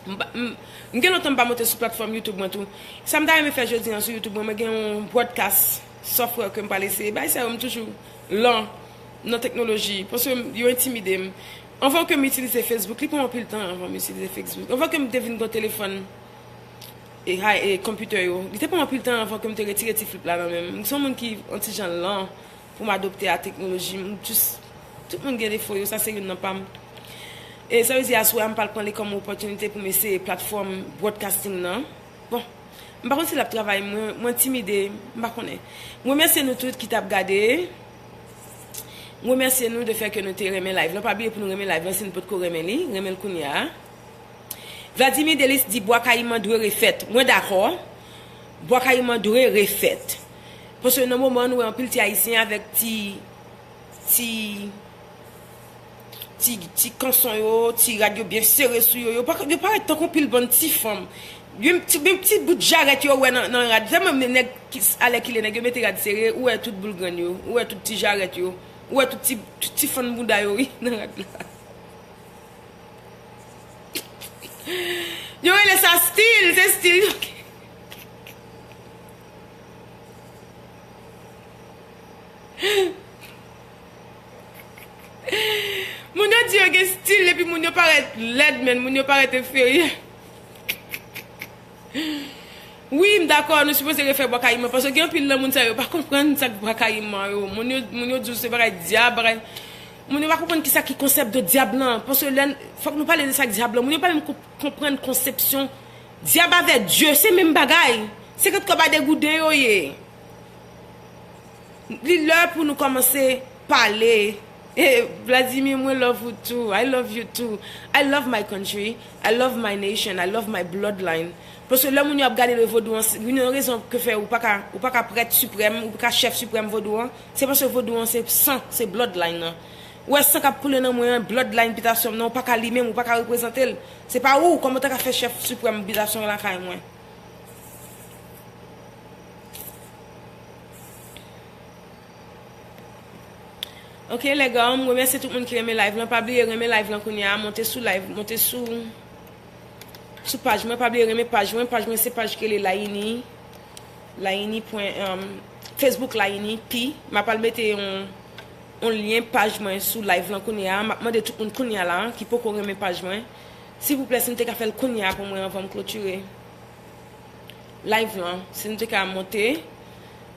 M pa, m, m gen lontan m pa monte sou platfòm YouTube mwen tou. Sa m ta renmen fè jodi an sou YouTube mwen, mwen gen yon broadcast software ke m pral eseye. Bagay sa yo, m toujou lan nan teknoloji, paske yo entimide m. Anvan ke m itilize Facebook, li pran m anpil tan anvan m itilize Facebook. Anvan ke m te vin gen telefòn, e, ha-, e, konpitè yo. Li te pran m anpil tan anvan ke m te retire ti flip la nan men m. M se yon moun ki yon ti jan lan pou m adopte a teknoloji. M jis, tout moun gen defo yo, sa se youn nan pa m. E sa vle di aswè a m pral pran li kòm opòtinite pou m eseye platfòm broadcasting nan. Bon, m pa konn si l ap travay, mwen, mwen timide, m pa konnen. M remèsye nou tout ki t ap gade. M remèsye nou de fè ke nou te renmen live lan. Pa bliye pou nou renmen live lan si nou potko renmen li. Renmen l kounye a. Vladimir Delis di Bwa Kayiman dwe refèt. Mwen dakò. Bwa Kayiman dwe refèt. Paske nan moman an, nou wè anpil ti Ayisyen avèk ti, ti, ti, ti kanson yo, ti rad yo byen sere sou yo. Yo pa, yo parèt tankou pil bann ti fanm. Yo, ti, menm ti bout jarèt yo wè nan, nan rad. Tèlman nèg ki, alèkile, nèg yo mete rad sere, ou wè tout boul grenn yo, ou wè tout ti jarèt yo, ou wè tout ti, tout ti fann bouda yo, wi, nan rad la. Yo rele sa stil, se stil yo. Moun yo di yo gen stil, epi moun yo parèt lèd, men moun yo parèt enferyè. Wi, m dakò, nou sipoze refè Bwa Kayiman, paske gen anpil nan moun sa yo pa konprann sa k Bwa Kayiman yo. Moun yo, moun yo di w se bagay dyab, bagay. Moun yo pa konprann kisa ki konsèp de dyab lan, paske lè n, fòk nou pale de sa k dyab lan. Moun yo pa menm konp-, konprann konsepsyon dyab avè Dye, se menm bagay. Senkant kòb a degouden yo ye. Li lè pou nou kòmanse pale. Eh, Vladimir, mwen love ou tou. I love you too. I love my country. I love my nation. I love my bloodline. Paske lè moun yo ap gade le vodou an, youn nan rezon ke fè ou pa ka, ou pa ka prèt siprèm, ou pa ka chèf siprèm vodou an, se paske vodou an se san, se bloodline nan. Ou wè san k ap koule nan mwen an, bloodline bitasyon m nan, ou pa ka li menm, ou pa ka reprezante l. Se pa ou, kòman ou ta ka fè chèf siprèm bitasyon lakay mwen? Ok, lè gars, m remèsye tout moun ki renmen live lan. Pa bliye renmen live lan kounye a. Monte sou live, monte sou, sou paj mwen. Pa bliye renmen paj mwen. Paj mwen se paj ki rele Layini. Layini pwen, um, Facebook Layini P. M ap al mete yon, yon lyen paj mwen sou live lan kounye a. M ap mande tout moun kounye a la ki poko renmen paj mwen, silvouplè, si nou te ka fè l kounye a pou mwen anvan m klotire live lan, si nou te ka monte,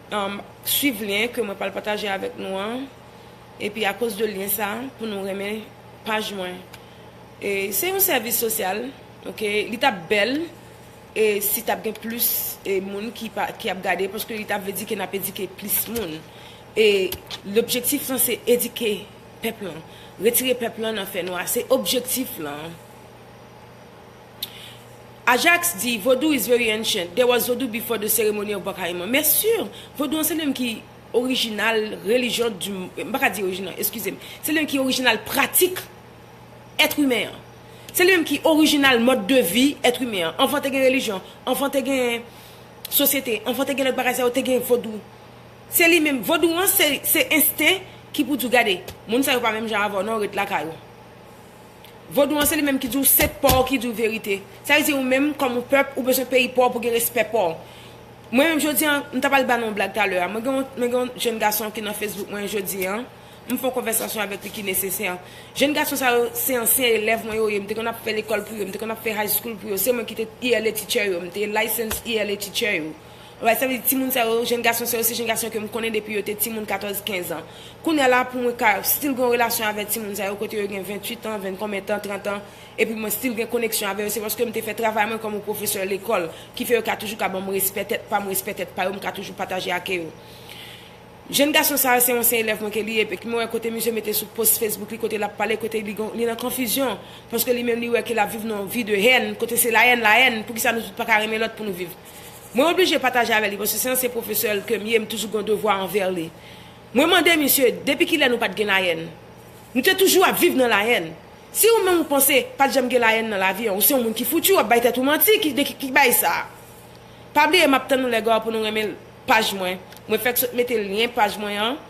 um, swiv lyen ke mwen pral pataje avèk nou an. Epi akoz de lyen sa, pou nou renmen paj mwen. E se yon sèvis sosyal, oke? Li t ap bèl, e si t ap gen plis, e moun ki pa, ki ap gade, paske li t ap vle di ke n ap edike plis moun. E lobjektif lan se edike pèp lan, retire pèp lan nan fènwa. Se objektif lan. Ajax di, Vodou is very ancient. There was Vodou before the ceremony of Bwa Kayiman. Men si, Vodou an se li menm ki orijinal relijyon di, m pa ka di orijinal, eskize m. Se li menm ki orijinal pratik èt imen an. Se li menm ki orijinal mòd de vi èt imen an. Anvan te gen relijyon, anvan te gen sosyete, anvan te gen lòt bagay sa yo, te gen Vodou. Se li menm, Vodou an se, se ensten ki pou di w gade, moun sa yo pa menm jan avè w non, ret lakay ou. Vodou an se li menm ki di w se pa w ki di w verite. Sa vle di ou menm kòm yon pèp ou bezwen peyi pa w pou gen respè pa w. Mwen menm jodi an, m ta pral ba nou yon blag talè a. Mwen gen yon, mwen gen yon jèn gason ki nan Facebook mwen jodi an. M fè yon konvèsasyon avèk li ki nesesè. Jèn gason sa yo, se ansyen elèv mwen yo ye. M te konn ap fè lekòl pou yo, m te konn ap fè high school pou yo. Se mwen ki te E L A teacher yo, m te licensed E L A teacher yo. Alright, sa vle di timoun sa yo, jèn gason sa yo, se jèn gason ke m konnen depi yo te timoun katòz, kenz an. Kounye a la, pou mwen ka still gen yon relasyon avèk timoun sa yo, kote yo gen venntuit an, ven konbyen tan, trant an, epi mwen still gen koneksyon avè yo, se paske m te fè travay mwen kòm yon pwofesè lekòl, ki fè yo ka toujou ka ban m respè tèt pa m, respè tèt pa yo, m ka toujou pataje ak yo. Jèn gason sa a, se yon ansyen elèv mwen ke li ye, epi mwen wè kote misye mete sou post Facebook li, kote l ap pale, kote li gon, li nan konfizyon, paske li menm li wè ke l ap viv nan yon vi de hèn, kote se la hèn, la hèn, poukisa nou tout pa ka renmen lòt pou nou viv? Mwen oblije pataje avè li, paske se ansyen pwofesè l ke m ye, m toujou gen yon devwa anvè li. Mwen mande misye, depi kilè nou pa t gen la hèn? Nou te toujou ap viv nan la hèn. Si ou menm ou panse pa t janm gen la hèn nan lavi an, ou se yon moun ki fouti, w ap bay tèt ou manti, ki, de ki, ki bay sa? Pa bliye, m ap tann nou lègò pou nou renmen paj mwen. Mwen fèk sot mete lyen paj mwen an.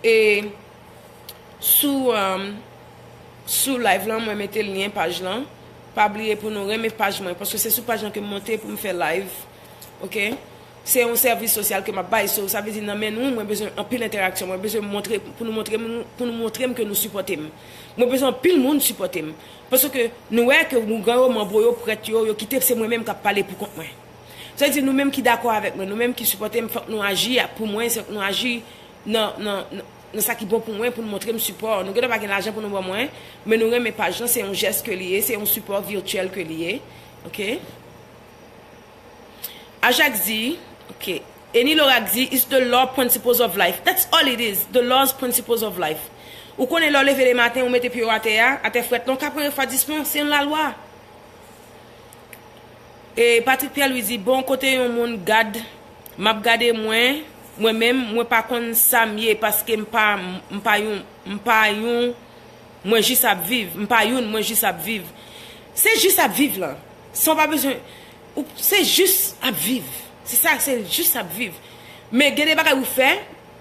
E sou, um, sou live lan, mwen mete lyen paj lan. Pa bliye pou nou renmen paj mwen, paske se sou paj lan ke m monte pou m fè live. Oke? Se yon sèvis sosyal ke m ap bay. So, sa vle di nan men nou, mwen bezwen anpil entèraksyon. Mwen bezwen montre, pou nou montre m, pou nou montre m ke nou sipòte m. Mwen bezwen anpil moun sipòte m. Paske nou wè ke ougan yo, manbo yo, prèt yo, yo kite se mwen menm k ap pale pou kont mwen. Sa vle di nou menm ki dakò avèk mwen, nou menm ki sipòte m, fòk nou aji pou mwen, fòk nou aji nan, nan, nan, nan sa ki bon pou mwen, pou nou montre m sipò. Nou gentan pa gen lajan pou nou ban mwen, men nou renmen paj lan, se yon jès ke li ye, se yon sipò vityèl ke li ye. Oke? Ajax di, oke. Eni Lorak di, it's the law principles of life. That's all it is. The laws principles of life. Ou konnen lè w leve le maten, ou mete pye w atè a, atè frèt lan, ou ka pran refwadisman, se yon lalwa. E Patrick Pierre Louis di, bon, kote yon moun gad, m ap gade mwen, mwen menm, mwen pa konn sa m ye, paske m pa, m pa yon, m pa yon, mwen jis ap viv, m pa youn, mwen jis ap viv. Se jis ap viv lan. San w pa bezwen, ou, se jis ap viv. Se sa, se jis ap viv. Men gen de bagay ou fè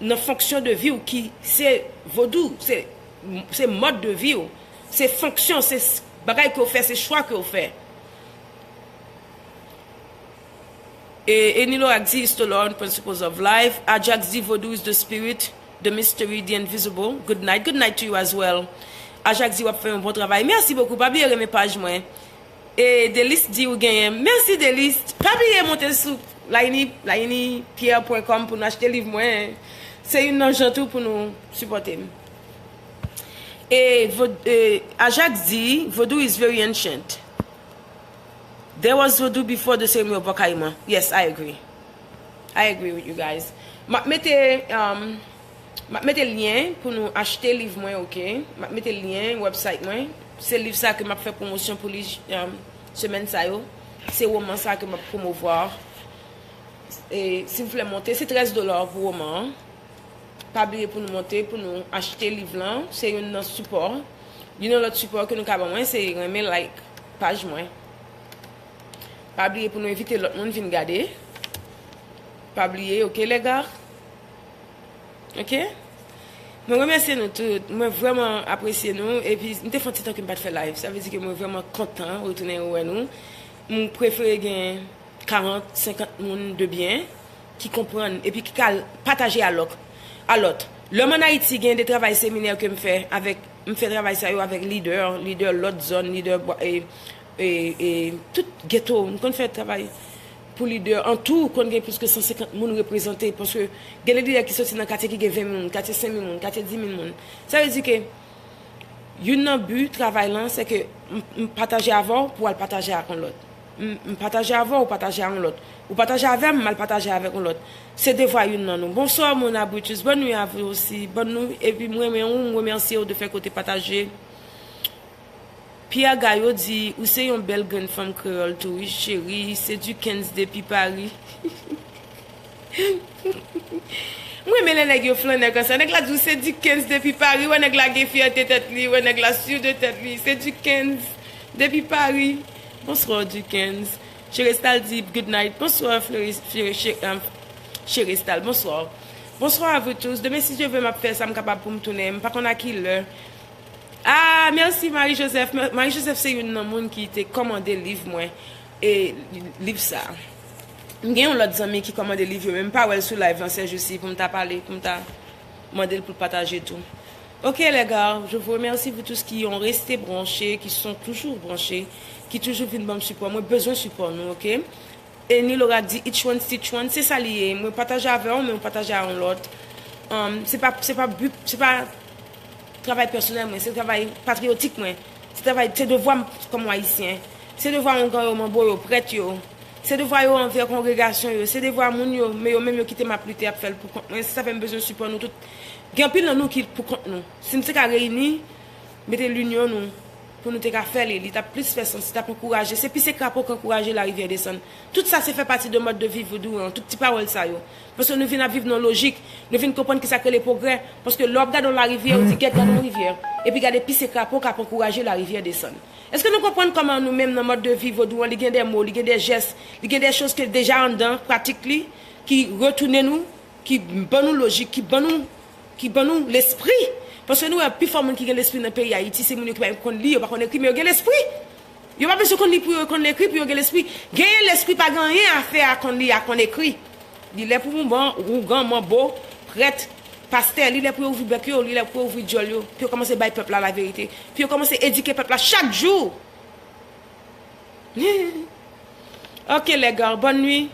nan fonksyon de vi w ki se vodou, se, se mòd de vi w, se fonksyon, se s-, bagay ke w fè, se chwa ke w fè. E Eni Lorak di, it's the law and principles of life. Ajax di, Vodou is the spirit, the mystery, the invisible. Good night. Good night to you as well. Ajax di, w ap fè yon bon travay. Mèsi bokou. Pa bliye renmen paj mwen. E Delis di, ou genyen. Mèsi, Delis. Pa bliye monte sou Laini, laini pierre point com pou nou achte liv mwen. Se youn nan jan tou pou nou sipòte m. E Vod-, e Ajax di, Vodou is very ancient. There was Vodou before the ceremony of Bwa Kayiman. Yes, I agree. I agree with you guys. M ap mete, um, m ap mete lyen pou nou achte liv mwen, oke? M ap mete lyen website mwen. Se liv sa ke m ap fè pwomosyon pou li, um, semèn sa yo. Se woman sa ke m ap pwomouvwa. E silvouplè monte, se trèz dola pou woman an. Pa bliye pou nou monte, pou nou achte liv lan. Se youn nan sipò. Youn nan lòt sipò ke nou ka ban mwen, se renmen, like paj mwen. Pa bliye pou nou envite lòt moun vin gade. Pa bliye, oke, lèga? Oke? Mwen remèsye nou tout. Mwen vrèman apresye nou. Epi, m te fè yon ti tan ke m pa t fè live. Sa vle di ke mwen vrèman kontan retounen wè nou. M prefere gen karant, senkant moun de byen ki konprann epi ki ka pataje a lòt. A lòt. Lè m ann Ayiti, gen de travay seminè ke m fè avèk, m fè travay sa yo avèk lidè, lidè lòt zòn, lidè bwa-, e, e, e, tout geto. M konn fè travay Pou lidè an tou, konn gen plis ke san senkant moun reprezante, paske gen de lidè ki soti nan katye ki gen ven mil moun, katye senk mil moun, katye dis mil moun. Sa vle di ke youn nan bi travay lan, se ke m, m pataje avè w pou w al pataje ak yon lòt. M, m pataje avè w, ou pataje ak yon lòt. Ou pataje avè m, m al pataje avèk yon lòt. Se devwa youn nan nou. Bonsoir, mon abritus. Bonne nuit à vous aussi. Bonne nuit. Epi m renmen ou, m remèsye w de fè ke w te pataje. Pierre Gaillot di, ou se yon bèl grenn fanm kreyòl tou wi, cheri, se Dickens depi Paris. M renmen lè nèg yo flannè konsa. Nèg la di w se Dickens depi Paris, wè nèg la gen fyète tèt li, wè nèg la sur de tèt li, se Dickens depi Paris. Bonsoir Dickens. Cherestal di good night. Bonsoir Fleuris, Chere- Che- um, Cherestal. Bonsoir. Bonsoir à vous tous. Demen si Dye vle m ap fè sa m kapab pou m tounen. M pa konn a ki lè. Ah, mèsi Marie Joseph. Mè- Marie Joseph se youn nan moun ki te kòmande liv mwen. E liv sa. M gen yon lòt zanmi ki kòmande liv yo, men m pa wè l sou live lan sèjousi pou m ta pale, pou m ta mande l pou l pataje tou. Ok, les gars, je vous remercie, vous tous qui ont resté branchés, qui sont toujours branchés, ki toujou vin ban m sipò. Mwen bezwen sipò nou, ok? E Nilora di, each one teach one, se sa li ye. Mwen pataje avè w, men w pataje a yon lòt. Um, se pa, se pa bi, se pa travay pèsonèl mwen, se travay patriyotik mwen. Se travay, se devwa m kòm yon Ayisyen. Se devwa oungan yo, manbo yo, prèt yo. Se devwa yo anvè kongregasyon yo. Se devwa moun yo, men yo menm yo kite m ap lite, ap fè l pou kont mwen. Se sa fè m bezwen sipò nou tout. Gen anpil nan nou ki pou kont nou. Si n te ka reyini, mete linyon nou pou nou te ka fè li, li t ap plis fè sans, li t ap ankouraje. Se pise krapo k ankouraje larivyè desann. Tout sa se fè pati de mòd de vi vodou an, tout ti pawòl sa yo. Paske nou vin ap viv nan lojik, nou vin konprann kisa k rele pwogrè. Paske lè w ap gade yon larivyè, ou di gèt gade yon rivyè. Epi gade pise krapo k ap ankouraje larivyè desann. Èske nou konprann kòman nou menm nan mòd de vi vodou an, li gen de mo, li gen de jès, li gen de choz ke deja anndan pratik li, ki retounen nou, ki ban nou lojik, ki ban nou, ki ban nou lespri. Paske nou wè pifò moun ki gen lespri nan peyi Ayiti, se moun yo ki pa konn li, yo pa konn ekri, men yo gen lespri. Yo pa bezwen konn li pou yo konn ekri, pou yo gen lespri. Genyen lespri pa gen anyen a fè a konn li, a konn ekri. Li lè pou oungan, oungan, manbo, prèt, pastè, li lè pou yo ouvri bèk yo, li lè pou yo ouvri djòl yo, pou yo kòmanse bay pèp la laverite, pou yo kòmanse edike pèp la chak jou. Ok, les gars, bonne nuit.